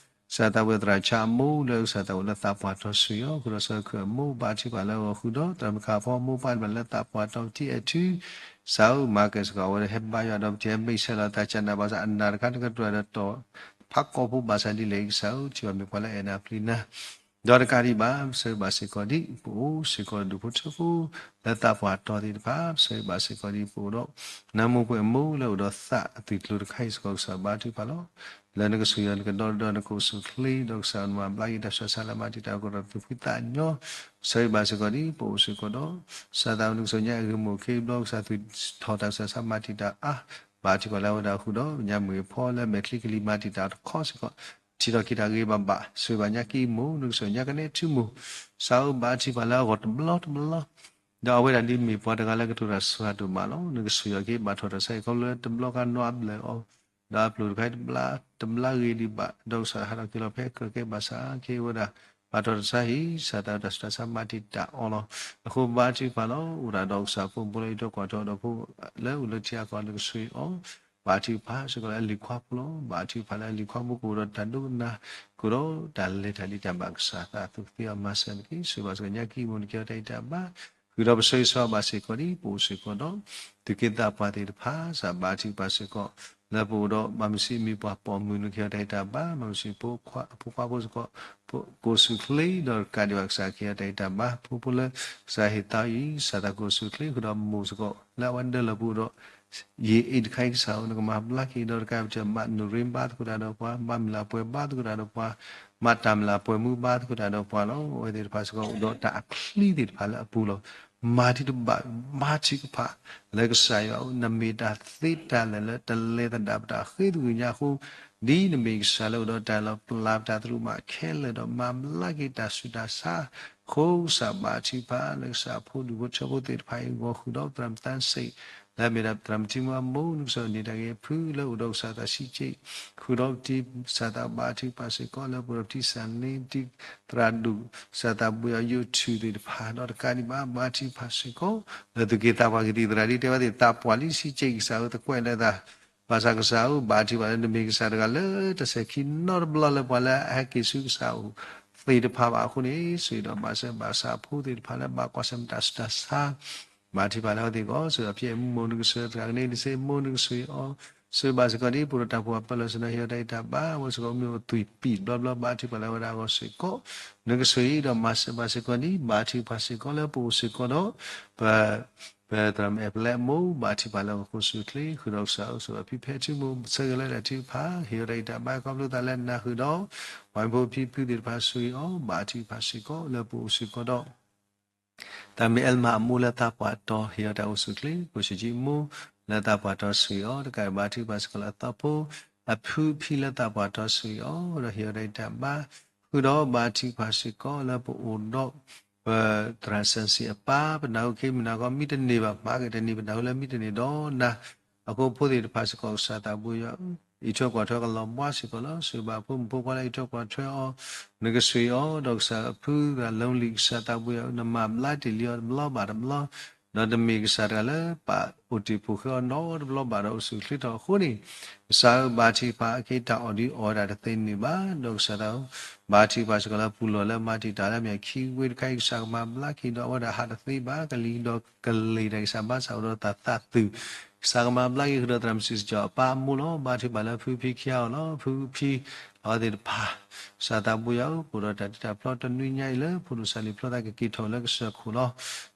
ကစၢ်သးပှၢ်သရၣ်ဆါအမိၢ် လၢကစၢ်သးပှၢ်လၢသးပှၢ်တီၤဆိၣ်ဂ့ၤအီၤ ဃုာ်ဒီးစၢၤခုၣ်အမိၢ် ဘါထုကဖၣ်လၢအဂီၢ်ဃုာ်ဒီး သရၣ်မုၣ်ခါဖီမိၢ်ပၢ်တဖၣ်လၢသးပှၢ်တီၤပတံၤအဲၣ်ထု ကစၢ်ဧၢ မၤကဲၣ်စ့ၢ်ကီးအဝဲဟဲဘါယွၤဒီးပတံၤဟဲမ့ၢ်ဆဲးလီၤသးကၢ်နးဘၣ်ဆၣ် အနၢ်တခါနကတြၢၤဒီးတီၤ ဖးကီၢ်ဖိဘၣ်ဆၣ်ဒ်လဲၣ် ကစၢ်ဧၢ ထံၣ်ဘၣ်မ့ၢ်ပှၤလၢအအဲၣ်နၤပျံၤနၤ ဒီးတကးဒံးဘၣ် ပဆၢဂ့ၤဘၣ်စ့ၢ်ကီးဒံး ပအိၣ်စ့ၢ်ကီးဒူၣ်ဖိထၢဖိ လၢသးပှၢ်တီၤသ့ၣ်တဖၣ် ပဆၢဂ့ၤဘၣ်စ့ၢ်ကီးဒံး ပအိၣ်ဒီး နၢမူပှဲၤအမိၢ်လၢအိၣ်ဒီးသးအသွံၣ်ကျိၤတခါအံၤစ့ၢ်ကီး ကစၢ်ဘါထုကဖၣ်လီၤ. လၢနကဆိၣ်ဂ့ၤအီၤနကဒီဒီးနကအိၣ်ဆူၣ်ချ့ ဒီးကစၢ်အမၤဘျါက့ၤတၢ်ဆူးတၢ်ဆါလၢမၤတံာ်တာ်အဂီၢ်ဒီးသူၣ်ဖှံသးညီ ပဆၢဂ့ၤဘၣ်စ့ၢ်ကီးဒံး ပအိၣ်စ့ၢ်ကီးဒီး ကစၢ်သးဝဲနကစၢ်ညါအဂ့ၤမိၢ်ခ့ဘျီ ကစၢ်သူၣ်ထီၣ်တၢ်ဆူးတၢ်ဆါမၤတံာ်တာ်အါ ဘါထုကဖၣ်လၢအဝဲဒၣ်ဃုာ်ဒီး ညါမုၢ်ဖီလၢမဲာ်ချံကလံၤမၤတံာ်တာ်တခီစ့ၢ်ကီး ထံၣ်ထီၣ်က့ၤတၢ်ဂ့ၤဘၣ်ဘၣ် ဆိၣ်ဂ့ၤဘၣ်ညါကံၢ်မိၢ် နကစၢ်ညါကနဲထံမိၢ် ကစၢ်ဧၢ ဘါထုကဖၣ်လၢအဂီၢ်တဘျီတဘျီ ဒီးအဝဲဒၣ်ဒ်မ့ၢ်ပှၤတဂၤလၢကတိၤတၢ်စှၤဒိၣ်မးလီၤ. နကဆိၣ်ဂ့ၤအီၤက့ၤ ဘၣ်ထီၣ်တၢ်ဆါဟံၣ်ခီဖျိလၢတဘျီဃီနီၢ်အဘျၢၣ်အီၤ, ဒီးအပျိၢ်တခါအံၤ တဘျါဂ့ၤဒံးဘၣ်, ဒီးကစၢ်ဟးထီၣ်က့ၤလီၤဖဲကြၢးကဲဘၣ်ဆၣ်က့ၤဝဲဒၣ်, ဘၣ်ထီၣ်တၢ်ဆါဟံၣ် ကစၢ်သးဝဲတၢ်ဆူးတၢ်ဆါမၤတံာ်တာ်အီၤလီၤ. အဃိဘါထုကဖၣ်လီၤ. အိၣ်ဒၣ်ဒီးကစၢ်ဖိမုၣ်ဖိလၢအံးထွဲကွၢ်ထွဲဒီးဖိလၢအိၣ်လၢထံအကီၢ် နကဆိၣ်ဂ့ၤအီၤ ဘါထုကဖၣ်စ့ၢ်ကီးလၢအလံၤခွါဖိလီၤ. ဘါထုကဖၣ်လၢအလံၤခွါဖိကအိၣ်ဒီးတၢ်ဒိကနၣ်, ကအိၣ်ဒီးတၢ်လဲၤတၢ်ဒ်တၢ်ဘၣ်ကစၢ်သး သူၣ်ကသ့အီၤမၤစၢၤနက့ၤ, ဆိၣ်ဂ့ၤဘၣ်စ့ၢ်ကီးညါကံၢ်မိၢ် နက့ၤအီၤတၢ်အံးတၢ်ဘါ, ဃုာ်ဒီးပဆၢဂ့ၤဆၢဝါဘၣ်စ့ၢ်ကီးဒံး ပအိၣ်စ့ၢ်ကီးဒီး သူၣ်က့သးပှၢ်သ့ၣ်တဖၣ် ကစၢ်ဘါထုကဖၣ်စ့ၢ်ကီး လၢပအိၣ်ဒီး မၤမုာ်ဆံးမံၤပှၤပိာ်မုၣ် နက့ၤအီၤတၢ်အံးတၢ်ဘါ, မၤမုာ်ဆံးဖိခွါဖိ ကအိၣ်ဆူၣ်ချ့ ဒီးတကးဒံးဘၣ်ကစၢ်က့ၤအီၤတၢ်အံးတၢ်ဘါ, ဖိဖိလၢကစၢ်ဟ့ၣ်သါအံၤ ကစၢ်သးကအိၣ်ဆူၣ်ချ့ ဃုာ်ဒီးမိၢ်စ့ၢ်ကီး လၢအဝဲဒၣ်လၢပအိၣ်ဒီး ယံာ်အ့ၣ်တခါအံၤ ကစၢ်ဧၢ နကမၤဘျါက့ၤဒီးတကးပတဲ မၤနရ့ဘါသကိးတၢ်ဒီးပှၤ, မၤမုၢ်လၢ်ပှဲၤဘါသကိးတၢ်ဒီးပှၤ, မၤတၢ်မုၢ်လၢ်ပှဲၤမူဘါသကိးတၢ်ဒီးပှၤလီၤ. အဝဲသ့ၣ်တဖၣ်စ့ၢ်ကီး အိၣ်ဒီးတၢ်အချံသ့ၣ်တဖၣ်လၢအပူၤလီၤ. မၤတံၢ်တဘၣ် ဘါထုကဖၣ် လၢကစၢ်ယွၤအအိၣ် နမ့ၢ်တၢ်သ့တၢ်လၢာ်လၢတလဲၤသဒၣ်ပတၢ်ဃ့သကွံာ်ညါအဃိ ဒ်နမ့ၢ်ကစၢ်လၢအိၣ်ဒီးတၢ်လီၤပျံၤပတၢ်သရူးမးခဲလၢာ်ဒီး မၤဘျါက့ၤတၢ်ဆူးတၢ်ဆါ အဃိကစၢ်ဘါထုကဖၣ်လၢကစၢ်အဖိဒူၣ်ဖိထၢဖိသ့ၣ်တဖၣ်အံၤအဂီၢ် ဃုာ်ဒီးသရၣ်မုၣ်သၣ်စ့ၣ် လၢအမ့ၢ်ဒၣ်သရၣ်မုၣ်ထံမုၢ်အမိၢ် နကစၢ်န့ၢ်တၢ်ဂ့ၤဖုလၢအိၣ်ဒီးကစၢ်သးစံက့ၣ် ဃုာ်ဒီးပတံၤ ကစၢ်သးဘါထုကဖၣ်စ့ၢ်ကီး လၢပအိၣ်ဒီးပတံၤစၢ်န့ၣ် ပတံၤသရၣ်ဒူၣ် ကစၢ်သးဘှံးအီၤယိးထူၣ်သ့ၣ်တဖၣ် ဒီးတကးဒံးဘၣ် ဘါထုကဖၣ်စ့ၢ်ကီး လၢသူၣ်က့သးပှၢ်ကသံၣ်သရၣ်ဒ်တဲဝဲသ့ၣ် သးပှၢ်လံစံက့ၣ် ကစၢ်ဧၢ သကွဲးလၢသး ဘၣ်ဆၣ်ကစၢ်ဧၢ ဘါထုကဖၣ်လၢနမ့ၢ်ကစၢ်တဂၤလၢတစဲးခံနီတဘျီလၢပှၤလၢအဟဲက့ၤဆူကစၢ်အအိၣ်သ့ၣ်တဖၣ်ဘၣ်အဃိန့ၣ် ဆိၣ်ဂ့ၤဒီးမၤစၢၤဘၣ်ကစၢ်အဖိသ့ၣ်တဖၣ်လၢဘၣ်ကွၢ်ဆၢၣ်မဲာ်တၢ်ဆူးတၢ်ဆါ ဘါထုကဖၣ်လၢအဝဲသ့ၣ်အဂီၢ် ဆိၣ်ဂ့ၤဒီးဖံအမိၢ်နကစၢ်တဂၤကန့ၢ်ဒံးစ့ၢ်မိၢ်နကဆိၣ်ဂ့ၤအီၤ ဆိၣ်ဂ့ၤဘၣ်စ့ၢ်ကီးဒ်ပအိၣ်ဒီးတၢ်ဖှီၣ်အပၢလီၤဆူနၢ်ဟ့ၣ်အီၤတၢ်အံးတၢ်ဘါ အဝဲစ့ၢ်ကီးမ့ၢ်အိၣ်သွံၣ်ပံာ်ဘျီဘျီ ဘါထုကဖၣ်လၢအဝဲဒၣ်အဂီၢ်စ့ၢ်ကီး နကဆိၣ်ဂ့ၤဒီးမၤစၢၤဘၣ်စ့ၢ်ကီးဒံး ဘါထုကဖၣ်စ့ၢ်ကီးလၢပအိၣ်စ့ၢ်ကီးဒီး ပ ပသရၣ်မုၣ်အဲၣ်ပလဲအမိၢ် ဘါထုကဖၣ်လၢအဂီၢ်ဃိာ်ဆူၣ်ချ့ ဃုာ်ဒီးကစၢ်အိၣ်ဆိၣ်ဂ့ၤဖံဖဲထံမိၢ် ဆၢဂ့ၤလၢတၢ်ထုကဖၣ် ဟ့ၣ်အီၤတၢ်အံးတၢ်ဘါခီဖျိသးလၢနၤဃုာ်ဒီး ပှၤမ့ၢ်ဖိဖံဖုသ့ၣ်တဖၣ်ဆိၣ်ဂ့ၤအီၤ ဘါထုကဖၣ်စ့ၢ်ကီး လၢပအိၣ်စ့ၢ်ကီးဒီး တၢ်မ့ၢ် Alma အမိၢ်လၢသးပှၢ်တီ ဟ့ၣ်အီၤတၢ်အိၣ်ဆူၣ်ချ့, ကိၣ်စံၣ်ကၠံအမိၢ်လၢသးပှၢ်တီဆှံအီၤ, တကးဘၣ်ထံၣ်ဘၣ်စ့ၢ်ကီးလၢအသီဖိ အဖုဖံလၢသးပှၢ်တီဆှံအီၤ, ဒီးဟ့ၣ်အီၤတၢ်ဂံၢ်တၢ်ဘါ, ဃုာ်ဒီးဘါထုကဖၣ်စ့ၢ်ကီးလၢပအိၣ်ဒီး ပသရၣ်စီဆှံအပၢ်, ပနၢ်ဟူခ့မုၢ်နၤခီ မ့ၢ်တန့ၢ်ဘၣ် မၤက့ၤတန့ၢ် ပနၢ်ဟူလၢမ့ၢ်တန့ၢ်ဒီးနၤ, အဃိဖိသ့ၣ်တဖၣ်စ့ၢ်ကီး ကစၢ်သးဘိယွၤဧၢ, အံးထွဲကွၢ်ထွဲကလီၤဘှါစ့ၢ်ကီးလီၤ. ဆိၣ်ဂ့ၤဘၣ်ဖိမုၣ်ဖိခွါလၢအံးထွဲကွၢ်ထွဲအီၤ, နကဆှံအီၤ, ဒီးကစၢ်အဖုသရၣ် Lonely ကစၢ်သးဘိယွၤဧၢ, နမၤဘျါတ့ၢ်လံအီၤတဘျီဘၣ်တဘျီ, ဒီးတမ့ၢ်ကစၢ်တဂၤလၢပာ်အိၣ်တ့ၢ်ဖှိၣ်ဃဲအီၤနီတဘျီဘၣ်ဒီးအိၣ်ဆူၣ်ချ့ထီၣ်အဃိန့ၣ်, ကစၢ်ဧၢ ဘါထုကဖၣ်အက့ၤတၢ်အီၣ်ဒုးအီၣ်ဝဲဒၣ်တသ့န့ၣ်ဘၣ်, ဒီးကစၢ်သး ဘါထုကဖၣ်စ့ၢ်ကီးလၢပူၤလီၢ်လၢမၤတံာ်တာ်လၢအမ့ၢ်အခံဝ့တခါအံၤ ကစၢ်ကမၤဘျါက့ၤဒီးအဝဲဒၣ်ဟးတသ့ဘၣ်, ကလံၤဒီးကလ့ၤတၢ်ကစၢ်ဘါစၢ်အိၣ်ဒီးတၢ်သးသုး, ကစၢ်ကမၤဘျါက့ၤဃုာ်ဒီးသရၣ်မုၣ်စံၣ်စ့ၣ်ကၠီအပၢ်အမိၢ်လီၤ. ဘါထုကဖၣ်လၢဖုဖံခံဂၤအီၤလီၤ. ဖုဖံအဝဲသ့ၣ်တဖၣ် ကစၢ်သးဘိယွၤဧၢ, ပအိၣ်ဒီးတၢ်ဒုးတၢ်ဖျီတနွံညါအံၤလၢဖိဒိၣ်စၢ်လံၤဖျီသးကက့ၤထီၣ်လၢကစၢၢ်ခိၣ်လီၤ.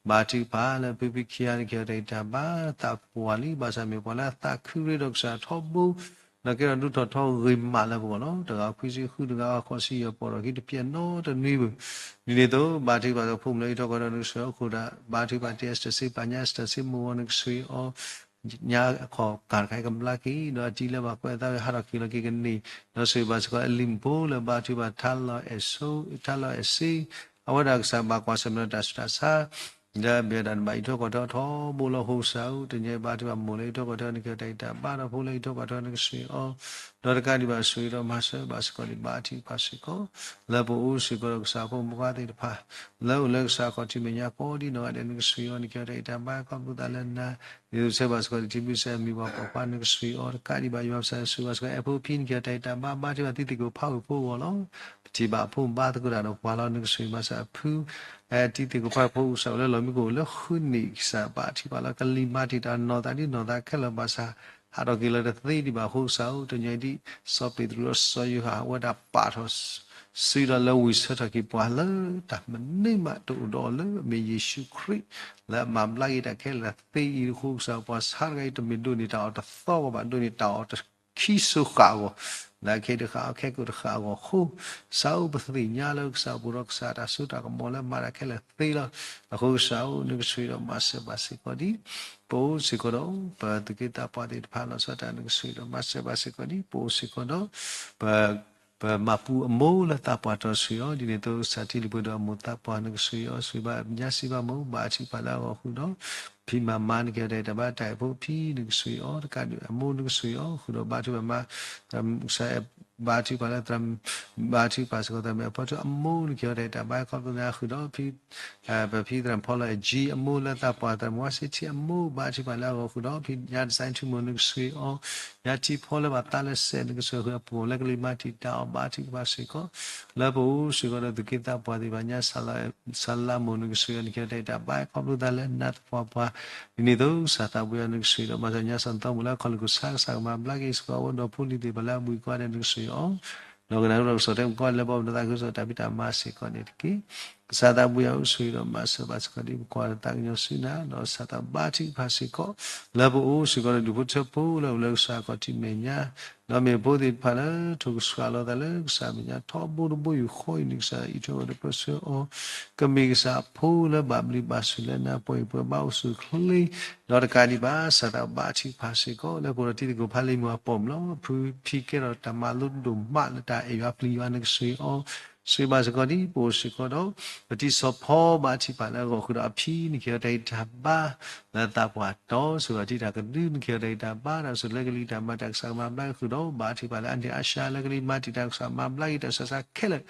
ဘါထုကဖၣ်လၢဖုဖံခံဂၤန့ၣ် ကဟ့ၣ်အီၤတၢ်ဂံၢ်တၢ်ဘါ, သးပှၢ်လံ, ဘၣ်ဆၣ်မ့ၢ်ပှၤလၢအသးခုရ့ဒီးကစၢ်ထီဘိ, ဒီးကဲထီၣ်ဒိၣ်ထီၣ်ထီဂ့ၤမးလၢပဂီၢ်လီၤ. တဂၤခွံဆံဃု, တဂၤဃိးဆံယဲၢ်, ပီၣ်ထီၣ်ခံတပျဲၢ်နီတနွံဘၣ်. ဒ်န့ၣ်အသိး ဘါထုကဖၣ်ဒီးဖိမုၣ်လၢအံးထွဲကွၢ်ထွဲအီၤ နကဆှံအီၤ, အဃိဒီး ဘါထုကဖၣ်တ့အစတၢၢ်စ့ပာ်ညါ အစတၢၢ်စ့မိၢ်အီၤ နကဆှံအီၤ, ညါအခီၣ်ကၢ်တခါအံၤကဘျါက့ၤ, ဒီးအတံၤလၢဘၣ်ကွဲးအသးဝဲဟးထီၣ်က့ၤလီၤက့ၤကန့ၢ်, ဒီးဆိၣ်ဂ့ၤဘၣ်စ့ၢ်ကီးအလံၤဖိလၢဘါထုကဖၣ်ထါလီၤအဲၣ်စိ, ထါလီၤအဲၣ်စ့, အဝဲဒၣ်ကစၢ်ဘၣ်ကွၢ်ဆၢၣ်မဲာ်ဒီးတၢ်ဆူးတၢ်ဆါ ဒီးမ့ၢ်ဝဲဒၣ်နဘၣ်အံးထွဲကွၢ်ထွဲထီဘိလီၤ. အဃိကစၢ်ဧၢ, တနံၤအံၤဘါထုကဖၣ်မိၢ်လၢအံးထွဲကွၢ်ထွဲအီၤ နကဟ့ၣ်အီၤတၢ်ဂံၢ်တၢ်ဘါ, ဒီးဖိလၢအံးထွဲကွၢ်ထွဲအီၤ နကဆှံအီၤ, ဒီးတကးဒံးဘၣ်ဆိၣ်ဂ့ၤဒီးမၤစၢၤဘၣ်စ့ၢ်ကီးဒံးဘါထုကဖၣ်စ့ၢ်ကီး, လၢပအိၣ်စ့ၢ်ကီးဒီးကစၢ်ဖိမုၣ်ဖိခွါသ့ၣ်တဖၣ် လၢအိၣ်လၢကစၢ်ခီၣ်ထံးမဲာ်ညါကိးဒံနီၢ်ဂၤဒဲး နကဆှံအီၤ နကဟ့ၣ်အီၤတၢ်ဂံၢ်တၢ်ဘါ ခီဖျိသးလၢနၤ, ဒ်သိးဆၢဘၣ်စ့ၢ်ကီးဒံးထံဘုၣ်စဲးမံၤပှၤပိာ်ခွါ နကဆှံအီၤ, တကးဒံးဘၣ်ယွၤပစၢ် ဆိၣ်ဂ့ၤဘၣ်စ့ၢ်ကီး အဲၣ်ဖိဖံ နကဟ့ၣ်အီၤတၢ်ဂံၢ်တၢ်ဘါ, ဘါထုကဖၣ်သုသ့ၣ်ကိးဖးဝ့ၢ်ဖိအဂီၢ်လီၤ. ပထံၣ်ဘၣ်အဖိမုၣ်ဘါသကိးတၢ်ဒီးပှၤလီၤ. နကဆှံဘၣ်စ့ၢ်ကီးအဖု တံၤသ့ၣ်ကိးဖးဝ့ၢ်ဖိ ကစၢ်အိၣ်လၢလီၢ်မံခိၣ်လၢဃုနံၣ်, ကစၢ်ဘၣ်ထုကဖၣ်လၢကလံၤမၤတံာ်တာ်နီၢ်သးဒ်နီၢ်သးခဲလၢာ်ဘၣ်ဆၣ် ဟးထီၣ်က့ၤလၢတသ့ဒံးဘၣ်အဃိကစၢ်ဧၢ, တနံၤအံၤဒ် စီၤပ့းတရူးဒီးစီၤယိၤဟၣ် အဝဲဒၣ်ပာ်ထီၣ်စုဒီးလၢဝံၤဆၢထီၣ်က့ၤပှၤလၢတၢ်မနုၤမးတအိၣ်ဒီးအီၤလၢအမ့ၢ်ယ့ၣ်ၡူးခရံာ် လၢအမၤဘျါက့ၤတၢ်ခဲလၢာ်သ့အံၤအဃိကစၢ်ဧၢ, ပှၤဆါတဂၤအံၤတမ့ၢ်ဒိးန့ၢ်တၢ်အီၣ်တသီဘၣ်ဘၣ်, ဒိးန့ၢ်တၢ်အီၣ်တခံစိၤဃၣ်အဂီၢ်, လၢအခဲတဃၣ်အီၣ်ခဲကိာ်တဃၣ်အဂီၢ်အဃိ, ကစၢ်ဧၢ ပသ့ၣ်ညါလၢကစၢ်အိၣ်ဒီးကစၢ်တၢ်စိတၢ်ကမီၤလၢမၤတၢ်ခဲလၢာ်သ့လီၤ. အဃိကစၢ်ဧၢ နကဆှံဒီးမၤစၢၤဘၣ်စ့ၢ်ကီးဒံး ပအိၣ်စ့ၢ်ကီးဒီး ပသူၣ်က့သးပှၢ်သ့ၣ်တဖၣ်လီၤဆီဒၣ်တၢ် နကဆှံဒီးမၤစၢၤဘၣ်စ့ၢ်ကီးဒံး ပအိၣ်စ့ၢ်ကီးဒီး ပ ပမၤပူအမိၢ်လၢသးပှၢ်တီဆှံအီၤ, ဒ်န့ၣ်အသိးကစၢ်ထံလုၢ်ပှဲၤဒီးအမိၢ်သးပှၢ် နကဆှံအီၤ, ဆှံဘၣ်ညါစံးဘၣ်မိၢ် ဘါထုကဖၣ်လၢအဂီၢ်ဃုာ်ဒီး ဖံမၤမါ နကဟ့ၣ်အီၤတၢ်ဂံၢ်တၢ်ဘါ, တၢ်အဲၣ်ဖိဖံ နကဆှံအီၤ, တကးဒံးအမိၢ် နကဆှံအီၤ, ဃုာ်ဒီးဘါထုကဖၣ်မါ ကစၢ် ဘါထုကဖၣ်လၢ ဘါထုကဖၣ်စ့ၢ်ကီးသရၣ်မုၣ်အဖီထူ အမိၢ် နကဟ့ၣ်အီၤတၢ်ဂံၢ်တၢ်ဘါ ခီဖျိသးဃုာ်ဒီး ပဖံသရၣ်ဖီလီၤအဲၣ်ကၠံ အမိၢ်လၢသးပှၢ် သရၣ်မုၣ်ဝါစ့ထံ အမိၢ် ဘါထုကဖၣ်လၢအဂီၢ်ဃုာ်ဒီး ဖံညါတစဲထူမိၢ် နကဆှံအီၤ, ညါထံဖီလၢဘၣ်သးလၢစဲး နကဆှၢဃုာ်အပူၤလၢကလံၤမၤတံာ်တာ်အီၤ ဘါထုကဖၣ်စ့ၢ်ကီး လၢပအိၣ်စ့ၢ်ကီးဒီးသူၣ်က့သးပှၢ်သ့ၣ်တဖၣ် ညါ စလါမိၢ် နကဆှံအီၤ နကဟ့ၣ်အီၤတၢ်ဂံၢ်တၢ်ဘါ ခီဖျိသးလၢနၤသပှၢ်ပှၢ် ဒ်န့ၣ်အသိးကစၢ်သးပှၢ်ယွၤ နကဆှံဒီးမၤစၢၤ ညါစီၤသီမိၢ်လၢခီၣ်လိာ်ကစၢ် ကစၢ်ကမၤဘျါက့ၤစ့ၢ်ကီးအဝဲဒီးဖိလံၤသ့ၣ်တဖၣ်လၢအဘှံးကွၢ်ဒဲး နကဆှံအီၤ ဒီးကနၣ်ရူၢ်ဒီးကစီၣ်တဲာ်ကီၢ်လၢပှၤပနီၢ်သးခုကစီၣ်တၢ်ဖံးတၢ်မၤစ့ၢ်ကီးန့ၣ်တက့ၢ်. ကစၢ်သးပှၢ်ယွၤအိၣ်ဆူၣ်ဒီးမၤစၢၤဘၣ်စ့ၢ်ကီးဒ်ပကွၢ်သးကညီၤဆူနၤ ဒီးကစၢ်သးဘါထုကဖၣ်စ့ၢ်ကီး လၢပအိၣ်စ့ၢ်ကီးဒီးဒူၣ်ဖိထၢဖိလၢအိၣ်လၢကစၢ်ခီၣ်ထံးမဲာ်ညါ ဒီးမ့ၢ်ဖိသ့ၣ်တဖၣ်လၢထိၣ်ကဆှၣ်လီၤသးလၢကစၢ်မဲာ်ညါထီဘိတဘိယူၢ်ဃီအံၤန့ၣ် ကစၢ်အံးထွဲဝဲဒီးပၢဆှၢအီၤ ကမ့ၢ်ကစၢ်အဖိလၢဘၣ်ဘျုးဘၣ်ဆိၣ်လၢနၤ ပှဲၤပှဲၤဘါအိၣ်ဆူၣ်ချ့ ဒီးတကးဒံးဘၣ် ကစၢ်သးဘါထုကဖၣ်စ့ၢ်ကီး လၢပအိၣ်ဒီးတံၤသကိးဖးလံာ်မုၢ်အပိာ်မုၣ်လီၤ. ဖုဖံကဲထီၣ်တၢ်မၤလိဒိၣ်မးလၢတၢ်အဲၣ်ယွၤပျံၤယွၤ နကဆှံအီၤ ဆှံဘၣ်စ့ၢ်ကီးဒ်ပအိၣ်စ့ၢ်ကီးဒီး ပတံၤဆီၣ်ဖီဘါထုကဖၣ်လၢအဂီၢ်ဃုာ်ဒီးအဖံ နကဟ့ၣ်အီၤတၢ်ဂံၢ်တၢ်ဘါ လၢသးပှၢ်တီ ဆိၣ်ဂ့ၤအီၤတံၤတၢ်ကဒု နကဟ့ၣ်အီၤတၢ်ဂံၢ်တၢ်ဘါ ဒီးဆိၣ်လၢကလံၤတၢ်မၤတၢ်ကစၢ်ကမၤဘျါက့ၤဃုာ်ဒီး ဘါထုကဖၣ်လၢအန့ၢ်အါရှါလၢကလံၤမၤတံာ်တာ် ကစၢ်မၤဘျါက့ၤတၢ်ဆူးတၢ်ဆါခဲလၢာ်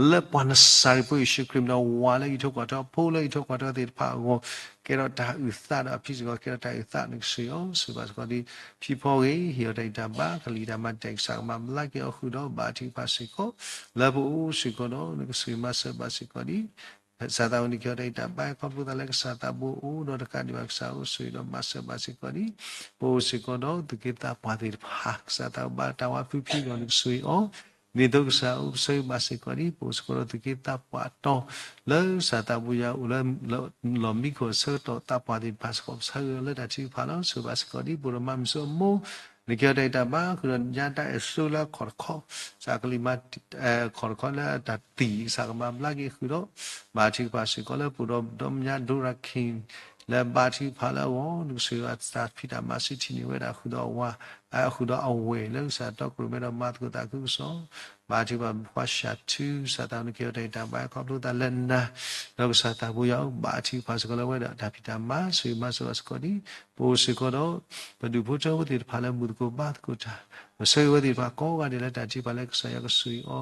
လၢပှၤနစၤရ့းဖိယ့ၣ်ၡူးခရံာ်မံၤဒီး ဝၤလၢအံးထွဲကွၢ်ထွဲအဖိလၢအံးထွဲကွၢ်ထွဲသ့ၣ်တဖၣ်အဂီၢ် ကဲထီၣ်တၢ်အုၣ်သးဒီးအဖံစ့ၢ်ကီး ကဲထီၣ်တၢ်အုၣ်သး နကဆှံအီၤ ဆိၣ်ဂ့ၤဘၣ်စ့ၢ်ကီးဒ် ဖံဖီဂ့ၤ ဟ့ၣ်အီၤတၢ်ဂံၢ်တၢ်ဘါ ကလံၤတၢ်မၤတၢ်ကစၢ်ကမၤဘျါက့ၤအီၤဃုာ်ဒီး ဘါထုကဖၣ်စ့ၢ်ကီး လၢပအိၣ်စ့ၢ်ကီးဒီး နကဆှံမၤစၢၤဘၣ်စ့ၢ်ကီးဒ် ကစၢ်သးဝဲန့ၣ်က့ၤအီၤတၢ်ဂံၢ်တၢ်ဘါ ခီဖျိသးလၢကစၢ်သးဘိအိၣ်ဒီးတကးဒံးဘၣ် ကစၢ်အိၣ်ဆိၣ်ဂ့ၤဒီးမၤစၢၤဘၣ်စ့ၢ်ကီးဒ် ပအိၣ်စ့ၢ်ကီးဒီးသူၣ်က့သးပှၢ်သ့ၣ်တဖၣ် ကစၢ်သးဘါတၢ်ဝါဖုဖံဂီၢ် နကဆှံအီၤ ဒ်သိးကစၢ်အိၣ်ပဆၢဂ့ၤဘၣ်စ့ၢ်ကီးဒ် ပအိၣ်စ့ၢ်ကီးဒီးသူၣ်က့သးပှၢ်တီ လၢကစၢ်သးဘိယွၤအိၣ်လၢ လီၢ်မံခိၣ်အဆၢကတီၢ်သးပှၢ်သ့ၣ်တဖၣ်စ့ၢ်ကီး ပဆၢဂ့ၤလၢတၢ်ထုကဖၣ်လီၤ ဆိၣ်ဂ့ၤဘၣ်စ့ၢ်ကီးဒ် ပအိၣ်ဒီးမၤမုာ်စိအမိၢ် နကဲထီၣ်တၢ်အံးတၢ်ဘါဃုာ်ဒီးညါတၢ်အဲၣ်စိလၢအခီၣ်တခီ, စးကလံၤမၤ ခီၣ်တခီလၢအတၢ်သံၣ် ကစၢ်ကမၤဘျါက့ၤဃုာ်ဒီး, ဘါထုကဖၣ်စ့ၢ်ကီးလၢပအိၣ်ဒီးဒီမါဒိရၤခ့ၣ် လၢဘါထုကဖၣ်လၢအဂီၢ် နကစၢ်ယွၤတၢ်ဖံးတၢ်မၤစံးထံၣ်န့ၢ်ဝဲဒၣ်ဃုာ်ဒီးအဝၤ, ဃုာ်ဒီးအဝဲၢ်လၢကစၢ်တီခိၣ်ရိၣ်မဲဒီးမၤသကိးသးခုကစီၣ်, ဘါထုကဖၣ်ပှၤၡၤထု ကစၢ်သးနကဲထီၣ်တၢ်အံးတၢ်ဘါခီဖျိသးလၢနၤ, ဒီးကစၢ်သးဘိယွၤဧၢ ဘါထုကဖၣ်စ့ၢ်ကီးလၢဝဲဒၣ်တၢ်ဖံးတၢ်မၤ ဆိၣ်ဂ့ၤမၤစၢၤဘၣ်စ့ၢ်ကီးဒ် ပအိၣ်စ့ၢ်ကီးဒီး ပဒုးဖိထၢဝဲသ့ၣ်တဖၣ်လၢမုာ်သကိးဘါသကိးတၢ်, ပဆၢဂ့ၤဝဲသ့ၣ်တဖၣ်ကိးဂၤဒဲးလၢတၢ်ထုကဖၣ်လၢကစၢ်ယွၤကဆိၣ်ဂ့ၤ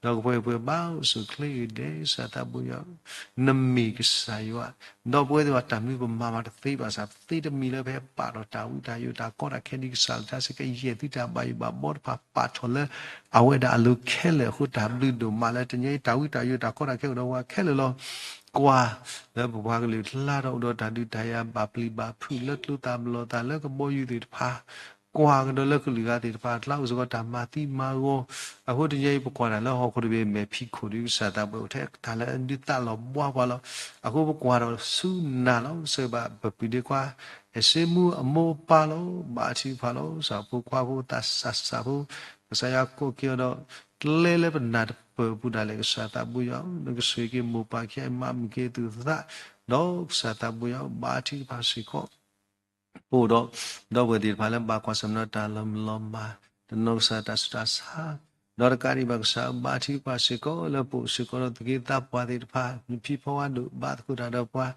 အီၤ, ဒီးကပှဲၤပှဲၤဘါအိၣ်ဆူၣ်ချ့ဂ့ၤဒဲး ကစၢ်သးဘိယွၤဧၢ, နမ့ၢ်ကစၢ်ယွၤ, ဒီးပဝဲသ့ၣ်တဖၣ်တၢ်မနုၤပမၤမၤတသ့ဘၣ်ဆၣ် ပသ့တမံၤလၢပဟဲပာ်ထီၣ်တၢ်ဝံတၢ်ယိာ်တၢ်ကီတၢ်ခဲဒ်ကစၢ်လၢတၢ်စ့ၢ်ကီး ယဲၢ်သုတၢ်ဘၣ်ယိၣ်ဘၣ်ဘီတဖၣ်ပာ်ထီၣ်လၢ အဝဲဒၣ်အလိၤခဲလၢာ်အဃိ တၢ်ဘျုးဒိၣ်မးလၢတနံၤအံၤ တၢ်ဝံတၢ်ယိာ်တၢ်ကီတၢ်ခဲအိၣ်ဒီးပှၤခဲလၢာ်လီၤ. ကွၢ်လၢပပှၤကလုာ်လၢထီၣ်အိၣ်ဒီးတၢ်ဒုးတၢ်ယၤဘၣ်ပျံၤဘၣ်ဖုးလၢကျိသၣ်ဘျီသၣ်လၢကဘီယူၤသ့ၣ်တဖၣ်, ကွၢ်ကဒီးလၢကလုာ်ဂၤသ့ၣ်တဖၣ်အကျါအိၣ်စ့ၢ်ကီးတၢ်မၤသံမၤဂီၤ, အဃိတနံၤအံၤပကွၢ်တၢ်လၢဟီၣ်ခိၣ်တဘ့ၣ်မဲာ်ဖံးခိၣ်ဒီး ကစၢ်သးဘိယွၤအိၣ်ထဲတၢ်လၢအဒုးသးလီၤဘှါပှၤလီၤ. အဃိပကွၢ်ဒီးဆူနၤလီၤ. ကစၢ်ဘၣ်ပပှ့ၤဒ့ခွါ အဲၣ်စ့မူအမိၢ်အပၢ်လီၤ. ဘါထုကဖၣ်လီၤ. ကစၢ်ဖိခွါဖိသးစၢ်စၢ်ဖိ, ကစၢ်ယွၤကိးက့ၤအီၤဒီး ကျဲလၢပနၢ်တပၢၢ်အပူၤဒၣ်လဲာ် ကစၢ်သးဘိယွၤဧၢ, နကဆိၣ်ဂ့ၤက့ၤမိၢ်ပၢ်ခံဂၤအံၤ မၤမုာ်က့ၤအသူၣ်အသး, ဒီးကစၢ်သးဘိယွၤဧၢ ဘါထုကဖၣ်စ့ၢ်ကီး ပအိၣ်ဒီး ဒီပုၢ်ဝဲၢ်သ့ၣ်တဖၣ်လၢဘၣ်ကွၢ်ဆၢၣ်မဲာ်ဒီးတၢ်လီၤမုၢ်လီၤမၢ်, တနီၤကစၢ်တၢ်ဆူးတၢ်ဆါ, ဒီးတကးဒံးဘၣ်ကစၢ်ဧၢ ဘါထုကဖၣ်စ့ၢ်ကီးလၢပအိၣ်စ့ၢ်ကီးဒီးသူၣ်က့သးပှၢ်သ့ၣ်တဖၣ်, နဖံးဖီဝါဒိၣ် ဘါသကိးတၢ်ဒီးပှၤ,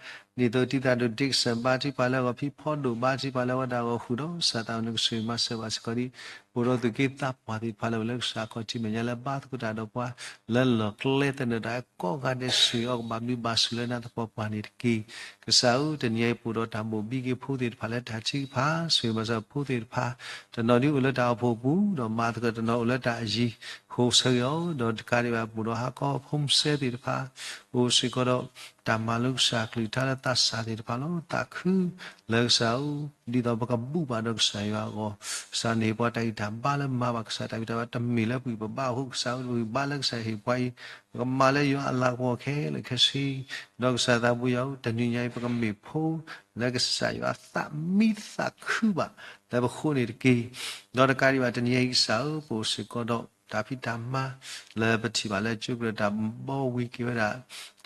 ဒ်သိးတံၤသကိးဒိၣ် Dixon ဘါထုကဖၣ်လၢအဂီၢ် ဖံးဖီဒိၣ် ဘါထုကဖၣ်လၢအဝဲဒၣ်အဂီၢ်ဃုာ်ဒီး ကစၢ်သးနကဆိၣ်ဂ့ၤမၤစၢၤဘၣ်စ့ၢ်ကီးဒ် ပအိၣ်ဒီးသူၣ်က့သးပှၢ်သ့ၣ်တဖၣ်လၢအိၣ်လၢကစၢ်ခီၣ်ထံးမဲာ်ညါလၢဘါသကိးတၢ်ဒီးပှၤ လၢလီၢ်ကျဲသနၢၣ်တၢ်ကိးဂၤဒဲး ဆိၣ်ဂ့ၤအီၤကဘၣ်ဘျုးဘၣ်ဆိၣ်လၢနၤသပှၢ်ပှၢ်န့ၣ်တက့ၢ်. ကစၢ်ဧၢ တနံၤအံၤပအိၣ်ဒီးတၢ်ဘိၣ်ဘံက့ၤဖိသ့ၣ်တဖၣ်လၢတၢ်ထုကဖၣ်, ဆိၣ်ဂ့ၤမၤစၢၤဖိသ့ၣ်တဖၣ်, တနီၤဒ်အိၣ်လၢတၢ်အိၣ်ဖှိၣ်အပူၤ, ဒီးမၤသကိးတနီၤအိၣ်လၢတၢ်အယံၤ, ဃိးဆၢဂ့ၤအီၤ, ဒီးတကးဒံးဘၣ်ပအိၣ်ဒီးဟးကီ phone စဲသ့ၣ်တဖၣ်, အိၣ်စ့ၢ်ကီးဒီး တၢ်မၤလိကစၢ်ကလုၢ်ကထါလၢသးစၢ်သ့ၣ်တဖၣ်လီၤ. သးခုလၢကစၢ်ဧၢ ဒ်သိးပကဘူၣ်ဘၣ်ဒီးကစၢ်ယွၤအဂီၢ်, ကစၢ်န့ၢ်ပှၤတၢ်ဂံၢ်တၢ်ဘါလၢမၤဘၣ်ကစၢ်တၢ်ဂံၢ်တၢ်ဘါ တမ့ၢ်လၢပဂံၢ်ပဘါအဃိ ကစၢ်ဧၢ ပဂံၢ်ဘါလၢကစၢ်ဟ့ၣ်ပှၤအံၤ, ပကမၤလၢယွၤအလၤကပီၤခဲလၢာ်ခဲဆ့, ဒီးကစၢ်သးဘိယွၤဧၢ တနံၤညါအံၤ ပကမ့ၢ်ဖိလၢကစၢ်ယွၤသးမံသးခုဘၣ် လၢပဃိန့ၣ်တက့ၢ်. ဒီးတကးဒံးဘၣ်တနံၤညါအံၤကစၢ်ဧၢ ပအိၣ်စ့ၢ်ကီးဒီး တၢ်ဖံးတၢ်မၤ လၢပထံၣ်ဘၣ်လၢကၠိကရၢတၢ်ဘီဝံၤက့ၤဝဲဒၣ်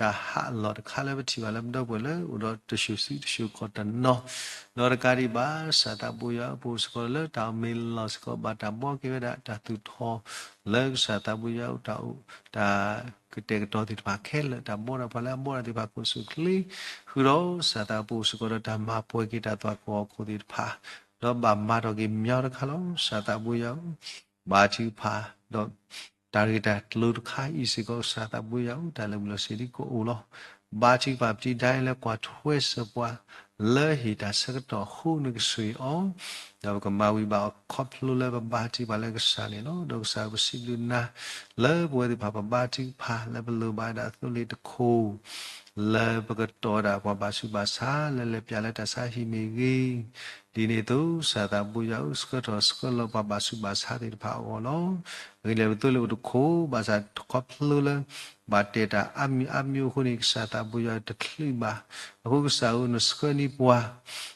တၢ်ဟးလီၢ်တခါလၢပထံၣ်ဘၣ်လၢပဒီပုၢ်ဝဲၢ်လၢအိၣ်ဒီးတဆူၣ်စုတဆူၣ်ခီၣ်တနီၤ, ဒီးတကးဒံးဘၣ် ကစၢ်သးဘိယွၤဧၢ ပအိၣ်စ့ၢ်ကီးလၢတၢ်အိၣ်မ့ၢ်လီၢ်စ့ၢ်ကီး ဘၣ်တၢ်ဘီက့ၤဝဲဒၣ်တၢ်သူၣ်ထီၣ် လၢကစၢ်သးဘိယွၤတၢ်အိၣ် တၢ် ကတဲာ်ကတီၤသ့ၣ်တဖၣ်ခဲလၢာ် တၢ်ဘီတၢ်ပှၤလၢအဘီတၢ်သ့ၣ်တဖၣ် ကိးဆူၣ်ချ့ ဃုာ်ဒီးကစၢ်သးဘိယွၤ ပအိၣ်စ့ၢ်ကီးဒီးတၢ်မၤပှဲၤက့ၤတၢ်သွၣ်ခိၣ်ဟီၣ်ခိၣ်သ့ၣ်တဖၣ်, ဒီးဘၣ်မၤထီၣ်က့ၤမညီတခါလီၤ. ကစၢ်သးဘိယွၤဧၢ ဘါထုကဖၣ် ဒီး တၢ်ဂ့ၢ်တၢ်ကျိၤတခါအံၤစ့ၢ်ကီး ကစၢ်သးဘိယွၤဧၢ တၢ်လၢာ်ဘူၣ်လီၢ်စ့ၢ်ဒ်ကအိၣ်လီၤ. ဘါထုကဖၣ်ပတံၤဒါလၢကွၢ်ထွဲစၢၤပှၤ လၢဟ့ၣ်တၢ်ဆၢကတီၢ်အဃိ နကဆိၣ်ဂ့ၤအီၤ, ဒီးပကမၤဝံၤဘၣ်အီၤခီဖျိလၢပဘါထုကဖၣ်လၢကစၢ်န့ၣ်လီၤ. ဒီးကစၢ်ဧၢ ပစံးဘျုးနၤ လၢပဝဲသ့ၣ်တဖၣ်ပဘါထုကဖၣ် လၢပလိၣ်ဘၣ်ဝဲဒၣ်သိလ့ၣ်တခိၣ် လၢပကတီၤဝဲဒၣ်ပှၤဘၣ်ဆူးဘၣ်ဆါ လၢလဲၤပၠးလၢတၢ်ဆါဟံၣ်မ့ၢ်ဂ့ၤ, ဒ်န့ၣ်အသိး ကစၢ်သးဘိယွၤဧၢ ဆှၢထီၣ်ဆှၢလီၤပှၤဘၣ်ဆူးဘၣ်ဆါသ့ၣ်တဖၣ်အဂီၢ်လီၤ. အဂ့ၢ်ဒ်လဲၣ် ပသိလ့ၣ်အိၣ်တခိၣ် ဘၣ်ဆၣ်ခီဖျိလၢ ဘၣ်တဲာ်တၢ်အါမံၤအါမံၤအဃိန့ၣ် ကစၢ်သးဘိယွၤတချုးဘၣ်. အဃိကစၢ်ဧၢ နဆှၢန့ၢ်ပှၤ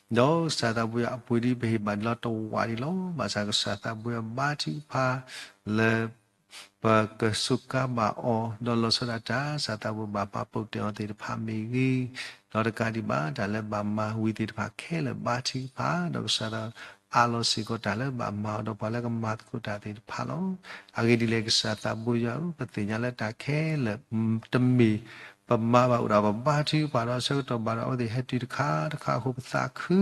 ဒီးကစၢ်သးဘိယွၤအပှ့ၤဒ်ပဟ့ၣ်ဘၣ်န့ၣ်လီၤ တဝးဒံးလီၤ. ဘၣ်ဆၣ်ကစၢ်သးဘိယွၤဘါထုကဖၣ် လၢ ပကစူးကါဘၣ်အီၤ ဒီးလီၤဆီဒၣ်တၢ် ကစၢ်သးဘိယွၤဘၣ်ပာ်ပူၣ်တဲာ်အီၤသ့ၣ်တဖၣ်မ့ၢ်ဂ့ၤ, ဒီးတကးဒံးဘၣ် တၢ်လၢဘၣ်မၤဝံၤသ့ၣ်တဖၣ်ခဲလၢာ်ဘါထုကဖၣ် ဒီးကစၢ်သးအးလီၤစ့ၢ်ကီးတၢ်လၢဘၣ်မၤအီၤဒီးပှၤလၢကမၤသကိးတၢ်သ့ၣ်တဖၣ်လီၤ. အဂ့ၢ်ဒ်လဲၣ် ကစၢ်သးဘိယွၤဧၢ ပသ့ၣ်ညါလၢတၢ်ခဲလၢာ် တမ့ၢ်ပမၤဘၣ်အိၣ်ဒီးပဘါထုကဖၣ်ဒီး ဆၢကတီၢ်ဘၣ်ဒီးအဝဲသ့ၣ်ဟဲတုၤတခါတခါအဃိ ပသးခု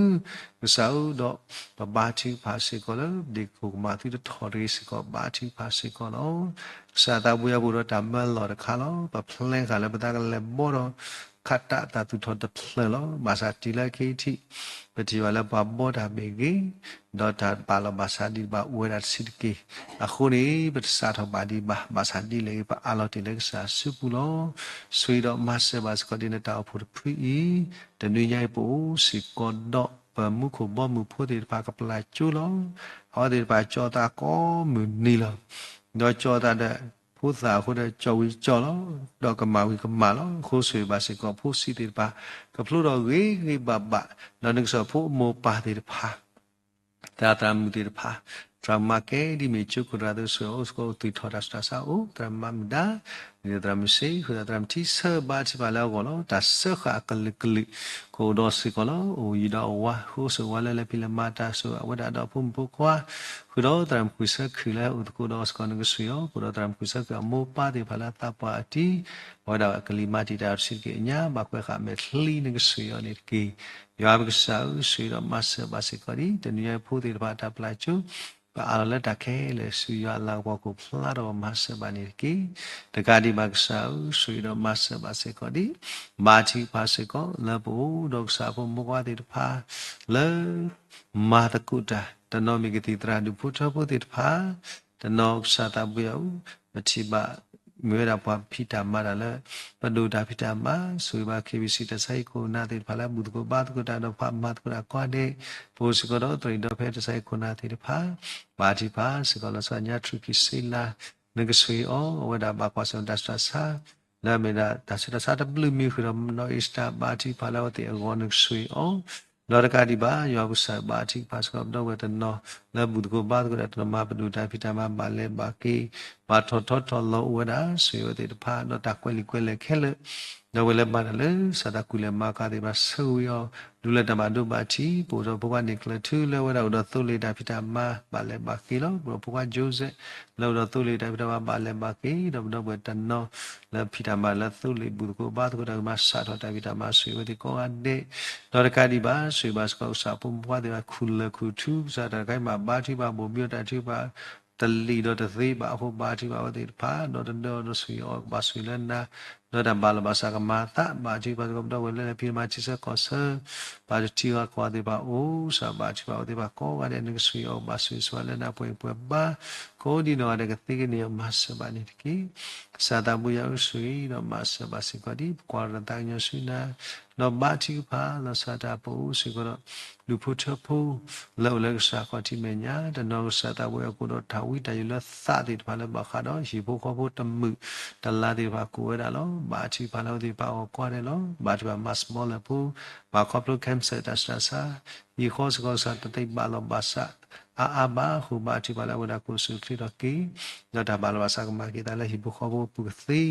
ကစၢ်ဧၢ ဒီးပဘါထုကဖၣ်စ့ၢ်ကီးလၢ ဒ့ၣ်ကိၣ်ကမၤသုတထီၣ်တဂ့ၤစ့ၢ်ကီး ဘါထုကဖၣ်စ့ၢ်ကီးလီၤ. ကစၢ်သးဘိယွၤပအိၣ်ဒီးတၢ်မၢလီၢ်တခါလီၤ. ပဖျဲဃာ်လၢပသးကလဲၤဘီဒီး ခးတၢ်သးသူၣ်ထီၣ်တဖျၢၣ်လီၤ. ဘၣ်ဆၣ်တုၤလၢခဲအံၤထံး ပထံၣ်ဘၣ်လၢပှၤဘီတၢ်မ့ၢ်ဂ့ၤ, ဒီးတၢ်ဘၣ်လီၢ်ဘၣ်စးဒံးဘၣ်အိၣ်ဝဲဒၣ်တဆံးတက့ၢ်. အဃိန့ၣ် ပတစးထီၣ်ဘၣ်ဒံးဘၣ်, ဘၣ်ဆၣ်ဒ်လဲၣ်ဂ့ၤ ပအးလီၤတ့ၢ်လၢကစၢ်စုပူၤလီၤ. ဆိၣ်ဂ့ၤဒီးမၤစၢၤဘၣ်စ့ၢ်ကီးဒ်နတၢ်အိၣ်ဖှိၣ်တဖုအံၤ, တနွံညါအံၤပအိၣ်စ့ၢ်ကီးဒီး ပမူခိၣ်ဘီမုၢ်ဖိသ့ၣ်တဖၣ်ကပျၢ်ကၠိလီၤ. အဝဲသ့ၣ်တဖၣ်ကၠီသးကိးမုၢ်နံၤလီၤ. ဒီးကၠီသးဒီး ဖိသၣ်အဃိဒီးကၠီဝံၤကၠီလီၤ. ဒီးကမၣ်ဝံၤကမၣ်လီၤ. အဃိဆိၣ်ဂ့ၤဘၣ်စ့ၢ်ကီးဖိဆံးသ့ၣ်တဖၣ် ကဖျိထီၣ်ဂ့ၤဂ့ၤဘၣ်ဘၣ်, ဒီးနကစၢ်ဖိအမိၢ်ပၢ်သ့ၣ်တဖၣ် သရၣ်သရၣ်မုၣ်သ့ၣ်တဖၣ်, သရၣ်မုၣ်မၤကဲဒ်မ့ၢ်ကၠိခိၣ်သရၣ်သ့ၣ်တဖၣ် အိၣ်စ့ၢ်ကီးအိၣ်သူၣ်ထီၣ်တၢ်ဆူးတၢ်ဆါအိၣ် သရၣ်မုၣ်မၤမုာ်ဒါ, ဒ်သိးသရၣ်မုၣ်စ့ၢ် ဃုာ်ဒီးသရၣ်မုၣ်ထံဆၢဘါထုကဖၣ်လၢအဂီၢ်လီၤ. တၢ်စၢဃာ်အကလုာ်ကလုာ် ကအိၣ်ဒီးစ့ၢ်ကီးလီၤ. အိၣ်ယံၤဒီးအဝၤ ဃိစ့ၢ်ဝဲလၢလဲၤဖံးလဲၤမၤတၢ် ဆိၣ်ဂ့ၤဝဲဒၣ်ဒီးဖိမုၣ်ဖိခွါ, ဃုာ်ဒီးသရၣ်မုၣ်ဃုာ်ဆၢခုၣ်လၢအိၣ်သကိးဒီးစ့ၢ်ကီးနကစၢ်အီၤ, ဃုာ်ဒီးသရၣ်မုၣ်ဃုာ်ဆၢခုၣ်အမိၢ်ပၢ်သ့ၣ်တဖၣ်လၢအသးပှၢ်အတံၤ, အဝဲဒၣ်ကလံၤမၤတံာ်တာ်တဆံးတက့ၢ်အညါ ဘၣ်ကွဲးဃာ်မဲာ်ချံနကစၢ်အီၤန့ၣ်တက့ၢ်. ယွၤပကစၢ်ဧၢ ဆိၣ်ဂ့ၤဒီးမၤစၢၤဘၣ်စ့ၢ်ကီးဒံး တနံၤညါဖိသ့ၣ်တဖၣ်အတၢ်ပျၢ်ကၠိ, ပအးလီၤလၢတၢ်ခဲလၢာ်ဆူယွၤအလၤကပီၤခိၣ်ဖျါထီၣ် မၤစၢၤဘၣ်န့ၣ်တက့ၢ်. တကးဒံးဘၣ်ကစၢ်ဧၢ ဆိၣ်ဂ့ၤဒီးမၤစၢၤဘၣ်စ့ၢ်ကီးဒံး ဘါထုကဖၣ်စ့ၢ်ကီး လၢပအိၣ်ဒီးကစၢ်ဖိမုၣ်ဖိခွါသ့ၣ်တဖၣ် လၢ မၤသကိးတၢ်, တနီၤမ့ၢ်ကသံၣ်သရၣ်ဒူၣ်ဖိထၢဖိသ့ၣ်တဖၣ်, တနီၤကစၢ်သးဘိယွၤဧၢ, ပထံၣ်ဘၣ် မ့ၢ်ဝဲဒၣ်ပှၤဖံးတၢ်မၤတၢ်လၢ ပဒိၣ်တၢ်ဖံးတၢ်မၤ, ဆိၣ်ဂ့ၤဘၣ် KBC တၢ်ဆါဟံၣ်ခိၣ်နၢ်သ့ၣ်တဖၣ်လၢ ဘူၣ်သကိးဘါသကိးတၢ်ဒီးပှၤမၤသကိးတၢ်ကိးဂၤဒဲး, ပအိၣ်စ့ၢ်ကီးဒီးသရၣ်ဒီဖဲတၢ်ဆါဟံၣ်ခိၣ်နၢ်သ့ၣ်တဖၣ်, ဘါထုကဖၣ်စ့ၢ်ကီးလီၤဆီဒၣ်ညါ ထြူကံစ့လး နကဆိၣ်ဂ့ၤအီၤ, အဝဲဒၣ်ဘၣ်ကွၢ်ဆၢၣ်မဲာ်တၢ်ဆူးတၢ်ဆါ လၢအမ့ၢ်ဒၣ်တၢ်ဆူးတၢ်ဆါတဘျုးမံၤဃုာ်ဒီး နီၢ်အ့စတၢ် ဘါထုကဖၣ်လၢအဝဲသ့ၣ်အဂီၢ် နကဆိၣ်ဂ့ၤအီၤ, ဒီးတကးဒံးဘၣ် ယွၤပကစၢ်ဘါထုကဖၣ်စ့ၢ်ကီး ပဒီပုၢ်ဝဲၢ်တနီၤ လၢဘူၣ်သကိးဘါသကိးတၢ်တနီၤ မၤပဒိၣ်တၢ်ဖံးတၢ်မၤ ဘၣ်လဲၤဘၣ်က့ၤ ဘၣ်ထီၣ်ထီထီၣ်လီၤအိၣ်ဝဲဒၣ် ဆိၣ်ဂ့ၤဝဲသ့ၣ်တဖၣ် ဒီးတၢ်ကွဲးလံာ်ကွဲးလဲၢ်ခဲလၢာ် ဒီးဝဲလၢမၤတၢ်လၢ စးထီၣ်ကူၣ်လဲၤမၤကၤသ့ၣ်တဖၣ် ဆိၣ်ဂ့ၤအီၤ ဒူလၢတၢ်ဘၣ်ဒိဘၣ်ထံး ပအိၣ်ဒီးဖိခွါန့ၣ်ကျၢၤထူလၢဝဲဒၣ်အိၣ်ဒီးသိလ့ၣ်တၢ်ဖံးတၢ်မၤ ဘၣ်လဲၤဘၣ်က့ၤလီၤ. ပဒီပုၢ်ဝဲၢ်ဖိခွါ Joseph လၢအိၣ်ဒီးသိလ့ၣ်တၢ်ဖံးတၢ်မၤ ဘၣ်လဲၤဘၣ်က့ၤ ဒီးပဒီပုၢ်ဝဲၢ်တနီၤ လၢဖံးတၢ်မၤလၢသိလ့ၣ် ဘူၣ်သကိးဘါသကိးတၢ်ကမၤ စးထီၣ်တၢ်ဖံးတၢ်မၤ ဆိၣ်ဂ့ၤဝဲသ့ၣ်ကိးဂၤဒဲး ဒီးတကးဒံးဘၣ် ဆိၣ်ဂ့ၤဘၣ်စ့ၢ်ကီး ကစၢ်ဖိမုၣ်ဖိခွါသ့ၣ်တဖၣ် ခူၣ်လၢာ်ခူၣ်ထူ ကစၢ်တၢ်တခါအံၤမ့ၢ်ဘါထုကဖၣ် ဘိၣ်ဘံအီၤတၢ်ထုကဖၣ် တလံာ်ဒီးတသ့ဘၣ်အဃိ ဘါထုကဖၣ်ဝဲသ့ၣ်တဖၣ် ဒီးတဒၢအီၤဒီးဆိၣ်ဂ့ၤအီၤ ကဘၣ်ဆိၣ်ဂ့ၤလၢနၤ ဒီးတၢ်ဘၣ်လီၤဘၣ်စးကမၤအသး ဘါထုကဖၣ်စ့ၢ်ကီး ပဒီပုၢ်ဝဲၢ်လၢလဲၤဖံးမၤထံဆၢကီၢ်ဆၢ ဘၣ်တထံဂၤကီၢ်ဂၤသ့ၣ်တဖၣ်အိၣ် ကစၢ်ဘါထုကဖၣ်ဝဲသ့ၣ်တဖၣ်ကိးဂၤဒဲး နကဆိၣ်ဂ့ၤအီၤ ကဘၣ်ဆိၣ်ဂ့ၤဆိၣ်ဝါလၢနၤ ပှဲၤပှဲၤဘါ ကိးဒံနီၢ်ဂၤဒဲးကသ့ကန့ၢ်အီၤ မၤစၢၤဘၣ်န့ၣ်တက့ၢ်. ကစၢ်သးဘိယွၤဧၢ ဆိၣ်ဂ့ၤဒီးမၤစၢၤဘၣ်စ့ၢ်ကီးဒံး ပကွၢ်လီၤသးကညီၤဆူနၤ ဒီးဘါထုကဖၣ် လီၤဆီဒၣ်တၢ်ပအိၣ်စ့ၢ်ကီးဒီး ဒူၣ်ဖိထၢဖိ လၢအိၣ်လၢကစၢ်ခီၣ်ထံးမဲာ်ညါ တနီၤကစၢ်သးဘိယွၤကအိၣ်ဒီးတၢ်ဝံတၢ်ယိးလၢသးသ့ၣ်တဖၣ်လၢဘၣ်ဃးဒီး ဟံၣ်ဖိဃီဖိတမုာ်တလၤသ့ၣ်တဖၣ်ကအိၣ်ဝဲဒၣ်လီၤ. ဘါထုကဖၣ်လၢအဝဲသ့ၣ်တဖၣ်အဂီၢ်ကိးဂၤဒဲးလီၤ. ဘါထုကဖၣ်မၤစၢၤလၢဖိ ဘၣ်ခီဖျိ cancer တၢ်ဆူးတၢ်ဆါ ဟံၣ်ဃီစ့ၢ်ကီးကစၢ်တသ့ဘၣ်လီၤဘၣ်စး အါအါဘၣ်အဃိ ဘါထုကဖၣ်လၢအဝဲဒၣ်ကအိၣ်ဆူၣ်အိၣ်ချ့ထီၣ်က့ၤ ဒီးတၢ်ဘၣ်လီၤဘၣ်စးကမၤက့ၤသးလၢဟံၣ်ဖိဃီဖိအပူၤကသ့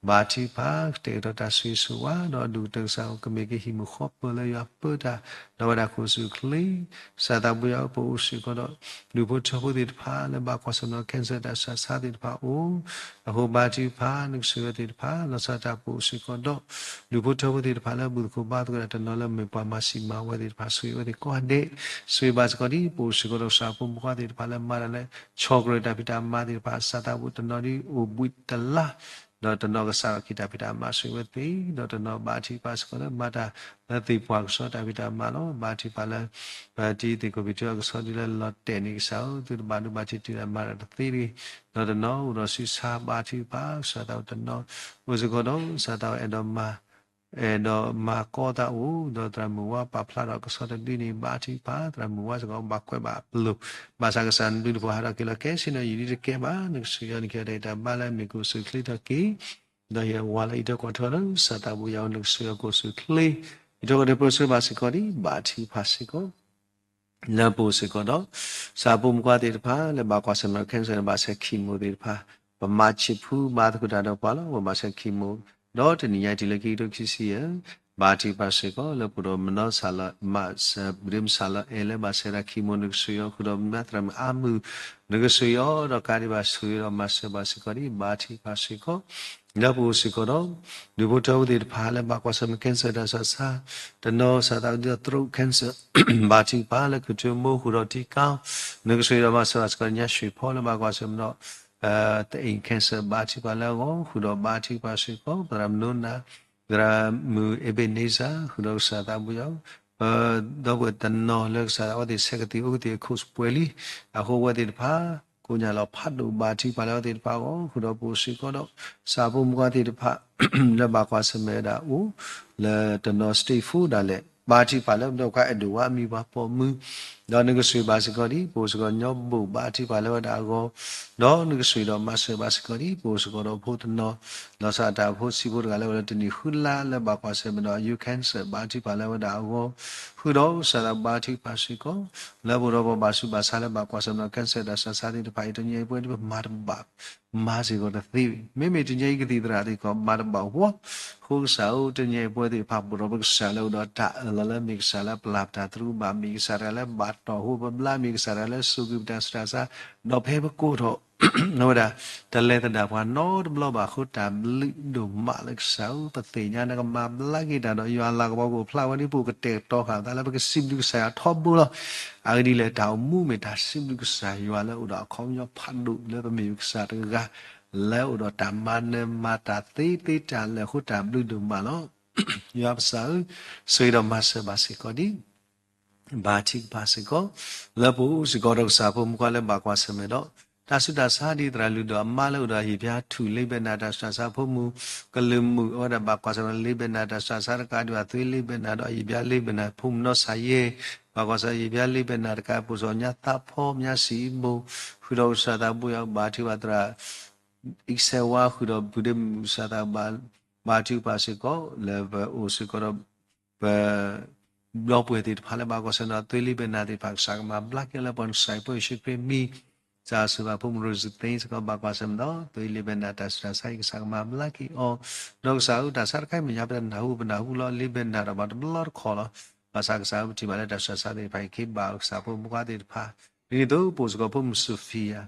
ဘါထုကဖၣ် ကတဲာ်ကတီၤတၢ်ဆိၣ်ဂ့ၤဆိၣ်ဝါ ဒီးအဒူၣ်ကတၢၢ်ကစၢ်ကမ့ၢ်က့ၤဟံၣ်မုၢ်ဃီပၢၤလၢယွၤပၢတၢ် ဒီးဝဲဒၣ်ကအိၣ်ဆူၣ်အိၣ်ချ့ ကစၢ်သးဘိယွၤပအိၣ်စ့ၢ်ကီးဒီး ဒူၣ်ဖိထၢဖိသ့ၣ်တဖၣ်လၢဘၣ်ကွၢ်ဆၢၣ်မဲာ် cancer တၢ်ဆူးတၢ်ဆါသ့ၣ်တဖၣ်အိၣ် အဃိဘါထုကဖၣ် နကဆိၣ်ဂ့ၤဝဲသ့ၣ်တဖၣ် လီၤဆီဒၣ်တၢ်ပအိၣ်စ့ၢ်ကီးဒီး ဒူၣ်ဖိထၢဖိသ့ၣ်တဖၣ်လၢဘူၣ်သကိးဘါသကိးတၢ်တနီၤလၢမ့ၢ်ပှၤမၤစံးမၤဝီသ့ၣ်တဖၣ် ဆိၣ်ဂ့ၤဝဲသ့ၣ်ကိးဂၤဒဲး ဆိၣ်ဂ့ၤဘၣ်စ့ၢ်ကီးဒ် ပအိၣ်စ့ၢ်ကီးဒီးကစၢ်ဖိမုၣ်ဖိခွါသ့ၣ်တဖၣ်လၢမၤတၢ်လၢ ဆီၣ်ကရၢၢ်တၢ်ဖံးတၢ်မၤသ့ၣ်တဖၣ် ကစၢ်သးဘိတနီၤဒ်အိၣ်ဘှံးတလါ ဒီးတနီၤကစၢ်ထီၣ်ခံတၢ်ဖံးတၢ်မၤ ဆိၣ်ဂ့ၤဝဲသ့ၣ် ဒီးတနီၤဘါထုကဖၣ်စ့ၢ်ကီးလၢမၤတၢ်လၢသ့ၣ်ပှၢ်ကစီၣ်တၢ်ဖံးတၢ်မၤလီၤ. ဘါထုကဖၣ်လၢ ပတံၤသ့ၣ်ခိၣ်ဖံးထူအကဆှီဒ်လၢလီၤတဲာ်န့ၣ်ကစၢ်ဧၢ သုတဘၣ်ဒိဘၣ်ထံးတုၤဒၣ်မၤတၢ်တသ့တဂ့ၤ ဒီးတနီၤအိၣ်ဒီးဆူးဆါ ဘါထုကဖၣ် ကစၢ်သးဘိတနီၤ အိၣ်စ့ၢ်ကီးဒီး ကစၢ်သးဘိအဲၣ်ဒိးမၤ အဲၣ်ဒိးမၤကီသးအိၣ် ဒီးသရၣ်မုၣ်ဝါပာ်ဖျါထီၣ်ကဆှီတဒုန့ၣ် ဘါထုကဖၣ် သရၣ်မုၣ်ဝါစ့ၢ်ကီးဘၣ်ကွဲးဘၣ်အပျိၢ် ဘၣ်ဆၣ်ကစၢ်နဘျုးနဖှိၣ်ဟးထီၣ်က့ၤလီၤ ကဲဆ့ၣ်နီၤယံာ်ဒ်တကဲဘၣ် နကဆိၣ်ဂ့ၤအီၤ နကဟ့ၣ်အီၤတၢ်ဂံၢ်တၢ်ဘါလၢအမ့ၢ်ကအိၣ်ဆူၣ်အိၣ်ချ့ထီၣ်က့ၤ ဒီးဟ့ၣ်အဝၤလၢအံးထွဲကွၢ်ထွဲလၢ ကစၢ်သးဘိယွၤဧၢ နကဆိၣ်ဂ့ၤအီၤကအိၣ်ဆူၣ်အိၣ်ချ့ အံးထွဲကွၢ်ထွဲပၢဆှၢဘၣ်စ့ၢ်ကီးဒ် ဘါထုကဖၣ်စ့ၢ်ကီး လၢပအိၣ်စ့ၢ်ကီးဒီး ကစၢ်ဖိမုၣ်ဖိခွါသ့ၣ်တဖၣ် လၢဘၣ်ကွၢ်ဆၢၣ်မဲာ် cancer ဘၣ်ဆဲး chemo သ့ၣ်တဖၣ် ပမၤဆံးဖုဘါသကိးတၢ်ဒီးပှၤလီၤ ပဘၣ်ဆဲး chemo ဒီးတနံၤညါအံၤတုၤလၢခံကထိခံဆံယဲၢ် ဘါထုကဖၣ်စ့ၢ်ကီး လၢပဒိၣ်မနီစၢ်လီၤ မၤစၢၤ ပဒ့မစၢ်လီၤအဲၣ်လၢဘၣ်ဆဲးဒၣ် chemo နကဆိၣ်ဂ့ၤအီၤ ဃုာ်ဒီးမၤသရၣ်မုၣ်အါမုၢ် နကဆိၣ်ဂ့ၤအီၤ ဒီးကးဒံးဘၣ်ဆိၣ်ဂ့ၤဒီးမၤစၢၤဘၣ်စ့ၢ်ကီးဒ် ဘါထုကဖၣ်စ့ၢ်ကီး လၢပအိၣ်စ့ၢ်ကီးဒီး ဒူၣ်ဖိထၢဖိသ့ၣ်တဖၣ်လၢဘၣ်ကွၢ်ဆၢၣ်မဲာ် cancer တၢ်ဆူးတၢ်ဆါ တနီၤစးသးဒ်သိး throat cancer ဘါထုကဖၣ်လၢ ခုၣ်ထူမိၢ်ဃုာ်ဒီးထံကီၢ် နကဆိၣ်ဂ့ၤဒီးမၤစၢၤဘၣ်စ့ၢ်ကီး ညါ ရွှေဖော် လၢဘၣ်ကွၢ်ဆၢၣ်မဲာ်ဒီး သအ့ၣ် cancer ဘါထုကဖၣ်လၢအဂီၢ် ဃုာ်ဒီးဘါထုကဖၣ်စ့ၢ်ကီး သရၣ်မုၣ်နိနၤ သရၣ်မုၣ် Ebenezer ဃုာ်ဒီးကစၢ်သးဘိယွၤ ပဒီပုၢ်ဝဲၢ်တနီၤလၢကစၢ်သးဘိသ့ၣ် ဆဲးကသံၣ်အိၣ်ကသံၣ်အခိၣ်ပှဲၤလံ အဃိအဝဲသ့ၣ်တဖၣ် ကိးညါလီၤဖးဒိၣ်ဘါထုကဖၣ်လၢအဝဲသ့ၣ်တဖၣ်အဂီၢ် ဃုာ်ဒီးပအိၣ်စ့ၢ်ကီးဒီး ကစၢ်ဖိမုၣ်ဖိခွါသ့ၣ်တဖၣ် လၢဘၣ်ကွၢ်ဆၢၣ်မဲာ်ဝဲဒၣ်အိၣ် လၢတနီၤ stage four ဒၣ်လဲာ် ဘါထုကဖၣ်လၢပဒီပုၢ်ဝဲၢ်ခွါအဲၣ်ဒိးဝါအမံၤပှၤပိာ်မုၣ် ဒီးနကဆှံဘၣ်စ့ၢ်ကီးဒ် ပအိၣ်စ့ၢ်ကီးညီဘိၣ်ဘါထုကဖၣ်လၢဝဲဒၣ်အဂီၢ်, ဒီးနကဆှံဒီးမၤစၢၤဘၣ်စ့ၢ်ကီးဒ် ပအိၣ်စ့ၢ်ကီးဒီးဖိတနီၤ, လီၤဆီဒၣ်တၢ်ဖိဆံးဖိတဂၤလၢဝဲလၢတနံၣ်ဃုလါလၢဘၣ်ကွၢ်ဆၢၣ်မဲာ်ဒီး ယူၤ cancer ဘါထုကဖၣ်လၢဝဲဒၣ်အဂီၢ်, ဃုာ်ဒီးကစၢ်သးဘါထုကဖၣ်စ့ၢ်ကီး, လၢပအိၣ်ဒီးပှၤဘၣ်ဆူးဘၣ်ဆါလၢဘၣ်ကွၢ်ဆၢၣ်မဲာ်ဒီး cancer တၢ်ဆူးတၢ်ဆါသ့ၣ်တဖၣ်အံၤ တနံၤအံၤပဝဲဒၣ်ပမၤတဘၣ် မၤစ့ၢ်ကီးတသ့, မ့မ့ၢ်တနံၤအံၤကသံၣ်သရၣ်သ့ၣ်ကီး မၤတဘၣ်ဝီ, အဃိကစၢ်ဧၢ တနံၤအံၤပဝဲသ့ၣ်တဖၣ် ပအိၣ်ဒီးပကစၢ်လၢအိၣ်ဒီးတၢ်အၢၣ်လီၤလၢမ့ၢ်ကစၢ်လၢပလၢ်ပတၢ်သရူးဘၣ် မ့ၢ်ကစၢ်တဂၤလၢဘၣ်တီၢ်ဟူပဘျါ မ့ၢ်ကစၢ်တဂၤလၢစိာ်ကွံာ်ပတၢ်ဆူးတၢ်ဆါ, ဒီးဖဲပကိၢ်ထီၣ် အဝဲဒၣ် တလဲၤသဒၣ်ပှၤနီတဘျီဘၣ်အဃိ တၢ်ဘျုးဒိၣ်မးလၢကစၢ်ဧၢ ပသ့ၣ်ညါနကမၤဘျါက့ၤတၢ်ဒီးယွၤလၤကပီၤကအိၣ်ဖျါဝဲဒ်ပအိၣ်ကတဲာ်ကတီၤဃာ်သးလၢပကစံးဘျုးကစၢ်ယွၤထီဘိလီၤ. အဂ့ၢ်ဒ်လဲၣ် တၢ်အိၣ်မူမ့ၢ်တၢ်စံးဘျုးကစၢ်ယွၤလၢအိၣ်ဒီးအခီပညီဖးဒိၣ်လၢပမ့ၢ်ကစၢ်တဂၤ လၢအိၣ်ဒီးတၢ်မၤနၢၤမၤတၢ်သ့သ့တၢ်လၢာ်အဃိ တၢ်ဘျုးဒိၣ်မးလီၤ. ယွၤပစၢ်ဧၢ, ဆိၣ်ဂ့ၤဒီးမၤစၢၤဘၣ်စ့ၢ်ကီးဒ် ဘါထုကဖၣ်စ့ၢ်ကီး လၢပအိၣ်စ့ၢ်ကီးဒီးကစၢ်ဖိမုၣ်ဖိခွါလၢဘၣ်ကွၢ်ဆၢၣ်မဲာ်ဒီး တၢ်ဆူးတၢ်ဆါဒ်သရၣ်လုၢ်ဒီးအမါလၢအိၣ်ဒီးယံာ်ပျါထူၣ် လ့ဘဲနၤ တၢ်ဆူးတၢ်ဆါ ဖိမုၣ်ကလုာ်မုၣ် အဝဲဒၣ်ဘၣ်ကွၢ်ဆၢၣ်မဲာ်လ့ဘဲနၤ တၢ်ဆူးတၢ်ဆါတကးဒံးဘၣ် သွ့လ့ဘဲနၤဒီးယံာ်ပျါလ့ဘဲနၤ ဖိမုၣ်နီၢ်စၢ်ယဲၢ် ဘၣ်ကွၢ်ဆၢၣ်မဲာ်ယံာ်ပျါလ့ဘဲနၤတကး ပိၢ်စီၣ်ညါသးဖီ မၠါစံးအံဘိၣ် ဃုာ်ဒီးကစၢ်သးဘိယွၤဘါထုကဖၣ်သရၣ် အံၣ်စဲးဝါ ဃုာ်ဒီးပုၢ်ဒ့မုၣ် ကစၢ်သးဘါထုကဖၣ်စ့ၢ်ကီး လၢပအိၣ်စ့ၢ်ကီးဒီး ပ ဒီပုၢ်ဝဲၢ်သ့ၣ်တဖၣ်လၢဘၣ်ကွၢ်ဆၢၣ်မဲာ်ဒီး သွ့လ့ဘဲနၤသ့ၣ်တဖၣ် ကစၢ်ကမၤဘျါက့ၤအီၤလၢပှၤနကစၢ်အံၤဖိယ့ၣ်ၡူးခရံာ်မံၤ, ကစၢ်ဆိၣ်ဂ့ၤဘၣ်ဖိမုၣ်ရိစသ့စ့ၢ်ကီး ဘၣ်ကွၢ်ဆၢၣ်မဲာ်ဒီး သွ့လ့ဘဲနၤ တၢ်ဆူးတၢ်ဆါအံၤ ကစၢ်ကမၤဘျါက့ၤအီၤ, ဒီးကစၢ်ဧၢ တၢ်ဆါတခါအံၤ မ့ၢ်ညါပတနၢ်ဟူ ပနၢ်ဟူလီၤ လ့ဘဲနၤဒီးဘၣ်တဘျီတခီၣ်လီၤ, ဘၣ်ဆၣ်ကစၢ်ဧၢ ပထံၣ်ဘၣ်လၢတၢ်ဆူးတၢ်ဆါသ့ၣ်တဖၣ်အံၤ က့ၤဘၣ်ကစၢ်ဖိမုၣ်ဖိခွါသ့ၣ်တဖၣ်, ဒ်န့ၣ်အသိး ပအိၣ်စ့ၢ်ကီးဖိမုၣ်စီၤဖံယၤ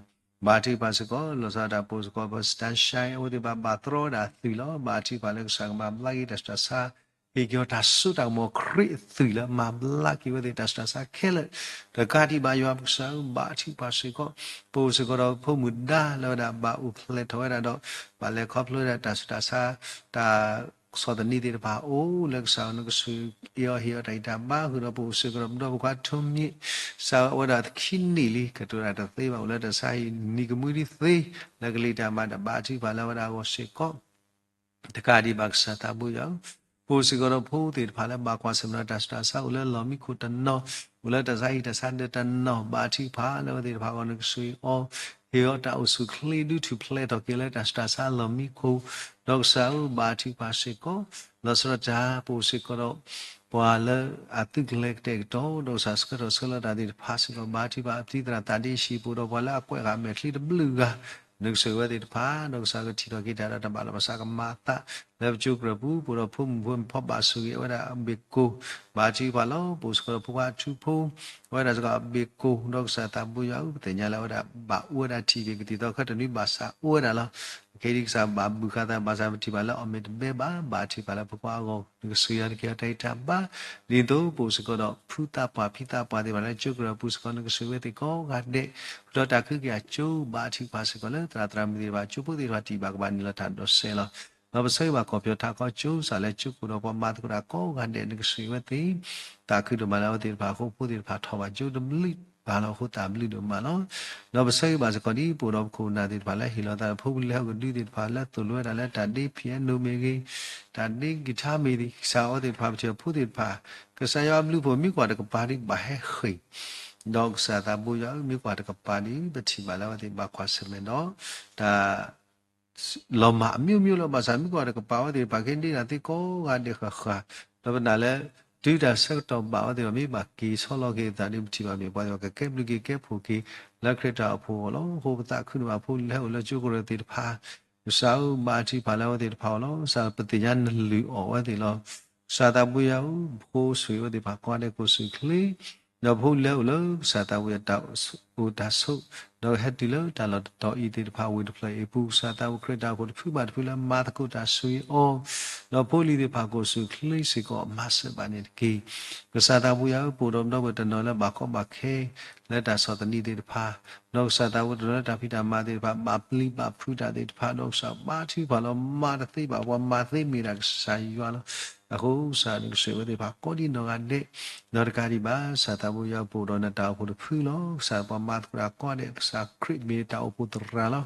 ဘါထုကဖၣ်စ့ၢ်ကီး လီၤဆီဒၣ်တၢ်ပအိၣ်စ့ၢ်ကီး ပစတၢ်ရှါ အဝဲသ့ၣ်ဘၣ်ဘၣ်သရီဝဲဒၣ်အသွံၣ်လီၤ, ဘါထုကဖၣ်လၢကစၢ်ကမၤဘျါက့ၤတၢ်ဆူးတၢ်ဆါ ဟ့ၣ်က့ၤအီၤတၢ်စိတၢ်ကမီၤခရံာ်အသွံၣ်လၢမၤဘျါက့ၤဝဲသ့ၣ်တၢ်ဆူးတၢ်ဆါခဲလၢာ်, တကးဒံးဘၣ်ယွၤပကစၢ်ဧၢ ဘါထုကဖၣ်စ့ၢ်ကီး, ပအိၣ်စ့ၢ်ကီးဒီးဖိမုၣ်ဒါလၢဝဲဒၣ်ဘၣ်အိၣ်ဖျဲၣ်ထီၣ်ဝဲဒၣ်ဒီး ဘၣ်လဲၤခီဖျိဝဲဒၣ်တၢ်ဆူးတၢ်ဆါ တၢ် ဆီၣ်သနံးသ့ၣ်တဖၣ်အိၣ်လၢကစၢ်ဧၢ နကဆိၣ်ဂ့ၤအီၤဟ့ၣ်အီၤတၢ်ဂံၢ်တၢ်ဘါ ဃုာ်ဒီးပအိၣ်စ့ၢ်ကီးဒီးပဒီပုၢ်ဝဲၢ်ခွါထိးမံၤ ကစၢ်ဧၢ အဝဲဒၣ်ခံနံၣ်လံ ကတိၤတၢ်တသ့ဘၣ် အိၣ်လၢတၢ်ဆါဟံၣ်နံၤကမှံဒ်သ့ လၢကလံၤတၢ်မၤတၢ် ဘါထုကဖၣ်လၢဝဲဒၣ်အဂီၢ်စ့ၢ်ကီး တကးဒံးဘၣ်ကစၢ်သးဘိယွၤဧၢ, ပအိၣ်စ့ၢ်ကီးဒီးဖိသ့ၣ်တဖၣ်လၢဘၣ်ကွၢ်ဆၢၣ်မဲာ်ဒီးတၢ်ဆူးတၢ်ဆါ အိၣ်လၢလီၢ်မံခိၣ်တနီၤ, အိၣ်လၢတၢ်ဆါဟံၣ်တၢ်ဆါဒၢးတနီၤ ဘါထုကဖၣ်လၢဝဲသ့ၣ်တဖၣ်အဂီၢ် နကဆိၣ်ဂ့ၤအီၤ ဟ့ၣ်အီၤတၢ်အိၣ်ဆူၣ်အိၣ်ချ့ ဒုးထူၣ်ဖျဲးထီၣ်က့ၤလၢတၢ်ဆူးတၢ်ဆါလီၢ်မံခိၣ်, ဒီးကစၢ်ဧၢ ဘါထုကဖၣ်စ့ၢ်ကီး လီၤဆီဒၣ်တၢ် ပအိၣ်စ့ၢ်ကီးဒီး ပှၤလၢအသုးကလၢၤကတဲာ်ကတီၤ ဒီးကစၢ်ဆှၢထီၣ်ဆှၢလီၤတၢ်သ့ၣ်တဖၣ်စ့ၢ်ကီး ဘါထုကဖၣ် ပသံသရၣ်သးဒ့ရှံး ပအိၣ်ဒီးပှၤလၢအကွဲးဃာ်မဲာ်ချံတဘျုးဂၤ နကဆိၣ်ဂ့ၤဝဲသ့ၣ်တဖၣ် ဒီးကစၢ်ကထံၣ်ထီၣ်က့ၤတၢ်ဒီးတၢ်ဘၣ်လီၤ ဘၣ်ဆၣ်ကမၤအသး လၢပကၠိကရၢၢ်ပူၤ ပအိၣ်ဒီးဖိမုၣ်ဖိမုၣ်ဖိဘၣ်ဆိၣ်ဂ့ၤဝဲဒၣ်အဘ့ၣ်ကိၢ် ဘါထုကဖၣ်လီၤ ပအိၣ်စ့ၢ်ကီးဒီးဖိခွါအထူဖိ အဝဲဒၣ်စ့ၢ်ကီးအဘ့ၣ်ကိၢ် ဒီးကစၢ်သးဘိယွၤဧၢ ပသ့ၣ်ညါလၢအဝဲဒၣ်ဘၣ်အိၣ်ဝဲဒၣ်ထံၣ်က့ၤကသံၣ်သီခါတနွံဘၣ်ဆၣ်အိၣ်ဝဲဒၣ်လီၤ. ခဲအံၤဒ်ကစၢ်ဘၣ်ဘုၣ်ဃာ်သး ဘၣ်ဆၣ်ပထံၣ်ဘၣ်လၢအီၣ်မ့ၢ်တဘဲဘၣ် ဘါထုကဖၣ်လၢဖိခွါအဂီၢ် နကဆိၣ်ဂ့ၤအီၤ နကဟ့ၣ်အီၤတၢ်ဂံၢ်တၢ်ဘါ ဒ်သိးပအိၣ်စ့ၢ်ကီးဒီး ဖုသးပှၢ်ဖံသးပှၢ်သ့ၣ်တဖၣ်လၢကၠိကရၢၢ်ပူၤစ့ၢ်ကီး နကဆိၣ်ဂ့ၤဝဲသ့ၣ်ကိးဂၤဒဲး ဃုာ်ဒီးတၢ်ခုက့ၤအကၠိ ဘါထုကဖၣ်စ့ၢ်ကီးလၢ သရၣ်သရၣ်မုၣ်သ့ၣ်တဖၣ် ကၠိဖိသ့ၣ်တဖၣ် တံၢ်ဘၣ်ကဘၣ်နုာ်လီၤတၢ်ဒိးစဲးလီၤ. ဒီးပဆၢဂ့ၤဘၣ်ကီၢ်ပယီၤထးခီကၠိ ကစၢ်လၢကၠိကအိၣ်ဒီးပှၤမၤသကိးတၢ်ကိးဂၤဒဲး နကဆိၣ်ဂ့ၤဝဲသ့ၣ် သးခုဒိၣ်မးလၢအဝဲသ့ၣ်တဖၣ်အဃိ ဖိသ့ၣ်တဖၣ် ထီၣ်ဘၣ်ကၠိတဘျုးဘၣ်လီၤအဃိ သးဘျုးဒိၣ်မးလီၤ. ဒီးပဆၢဂ့ၤဘၣ်စ့ၢ်ကီးဒ် ပအိၣ်ဒီးပခိၣ်ပနၢ်သ့ၣ်တဖၣ်လၢဟ့ၣ်လီၤသးဒီးဖိပလံၤဟဲကဒုသ့ၣ်တဖၣ်လၢသိၣ်လိဝဲဒၣ်လၢတၢ်ဒ့ piano မ့ၢ်ဂ့ၤ, တၢ်ဒ့ guitar မ့ၢ်ဂ့ၤ ကစၢ်အဝဲသ့ၣ်တဖၣ် ပထံၣ်အဖိသ့ၣ်တဖၣ် ကစၢ်ယွၤအဘျုးအဖှိၣ် မ့ၢ်ကွၢ်တကပၤဒ်ဘၣ်ဟဲဃ့ၢ် ဒီးကစၢ်သးဘိယွၤဧၢ မ့ၢ်ကွၢ်တကပၤဒ် ပထံၣ်ဘၣ်လၢအဝဲသ့ၣ်ဘၣ်ကွၢ်ဆၢၣ်မဲာ်ဒီး တၢ် လီၤမၢ်အမျိုးမျိုးလီၤ. ဘၣ်ဆၣ်မ့ၢ်ကွၢ်တကပၤအဝဲသ့ၣ်တဖၣ် ကဒ့တၢ်သ့ကိးဂၤဒဲးဃၣ်ဃၣ်, ဒီးပနာ်လၢ တုၤတၢ်ဆၢကတီၢ်ဘၣ်အဝဲသ့ၣ်တဖၣ် မ့ၢ်ဘၣ်က့ၤဆီလီၤက့ၤအသးဒ် ပထံၣ်ဘၣ်မ့ၢ်ပှၤသ့ၣ်တဖၣ် ကကဲဘျုးက့ၤကဲဖှိၣ်က့ၤ လၢခရံာ်တၢ်အိၣ်ဖှိၣ်အဂီၢ်လီၤ. အဃိပသးခုဒိၣ်မး ဖိလၢဟဲအိၣ်လၢကၠိကရၢၢ်သ့ၣ်တဖၣ် ကစၢ်ဧၢ ဘါထုကဖၣ်လၢအဝဲသ့ၣ်တဖၣ်အဂီၢ်လီၤ. ကစၢ် ပသ့ၣ်ညါနလုၢ်အီၣ်အဝဲသ့ၣ်လီၤ. ကစၢ်သးဘိယွၤဧၢ ပဃိဆိၣ်ဂ့ၤအဝဲသ့ၣ်တဖၣ်ကိးဂၤဒဲး ကိးဆူၣ်ချ့ ဒီးဖိလၢအိၣ်လၢကစၢ်သးဘိယွၤတၢ်အိၣ်တၢ်ဆိး ဒီးကဟဲတုၤလၢတၢ်လီၢ်တတီၤအံၤသ့ၣ်တဖၣ် ဝ့ၢ်တဖျၢၣ်အံၤအပူၤ ကစၢ်သးဘိ ခရံာ်တၢ်အိၣ်ဖှိၣ်တဖုဘၣ်တဖုလၢမၤသကိးတၢ်ဆိၣ်ဂ့ၤအီၤ, ဒီးဖိလံၤသ့ၣ်တဖၣ်ကိးဆူၣ်ချ့စ့ၢ်ကီး မၤစၢၤဘၣ်န့ၣ်တက့ၢ်. ကစၢ်သးဘိယွၤဧၢ ပအိၣ်ဒီးပဒီပုၢ်ဝဲၢ်တနီၤလၢဘၣ်ကီဘၣ်ခဲ လၢတၢ်ဆီၣ်သနံးသ့ၣ်တဖၣ်, ဒီးကစၢ်သးဝဲတနီၤလၢတၢ်ဖံးတၢ်မၤသ့ၣ်တဖၣ် ဘၣ်ပျံၤဘၣ်ဖုးတၢ်သ့ၣ်တဖၣ်, ဒီးကစၢ်ဘါထုကဖၣ်လီၤ မၤတသ့ဘၣ်ပှၤ မၤသ့မ့ၢ်ဒၣ်ကစၢ်ယွၤလီၤ. အဃိကစၢ်နကစၢ်ဝဲသ့ၣ်တဖၣ်ကိးဒံနီၢ်ဂၤဒဲး, ဒီးတကးဒံးဘၣ် ကစၢ်သးဘိယွၤပအိၣ်ဒီးနတၢ်အိၣ်ဖှိၣ်တဖုလီၤ. ကစၢ်ပှၤမၤသကိးတၢ်ကိးဂၤဒဲး ကစၢ်ခရံာ်မ့ၢ်တၢ်အိၣ်ဖှိၣ်သရၣ်လီၤ.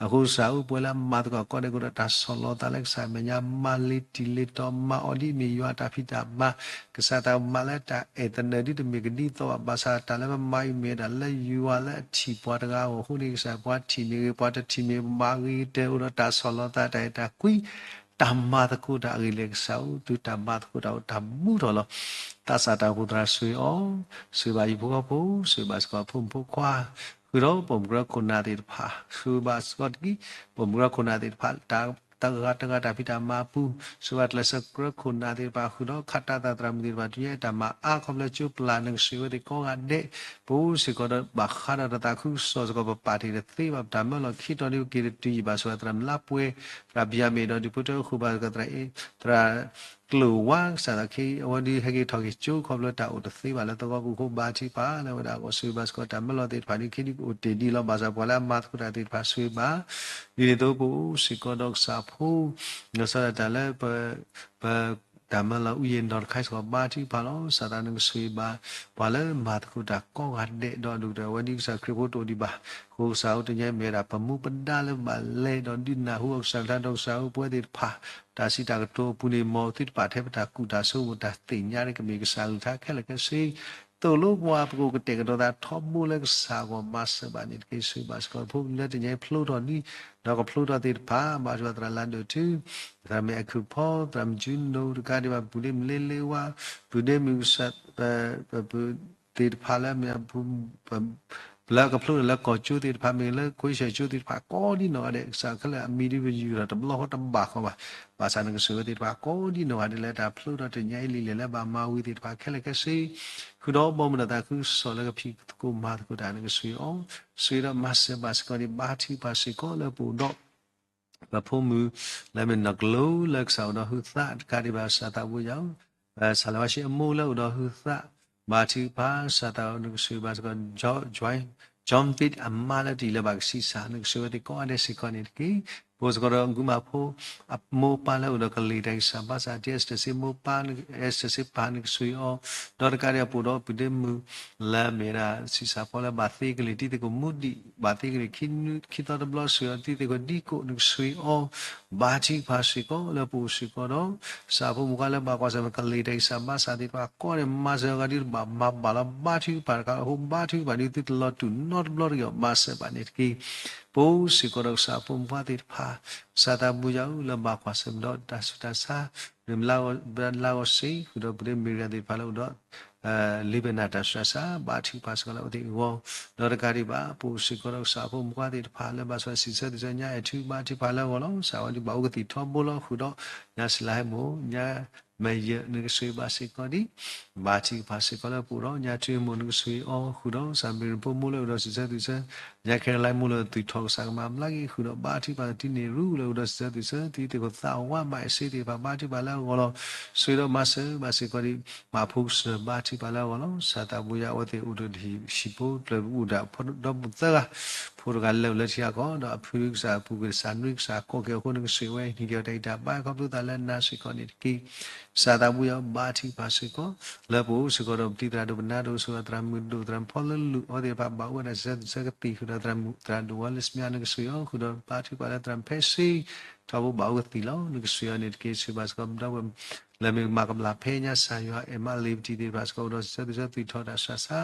အဃိကစၢ်အိၣ်ပှဲၤလၢအမၤသကိးကိးဂၤဒဲး ကအိၣ်ဒီးတၢ်ဆီၣ်လီၤသးလၢကစၢ်မဲာ်ညါ မၤလ့ၤတံၢ်လ့ၤတီၤ မၤအီၤဒ်မ့ၢ်ယွၤတၢ်ဖံးတၢ်မၤ, ကစၢ်တၢ်မၤလၢတၢ်အဲၣ်သနၢၣ်ဒ်တမ့ၢ်ကဒ်သိးဘၣ်, ဘၣ်ဆၣ်တၢ်လၢပမၤအံၤမ့ၢ်ဝဲဒၣ်လၢယွၤလၢအထံၣ်ပှၤတဂၤဧိၤအဃိန့ၣ် ကစၢ်ပှၤထံၣ်မ့ၢ်ဂ့ၤ ပှၤတထံၣ်မ့ၢ်ဂ့ၤ မၤဂ့ၤကတၢၢ် အိၣ်ဒီးတၢ်ဆီၣ်လီၤသး တၢ်အဲၣ်တၢ်ကွံ တၢ်မၤသကိးတၢ်အဂ့ၢ်လဲၣ် ကစၢ်ဧိၤ တုၤတၢ်မၤသကိးတၢ်အိၣ်တၢ်မူထီၣ်လီၤ. သးစၢ်တၢ်အိၣ်ဖှိၣ်သရၣ်ဆိၣ်ဂ့ၤအီၤ, ဆိၣ်ဂ့ၤဘၣ်ဟံၣ်ဖိဃီဖိ, ဆိၣ်ဂ့ၤဘၣ်စ့ၢ်ကီးဖိမုၣ်ဖိခွါ, ဃုာ်ဒီးပိာ်မုၣ်ကရၢခိၣ်နၢ်သ့ၣ်တဖၣ်, ဆိၣ်ဂ့ၤဘၣ်စ့ၢ်ကီးတက့ၢ် ပိာ်မုၣ်ကရၢခိၣ်နၢ်သ့ၣ်တဖၣ် တဂၤတဂၤတၢ်ဖံးတၢ်မၤအပူၤ, ဆိၣ်ဂ့ၤဘၣ်ကျဲးစၢးကရၢခိၣ်နၢ်သ့ၣ်တဖၣ် ဃုာ်ဒီးခးတၢ်သးသရၣ်မုၣ်သ့ၣ်တဖၣ် တုၤညါတၢ်မၤအါခီဖျိကၠိပျၢ် နကဆိၣ်ဂ့ၤဝဲသ့ၣ်ကိးဂၤဒဲး, ပအိၣ်စ့ၢ်ကီးဒီးဘၣ်ဃးဒီးတၢ်သးခုကစီၣ်စ့ၢ်ကီး ပပာ်တ့ၢ်တသ့ဘၣ် ပတၢ်မၢလီၤခံတီၤဒ်ပက့ၤတတုၤယံာ်ဘၣ်ဆိၣ်ဂ့ၤသရၣ်မုၣ်လါပှဲၤ, သရၣ်ဘံၣ်ယၤမ့ၣ်ဒီးဒုးဖိတၢ်ဃုာ်ဘၣ်သရၣ် သရၣ်ကျိၣ်ဝါ ကစၢ်သးခ့ အဝဲဒုးဟဲက့ၤထီၣ်က့ၤကၠိခီဖျိတၢ်အိၣ်တသ့ဘၣ်လၢသဝီပူၤအဃိ ဘါထုကဖၣ်လၢအဝဲဒၣ်အဂီၢ် ဆိၣ်ဂ့ၤဘၣ်စ့ၢ်ကီးတၢ်မၢလီၤသ့ၣ်တဖၣ် ဒ်ခ့ဒ်ကအိၣ်တ့ၢ်ဒ်လီၤ ဘၣ်ဆၣ်ပှၤလၢအမၤသကိးတၢ်သ့ၣ်တဖၣ် ဆိၣ်ဂ့ၤဘၣ်, ဒ်န့ၣ်အသိးပအိၣ်စ့ၢ်ကီးဒီးကစၢ်ဖိ လီၤဆီဒၣ်တၢ်လၢ ပ ပတၢ်မၢလီၤအူယံၤနီၢ်တခါစ့ၢ်ကီး ဘါထုကဖၣ်လီၤ. ကစၢ်သးနကဆိၣ်ဂ့ၤဘၣ် ပှၤလၢမၤသကိးတၢ်ကိးဂၤဒဲး ဒီးဒုၣ်ဒါဝဲဒ်ကစၢ်ခရံာ်ဖိတအိၣ်ဒံးဘၣ်, အဃိကစၢ်ဧိၤတနံၤအံၤမ့ၢ်ဝဲဒၣ် ပမူပဒါလၢဘၣ်လဲၤဒီးဒုးနၢ်ဟူအီၤ ကစၢ်ကလုၢ်ကထါဒီးကစၢ်ဧိၤပဝဲသ့ၣ်တဖၣ် တၢ်စံးတၢ်ကတိၤအပူၤန့ၣ် မ်သုတပာ်ထဲပတၢ်ကူၣ်တၢ်ဆိကမိၣ်တၢ်သ့ၣ်ညါန့ၣ် ကမ့ၢ်ကစၢ်ကလုၢ်ကထါခဲလၢာ်ခဲဆ့ သိၣ်လိပှၤပကအိၣ်ကတဲာ်ကတီၤသးထီဘိလၢကစၢ်အဂီၢ် မၤစၢၤဘၣ်န့ၣ်တက့ၢ်. ဆိၣ်ဂ့ၤဘၣ်စ့ၢ်ကီးဖိလၢတနံၤအံၤဖျိထီၣ်လံ ဒီးကဖျိထီၣ်သ့ၣ်တဖၣ် ဘါထုကဖၣ်သရၣ်လါဒိၣ်ထု သရၣ်မုၣ်အဲၣ်ခုၣ်ဖီ သရၣ်မုၣ်ကၠူနိ တကးဒံးဘၣ် ပုၢ်ဒ့မုၣ်လ့လ့ဝါ ပုၢ်ဒ့မုၣ်ကစၢ် သ့ၣ်တဖၣ်လၢမ့ၢ် လၢကဖျိထီၣ်လၢကီၢ်ကၠိသ့ၣ်တဖၣ် မ့ၢ်လၢကိးဆၢၣ်ကၠိသ့ၣ်တဖၣ် ကိးဒ်နီၢ်ဂၤဒဲး ကစၢ်ခဲလၢာ်အမံၤဒ်ပယူၤထီၣ်တဘျီဃီတဘၣ်ဃီဘၣ်. ဘၣ်ဆၣ်နကဆိၣ်ဂ့ၤဝဲသ့ၣ်တဖၣ် ကိးဒ်နီၢ်ဂၤဒဲးလၢတၢ်ဖျိထီၣ်တနံၤအံၤလံာ်လဲၢ်လၢဘၣ်မၤဝံၤသ့ၣ်တဖၣ်ခဲလၢာ်ခဲဆ့ ဃုာ်ဒီးဘီမုၢ်ဒီးသးခုကစီၣ်လၢကဖံးသကိးမၤသကိးတၢ် နကဆိၣ်ဂ့ၤအီၤ ဆိၣ်ဂ့ၤဒီးမၤစၢၤဘၣ်စ့ၢ်ကီးန့ၣ် ဘါထုကဖၣ်စ့ၢ်ကီးလၢပအိၣ်ဒီး ပဖိမုၣ် လၢမ့ၢ်နီၢ်ကလိလၢကစၢ်အိၣ်ဒီးဟုသး တကးဒံးဘၣ်ကစၢ်သးဘိယွၤဧၢ, ပဆၣ်လီၤဝါဆှံအမိၢ်လၢအိၣ်ဒီးဟုသး, ဘါထုကဖၣ် ကစၢ်သးနကဆိၣ်ဂ့ၤဘၣ်စ့ၢ်ကီး John Pitt အမါလၢတၢ်လၢဘၣ်ကဆံးစၢ် နကဆိၣ်ဂ့ၤဝဲသ့ၣ်ကိးဂၤဒဲးစ့ၢ်ကီးန့ၣ်တက့ၢ်. ပအိၣ်စ့ၢ်ကီးဒီးအဂုၤမၤဖိ အမိၢ်ပၢ်လၢအိၣ်ဒီးကလံၤတၢ်ဂံၢ်စၢ်ဘါစၢ် Esther စ့မိၢ်ပၢ် Esther စ့ပၢ် နကဆိၣ်ဂ့ၤအီၤ, ဒီးတကးဒံးပအိၣ်ဒီးပုၢ်ဒ့မုၣ် လၢမ့ၢ်ဝဲဒၣ် ဆံးစၢ်ဖီလၢဘၣ်သ့ကလံၤတံၤသကိးမူဒံး ဘၣ်သ့ကလံၤခံသီတဘျီ ဆိၣ်ဂ့ၤအီၤတံၤသကိးဒံကိး နကဆိၣ်ဂ့ၤအီၤ, ဘါထုကဖၣ်စ့ၢ်ကီးလၢပအိၣ်စ့ၢ်ကီးဒီး ကစၢ်ဖိမုၣ်ခွါလၢဘၣ်ကွၢ်ဆၢၣ်မဲာ်ကလံၤတၢ်ဂံၢ်စၢ်ဘါစၢ်သ့ၣ်တဖၣ်ကိးဂၤဒဲး မၤစၢၤအဂၤဒ်တဘၣ်မၤဘၣ်လီၤ. ဘါထုကဖၣ်တခါအဃိ ဘါထုကဖၣ်ဒ်သုတလီၤတူာ်နီတဘျီတဂ့ၤ မၤစၢၤဘၣ်န့ၣ်တက့ၢ်. ပအိၣ်စ့ၢ်ကီးဒီးကစၢ်ဖိမုၣ်ခွါသ့ၣ်တဖၣ် ကစၢ်သးဘိယွၤဧၢ လၢဘၣ်ကွၢ်ဆၢၣ်မဲာ်ဒီးတၢ်ဆူးတၢ်ဆါ မ့ၢ်လၢအဂီၢ်စ့ၢ် ဃုာ်ဒီးပုၢ်ဒ့မုၣ်မ့ၢ်ရၣ်သ့ၣ်တဖၣ်လၢအိၣ်ဒီး လံာ်ဘဲၣ်နၢ်တၢ်ဆူးတၢ်ဆါ ဘါထုကဖၣ်စ့ၢ်ကီးလၢအဝဲသ့ၣ်အဂီၢ်, ဒီးတကးဒံးဘၣ် ပအိၣ်စ့ၢ်ကီးဒီးကစၢ်ဖိမုၣ်ခွါသ့ၣ်တဖၣ်လၢဘၣ်ဆိၣ်ဂ့ၤစံးဆၢသုဆၢ ညါအဲၣ်ထု ဘါထုကဖၣ်လၢအဂီၢ်လီၤ. ကစၢ်ဝဲဒၣ်ဘၣ်အိၣ်ကသံၣ်ထီဘိလီၤ ဃုာ်ဒီး ညါစံလၤဟဲမိၢ် ညါ မ့ၢ်ယဲ နကဆိၣ်ဂ့ၤဘၣ်စ့ၢ်ကီးဒံး ဘါထုကဖၣ်စ့ၢ်ကီးလၢပအိၣ်ဒီး ညါထုမ့ၢ် နကဆိၣ်ဂ့ၤအီၤ ဃုာ်ဒီး ကစၢ်မ့ၢ်ရဖိမိၢ်လၢအိၣ်ဒီးစံးဆၢသုဆၢ, ညါခဲလၢာ်လါမိၢ်လၢသုးထီၣ် ကစၢ်ကမၤဘျါက့ၤ ဃုာ်ဒီးဘါထုကဖၣ်တံၤန့ၣ်ရူလၢအိၣ်ဒီးစံးဆၢသုဆၢ တံၤသကိးသးဝါမၤအ့ၣ်စ့သ့ၣ်တဖၣ် ဘါထုကဖၣ်လၢအဂီၢ်လီၤ. ဆိၣ်ဂ့ၤဒီးမၤစၢၤဘၣ်စ့ၢ်ကီးဒံး ပှၤဖိကစၢၢ် ဘါထုကဖၣ်လၢအဂီၢ်လီၤ. ကစၢ်သးဘိယွၤ အဝဲသ့ၣ်အိၣ်ဒီးဟံၣ်ဖိဃီဖိ ပျဲၢ်ပူၤဒၣ် ဖိဒီပုၢ်သၢဂၤ ဖိတဂၤလဲၤအိၣ်လၢထံဂၤကီၢ် ဒီးအဖုကစၢ်အပူၤကွံာ် ကစၢ်နွံကစၢ်ကိးက့ၤအဃိ နကဆိၣ်ဂ့ၤဝဲ ဟံးက့ၤအီၤတၢ်ဂံၢ်တၢ်ဘါ ခီဖျိသးလၢနၤစ့ၢ်ကီးန့ၣ်တက့ၢ်. ကစၢ်သးဘိယွၤ ဘါထုကဖၣ်စ့ၢ်ကီး လၢပအိၣ်စ့ၢ်ကီးဒီးပတံၤသရၣ်ဒိၣ် ပနၢ်ဒိၣ် ဆိၣ်ဂ့ၤသရၣ်မုၣ်ဒိၣ် သရၣ်မုၣ်ဖီလၢလူၢ် အဝဲသ့ၣ်တဖၣ်ဘၣ်အိၣ်ဝဲဒၣ်စံးဆၢသုဆၢကသံၣ် ဃုာ်ဒီးသရၣ်မုၣ်သရၣ်ဒိၣ်ဝါလၢစမံး နကဆိၣ်ဂ့ၤအီၤ ဃုာ်ဒီးဘါထုကဖၣ်လၢသရၣ်မုၣ်ဖဲစ့ ထီဘိဘၣ်အိၣ်ကသံၣ်လီၤ. နကဆိၣ်ဂ့ၤအီၤန့ၣ်တက့ၢ်. ဆိၣ်ဂ့ၤဘၣ်စ့ၢ်ကီး ဒီပုၢ်ဝဲၢ် လၢမ့ၢ်ကမၤကမျၢၢ်ဖဲညါ ကစၢ်ယွၤ အဲၣ်မးလ့ၤပတံၤသ့ၣ်တဖၣ်စ့ၢ်ကီး အိၣ်ဒီးစံးဆၢသုဆၢ သုးထီၣ်တၢ်ဆူးတၢ်ဆါ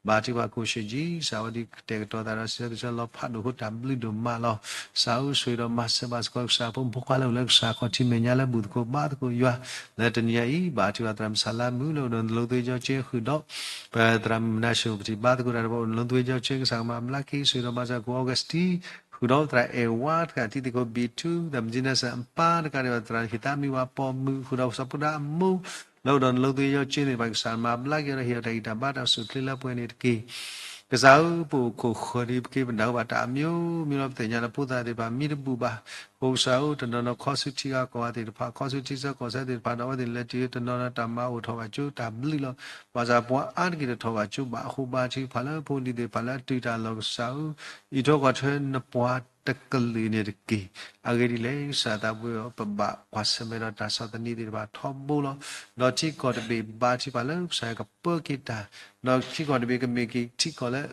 ဘါထုကဖၣ်ကိးဆၢကံ ကစၢ်ဝဲဒၣ်ကတဲာ်ကတီၤသးဒီးစံးဆၢသုဆၢ လီၤဖးဒိၣ်ဃိတၢ်ဘျုးဒိၣ်မးလီၤ. ကစၢ်ဧၢ ဆိၣ်ဂ့ၤဒီးမၤစၢၤဘၣ်စ့ၢ်ကီး ကစၢ်ဖိမုၣ်ဖိခွါလၢအိၣ်လၢကစၢ်ခီၣ်ထံးမဲာ်ညါလၢဘူၣ်သကိးဘါသကိးယွၤ လၢတနံၤအံၤ ဘါထုကဖၣ်သရၣ်မုၣ်ဆါလါမုၣ်လၢအိၣ်ဒီးနလိသဝ့ကၠီကၠ့ဃုာ်ဒီး ပသရၣ်မုၣ်မနၤၡိၣ်ပထံၣ်ဘါသကိးတၢ်ဒီး ပအိၣ်ဒီးနလိသဝ့ကၠီကၠ့ ကစၢ်ကမၤဘျါက့ၤ ဆိၣ်ဂ့ၤဒီးမၤစၢၤကိး Augustine ဃုာ်ဒီးသရၣ်အဲၣ်ဝါတဂၤ တံၤသကိးဘံၣ်ထူ သရၣ်မုၣ်ကၠံနၢ်စၢ်အပၢ်တဂၤဒီး သရၣ်ဟ့ၣ်သးမံဝၤပိာ်မုၣ် ဃုာ်ဒီးစီၤပူၤဒၣ်အမိၢ် လၢအိၣ်ဒီးနလိသဝ့ကၠီကၠ့န့ၣ် ဘၣ်ကစၢ်မၤဘျါက့ၤဒီးဟ့ၣ်အီၤတၢ်ဂံၢ်တၢ်ဘါတၢ်အိၣ်ဆူၣ်အိၣ်ချ့လၢပှဲၤန့ၣ်တက့ၢ်. ကစၢ်ဧၢ, ပအိၣ်ခိးဃၢၤဒ်ပက့ၤပနၢ်ဟူဘၣ်တၢ်အမျိုးမျိုးလီၤ. ပသ့ၣ်ညါလၢဖိသၣ်သ့ၣ်တဖၣ်မံတဘူၣ်ဘၣ်. ပကစၢ်ဧၢ, တနီၤနီၤခီဆူထံဂၤကီၢ်ဂၤသ့ၣ်တဖၣ်, ခီဆူထံဆၢကီၢ်ဆၢသ့ၣ်တဖၣ်ဒီး အဝဲသ့ၣ်လဲၤတုၤတနီၤနီၤတၢ်မၤအိၣ်ထီၣ်ဘၣ်ကၠိတၢ်ဘျုးလီၤ. ဘၣ်ဆၣ်ပှၤအါတက့ၢ်တထီၣ်ဘၣ်ကၠိဘၣ်အဃိ ဘါထုကဖၣ်လၢဖိလံၤသ့ၣ်တဖၣ်လၢအတုၤတၢ်လီၢ်ကစၢ်ဧၢ, အံးထွဲကွၢ်ထွဲနပှၤတကလုာ်န့ၣ်တက့ၢ်. အဂ့ၢ်ဒ်လဲၣ်, ကစၢ်သးဘိယွၤ ပဘၣ်ကွၢ်ဆၢၣ်မဲာ်ဒီးတၢ်ဆီၣ်သနံးသ့ၣ်တဖၣ်ထီဘိလီၤ. ဒီးထံကီၢ်တဘ့ၣ်ဘါထုကဖၣ်လၢကစၢ်ယွၤကပၢက့ၤတၢ်, ဒီးထံကီၢ်တဘ့ၣ်ကမ့ၢ်က့ၤထံကီၢ်လၢ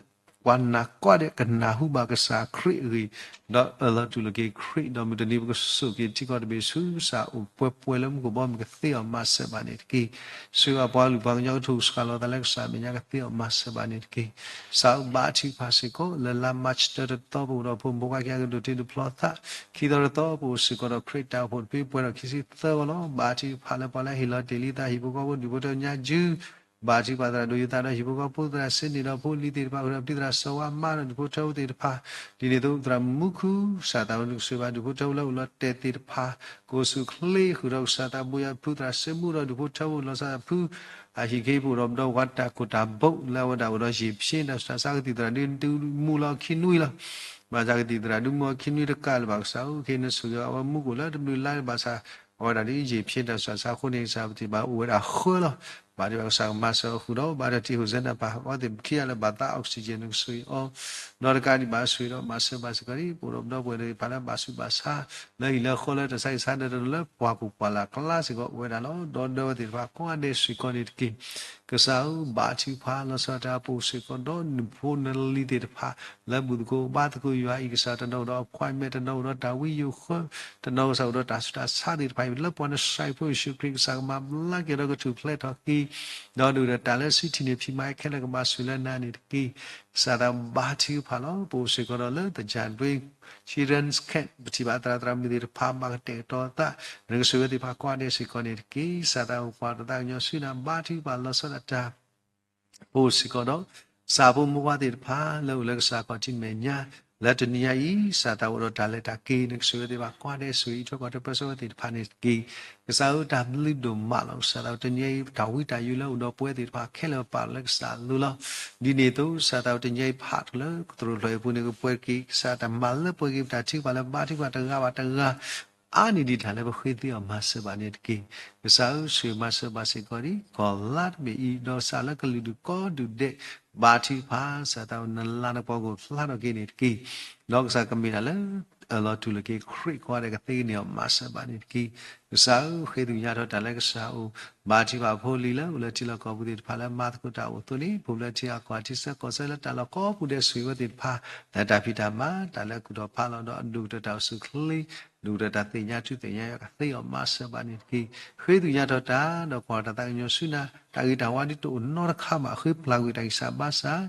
ပှၤနာ်ကီၢ်ဒဲးကနၢ်ဟူဘၣ်ကစၢ်ခရံာ်အဂ့ၢ်, ဒီးအၢၣ်လီၤတူၢ်လိာ်က့ၤခရံာ်, ဒီးမုၢ်တနံၤပကစိာ်က့ၤထံကီၢ်တဘ့ၣ်ဆူကစၢ်အိၣ်ပှဲၤပှဲၤလၢမူခိၣ်ဘီမုၢ် ကသ့အီၤမၤစၢၤဘၣ်န့ၣ်တက့ၢ်. ဆိၣ်ဂ့ၤပှၤကလုာ်ပှၤကညီကထိၣ်စှၤလီၤသးလၢကစၢ်အမဲာ်ညါ ကသ့အီၤမၤစၢၤဘၣ်န့ၣ်တက့ၢ်. ကစၢ်ဧၢ, ဘါထုကဖၣ်စ့ၢ်ကီး လၢလါမၢ်ၡးတၢတသီပအိၣ်ဒီးဖိမုၣ်ဖိခွါခံဂၤကဒိၣ်ထံးဒိၣ်ဖျီသး, ခံသီတသီပအိၣ်စ့ၢ်ကီးဒီးခရံာ်တၢ်အိၣ်ဖှိၣ်တဖု ပှဲၤဒီးခံဆံသၢဝီလီၤ. ဘါထုကဖၣ်လၢပှၤလၢဟ့ၣ်လီၤတ့ၢ်လံသး ဟံၣ်ဖိဃီဖိဒူၣ်ဖိထၢညါ June, ဘါထုကဖၣ်သရၣ်ဒိၣ်ယိၤသးဒီးဟံၣ်ဖိဃီဖိ သရၣ်စ့န့ၣ်ဒီးဖိလံၤသ့ၣ်တဖၣ် ဃုာ်ဒီးပတံၤသရၣ်စီၤဝါမါဒီးဒူၣ်ဖိထၢဖိသ့ၣ်တဖၣ်, ဒ်န့ၣ်အသိးသရၣ်မူခိၣ် ကစၢ်သးဝဲနကဆိၣ်ဂ့ၤဘၣ်ဒူၣ်ဖိထၢဖိလၢအိၣ်လီၤတဲာ်သ့ၣ်တဖၣ်, ကအိၣ်ဆူၣ်ချ့ဃုာ်ဒီးကစၢ်သးဘိယွၤဖု သရၣ်စ့မူဒီးဒူၣ်ဖိထၢဖိလီၤဆီဒၣ်တၢ်ဖု အဟံၣ်က့ၤပအိၣ်ဒီးပဒီပှၤတၢ်ကိၢ်တၢ်ဘိးလၢအဝဲဒၣ်အိၣ်ဒီးယ့ၢ်ဖျ့တၢ်ဆူးတၢ်ဆါ ကသံၣ်သရၣ်ဒုးမူလီၤခံနွံလီၤ. ဘၣ်ဆၣ်ကသံၣ်သရၣ်ဒုးမူအီၤခံနွံတကးလၢၤဘၣ်ကစၢ်ဧၢ, ခဲအံၤနဆိၣ်ဂ့ၤအဝဲမူကအိၣ်လၢတဘျုးလါလၢၤဘၣ်ဆၣ် အဝဲဒၣ်ဒ်ယ့ၢ်ဖျ့တၢ်ဆူးတၢ်ဆါအဃိန့ၣ် ကစၢ်ပထံၣ်ဘၣ်အိၣ်ဝဲဒၣ်ဃၢလီၤ. ဘါထုကဖၣ်ကစၢ်ကမၤစၢၤအီၤဃုာ်ဒီး ဘါထုကဖၣ်တံၢ်ဟူးစဲနပၢ် အဝဲသ့ၣ်ခံဂၤလၢဘၣ်သး oxygen နကဆိၣ်ဂ့ၤအီၤ ဒီးတကးဒံးဘၣ်ဆိၣ်ဂ့ၤဒီးမၤစၢၤဘၣ်စ့ၢ်ကီးဒ်ပအိၣ်ဒီးပဒီပုၢ်ဝဲၢ်သ့ၣ်တဖၣ်လၢဘၣ်ဆူးဘၣ်ဆါ လၢဟံၣ်လၢဃီလၢတၢ်ဆါဟံၣ်ဆါဒီးတနီၤလၢပှၢ်ပူၤပှၢ်လၢ်ကျါစ့ၢ်ကီး အိၣ်ဝဲဒၣ်လီၤ. ဒီးဒီပုၢ်ဝဲၢ်သ့ၣ်တဖၣ်ကိးဂၤဒဲးစ့ၢ်ကီးန့ၣ်တက့ၢ်. ကစၢ်ဧၢ, ဘါထုကဖၣ်လီၤဆီဒၣ်တၢ်ပအိၣ်စ့ၢ်ကီးဒီးနဖိနလံၤသ့ၣ်တဖၣ် လၢဘူၣ်သကိးဘါသကိးယွၤအံၤ ကစၢ်တနီၤအိၣ်ဒီး appointment တနီၤအိၣ်ဒီး တၢ်ဝံယိာ်ဃၢ တနီၤကစၢ်အိၣ်ဒီးတၢ်ဆူးတၢ်ဆါသ့ၣ်တဖၣ်အံၤ လၢပှၤနစၢ်ဖိယ့ၣ်ၡူးခရံာ် ကစၢ်ကမၤဘျါက့ၤဒီးကထူၣ်ဖျဲးထီၣ်က့ၤ ဒီးဒုၣ်ဒီးတၢ်လၢစုထံၣ်န့ၢ်ဖံးမၤခဲလၢာ် ကဘၣ်ဆိၣ်ဂ့ၤလၢနၤန့ၣ်တက့ၢ်. ကစၢ်သးဘါထုကဖၣ်လီၤ. ပအိၣ်စ့ၢ်ကီးဒီးလၢ The Jandwin Children's Camp ပထံၣ်ဘၣ်သရၣ်သရၣ်မုၣ်သ့ၣ်တဖၣ် ဘၣ်ကတဲာ်ကတီၤသး နကဆိၣ်ဂ့ၤသ့ၣ်တဖၣ်ကိးဂၤဒဲးစ့ၢ်ကီးန့ၣ်တက့ၢ်. ကစၢ်သးအိၣ်ပှၤဒီးသးကညီၤဆူနၤ ဘါထုကဖၣ်လီၤဆီဒၣ်တၢ် ပအိၣ်စ့ၢ်ကီးဒီး ကစၢ်ဖိမုၣ်ဖိခွါသ့ၣ်တဖၣ် လၢအိၣ်လၢကစၢ်ခီၣ်ထံးမဲာ်ညါ လၢတနံၤညါအံၤ ကစၢ်သးအိၣ်ဒီးတၢ်လဲၤတၢ်က့ၤ နကဆိၣ်ဂ့ၤသ့ၣ်တဖၣ်ကိးဂၤဒဲး ဆိၣ်ဂ့ၤအံးထွဲကွၢ်ထွဲပၢဆှၢဝဲသ့ၣ်တဖၣ်န့ၣ်တက့ၢ်. ကစၢ်ဧၢ, တၢ်ဘျုးဒိၣ်မးလီၤ. ကစၢ်သးတနံၤအံၤ တၢ်ဝံတၢ်ယိးလၢအိၣ်ဒီးပဝဲသ့ၣ်တဖၣ်ခဲလၢာ်ပာ်လၢကစၢ်အလိၤလီၤ. ဒ်န့ၣ်အသိး ကစၢ်သးတနံၤအံၤ ဖးထီၣ်လၢကသရိာ်ဖျၢၣ်အပူၤန့ၣ် ကပှဲၤက့ၤ ကစၢ်တၢ်မၤလၢပှဲၤက့ၤပတၢ်ထုကဖၣ်လၢဘါထုကဖၣ်တဂၤဘၣ်တဂၤ အါန့ၢ်ဒံးတၢ်လၢပဃ့သ့အီၤမၤစၢၤဘၣ်န့ၣ်တက့ၢ်. ကစၢ်ဧၢ, ဆိၣ်ဂ့ၤမၤစၢၤဘၣ်စ့ၢ်ကီးဒံး ကီၢ်လါတဘ့ၣ်အံၤ ဒီးကစၢ်လၢကလုာ်ဒူၣ်ကိးဒူၣ်ဒဲး ဘါထုကဖၣ် ကစၢ်သးအိၣ်နလၤနပှီၢ်ကအိၣ်ဖျါထီၣ်က့ၤန့ၣ်တက့ၢ်. ဒီးကစၢ်ကမ့ၢ်တၢ်လၢအၢၣ်လီၤတူၢ်လိာ်က့ၤခရံာ်ကိးဂၤဒဲး ကသ့ကန့ၢ်အီၤမၤစၢၤဘၣ်န့ၣ်တက့ၢ်. ကစၢ်ဧၢ, ဃ့သးကညးထီၣ်တၢ်လၢကစၢ်အိၣ် ဘါထုကဖၣ်ဖိလံၤလၢအိၣ်လၢထံလီၢ်ကီၢ်ပူၤသ့ၣ်တဖၣ်လၢမၤသကိးတၢ်အိၣ်အသိးန့ၣ် ပူၤဖျဲးထံအကီၢ်ထံဆၢကီၢ်ဆၢလၢတၢ်လီၢ်ကိးပူၤဒဲး ဆိၣ်ဂ့ၤဝဲသ့ၣ်တဖၣ် လၢတၢ်ဖံးတၢ်မၤ တၢ်လၢကူၣ်ထီၣ်ဖးလီၤဒီးအဒိၣ်ကတၢၢ်တၢ်အိၣ်ဆူၣ်ချ့ ဒိၣ်ကတၢၢ်တၢ်သ့ၣ်ညါထူသ့ၣ်ညါယွၤ ကသ့အီၤမၤစၢၤဘၣ်န့ၣ်တက့ၢ်. ဃ့သးကညးထီၣ်တၢ် ဒီးကွၢ်တၢ်သးကညီၤဆူနၤ တၢ်ဂ့ၤတၢ်ဝါဒ်တအိၣ်နီတခါဘၣ် ဃ့ပျၢ်ကွံာ်တၢ်ဂံၢ်စၢ်ဘါစၢ်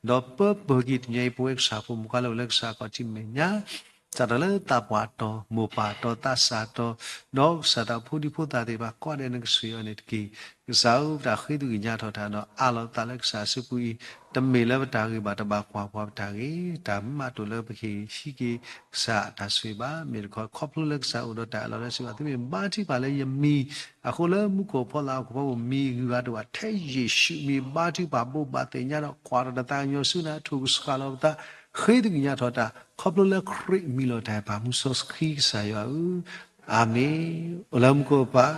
ဒီးပၢပၢၤက့ၤတနံၤအံၤ ပဝဲကစၢ်ဖိမုၣ်ဖိခွါလၢအိၣ်လၢကစၢ်ခီၣ်ထံးမဲာ်ညါ စးထီၣ်လၢသးပှၢ်တီၤ မိၢ်ပၢ်တီၤသးစၢ်တီၤ ဒီးကစၢ်သးဖိဒံဖိသၣ်သ့ၣ်တဖၣ်ကိးဂၤဒဲး နကဆိၣ်ဂ့ၤအီၤန့ၣ်တက့ၢ်. ကစၢ်ဧၢ, ပတၢ်ဃ့သးကညးထီၣ်တၢ်ဒီးအးလီၤသးလၢကစၢ်အစုပူၤအံၤ တမ့ၢ်လၢပတၢ်ဂ့ၤဘၣ် တဘၣ်ကွၢ်ပှၤပတၢ်ဂ့ၤ တၢ်မၤတအိၣ်လၢပကဟ့ၣ်ဟံးက့ၤကစၢ်အတၢ်ဆိၣ်ဂ့ၤဘၣ်. မ့ၢ်တခီ ခီဖျိလၢကစၢ်အိၣ်ဒီးတၢ်အၢၣ်လီၤလၢစံးဘၣ် သုမ့ၢ်ဘါထုကဖၣ်လၢယမံၤအဃိ လၢမူခိၣ်ဖီလာ်ဟီၣ်ခိၣ်ဖီပူၤ မံၤဂုၤဂၤတအိၣ်ဘၣ် ထဲယ့ၣ်ၡူးမံၤဘါထုကဖၣ်ဘိးဘၣ်သ့ၣ်ညါဒီး ကွၢ်ထီၣ်တၢ်သးကညီၤဆူနၤ ထိၣ်ကစှၤလီၤပသး ဃ့သးကညးထီၣ်တၢ် ခီဖျိလၢခရံာ်မံၤလီၤတၢ်အဲၣ်ပၢ်မူစီဆှံကစၢ်ယွၤဧၢ, အၤမ့ၣ်. အိၣ်လၢမူခိၣ်ပၢ်,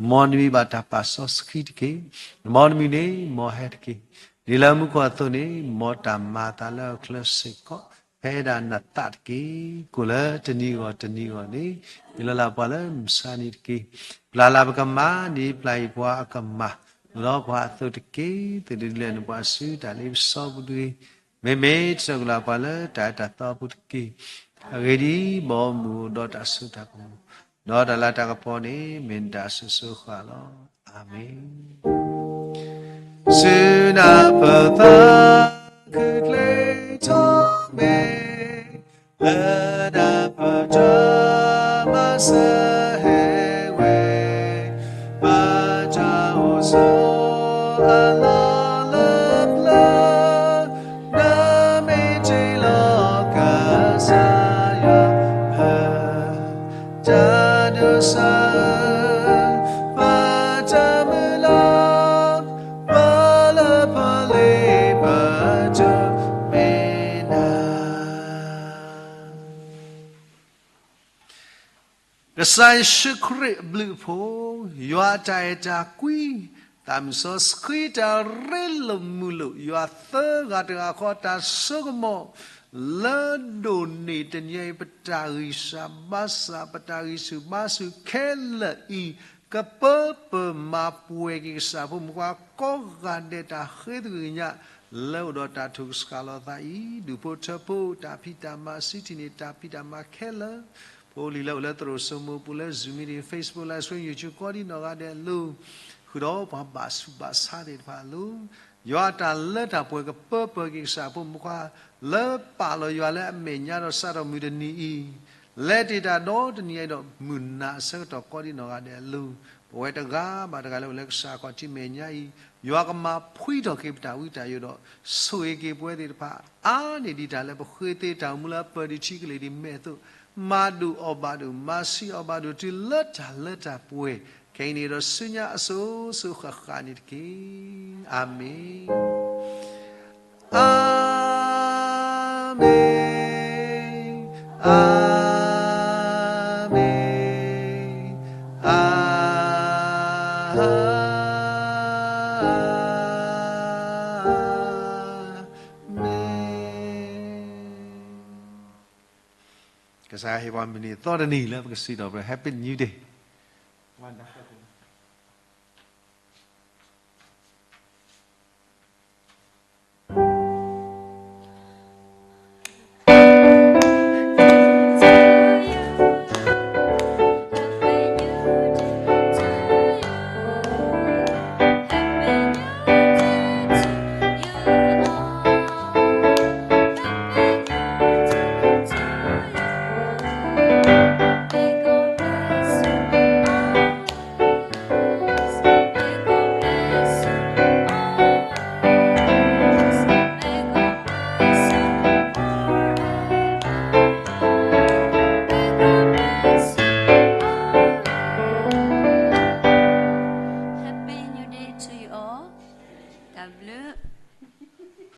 မ်နမံၤဘၣ်တၢ်ပာ်စီဆှံတက့ၢ်. မ်နမံၤန့ၣ် မ်ဟဲတက့ၢ်. ဒ်လၢမူခိၣ်အသိးန့ၣ် မ်တၢ်မၤအသးလၢအချၢစ့ၢ်ကီး ဖဲဒၣ်နသးတက့ၢ်. ကိၣ်လၢတနံၤဂီၢ်တနံၤဂီၢ်န့ၣ် ဟ့ၣ်လီၤလၢပှၤလၢမုၢ်ဆါနံၤတက့ၢ်. ပျၢ်လၢပကမၤန့ၣ် ပျၢ်အံၤပှၤအကမၢ်, အိၣ်လၢပှၤအသိးတက့ၢ်. သုးဒုးလဲၣ်န့ၣ်ပှၤဆူတၢ်လ့ပစီပူၤတဂ့ၤ. မ့မ့ၢ်တၢ်ကလၢပှၤလၢတၢ်အဲၣ်တၢ်သီအပူၤတက့ၢ်. အဂ့ၢ်ဒ်အံၤ, မ်အမုၢ်အိၣ်ဒီးတၢ်စိတၢ်ကမီၤ, ဒီးတၢ်လၤတၢ်ကပီၤန့ၣ် မ့ၢ်နတၢ်အစိၤစိၤဃၣ်ဃၣ်လီၤ. အၤမ့ၣ်. စုနၢ်ပၢၢ်သး ခုၣ်ချ့ထီၣ်မဲာ် လၢနၢ်ပၢၢ်တၢ်မၤစၢၤဟဲဝဲ, ဘၣ်တၢ်အိၣ်ဆိးအလီၢ်လၢပျၢၤ, နမ့ၢ်တ့ၢ်လီၤကစၢ်ယွၤ တၢ်ဒိးစၢ်, ဘၣ်တၢ်မုၢ်လၢ်, ပၢ်လၢပလ့ပၢ်တၢ် ကစၢ်ယ့ၣ်ၡူးခရံာ်အဘျုးအဖှိၣ်, ယွၤအတၢ်အဲၣ်တၢ်ကွံ, သးမုၢ်စီဆှံတၢ်ရ့လိာ်မုာ်လိာ်, ယွၤသၢဂၤတဂၤဃီတၢ်စိကမီၤ လၢဒိၣ်န့ၢ်တနံၤအံၤ ပတၢ်ဂံၢ်စၢ်ဘါစၢ် ပတၢ်ဂံၢ်ဆူၣ်ဘါဆူၣ်ခဲလၢာ်အံၤ, ကပၢပၢၢ်မၤပှဲၤက့ၤကစၢ်ဖိမုၣ်ခွါကိးဂၤဒဲးတၢ်ဃ့သဂၢၢ်ညါ လၢအိၣ်ဒီးတၢ်ထုကဖၣ်လီၤသးအံၤ, ဒူၣ်ဖိထၢဖိတၢ်ဖံးတၢ်မၤ စံးထံၣ်န့ၢ်တၢ်ဖံးတၢ်မၤခဲလၢာ်, ဖိလံၤလၢအိၣ်လၢသရိာ်စိမိၤပူၤလၢ Zoom meeting, Facebook Live Stream, YouTube ကိးဒံနီၢ်ဂၤဒဲးအလိၤ, ဃုာ်ဒီးပှၤဘၣ်ဆူးဘၣ်ဆါသ့ၣ်တဖၣ်အလိၤ, ယွၤအတၢ်လၢတၢ်ပှဲၤကပၢပၢၢ်က့ၤကစၢ်ဖိမုၣ်ခွါ လၢပာ်လီၤယွၤလၢအမဲာ်ညါဒီးစးထီၣ်မုၢ်တနံၤအံၤ လဲၤတ့ၢ်တၢ်ဒီတနံၤအံၤဒီး မုၢ်နၤအဆၢကတီၢ်ကိးဒံနီၢ်ဂၤဒဲးအလိၤ, ပဝဲတဂၤဘၣ်တဂၤလၢအိၣ်လၢကစၢ်အခီၣ်ထံးမဲာ်ညါအံၤ, ယွၤကမၤဖှံထီၣ်က့ၤပတၢ်ဝံတၢ်ယိးဒီး ဆိၣ်ဂ့ၤက့ၤပဝဲသ့ၣ်တဖၣ် အါန့ၢ်ဒံးတၢ်လၢပဃ့သ့တၢ်အိၣ်မူလၢအပၢၢ်ဒံးထံကလ့ၢ်ဒံးမဲာ်အသိး, မၤဒိၣ်အီၣ်ဘၣ်ဒိၣ် မၤဆံးအီၣ်ဘၣ်ဒိၣ်တုၤလၢတၢ်လၢတၢ်ပှဲၤ, ခဲအံၤန့ၣ်ဒီးဆူညါအစိၤစိၤဃၣ်ဃၣ်န့ၣ်တက့ၢ်. အၤမ့ၣ်. အၤမ့ၣ်, အၤမ့ၣ်, အၤမ့ၣ်. ကစၢ်ယွၤဟ့ၣ်ပှၤမုၢ်နံၤသီတနံၤလၢပကစံးထီၣ်ပတြၢၤ Happy New Day, ဝၣ်နၤသီတနံၤ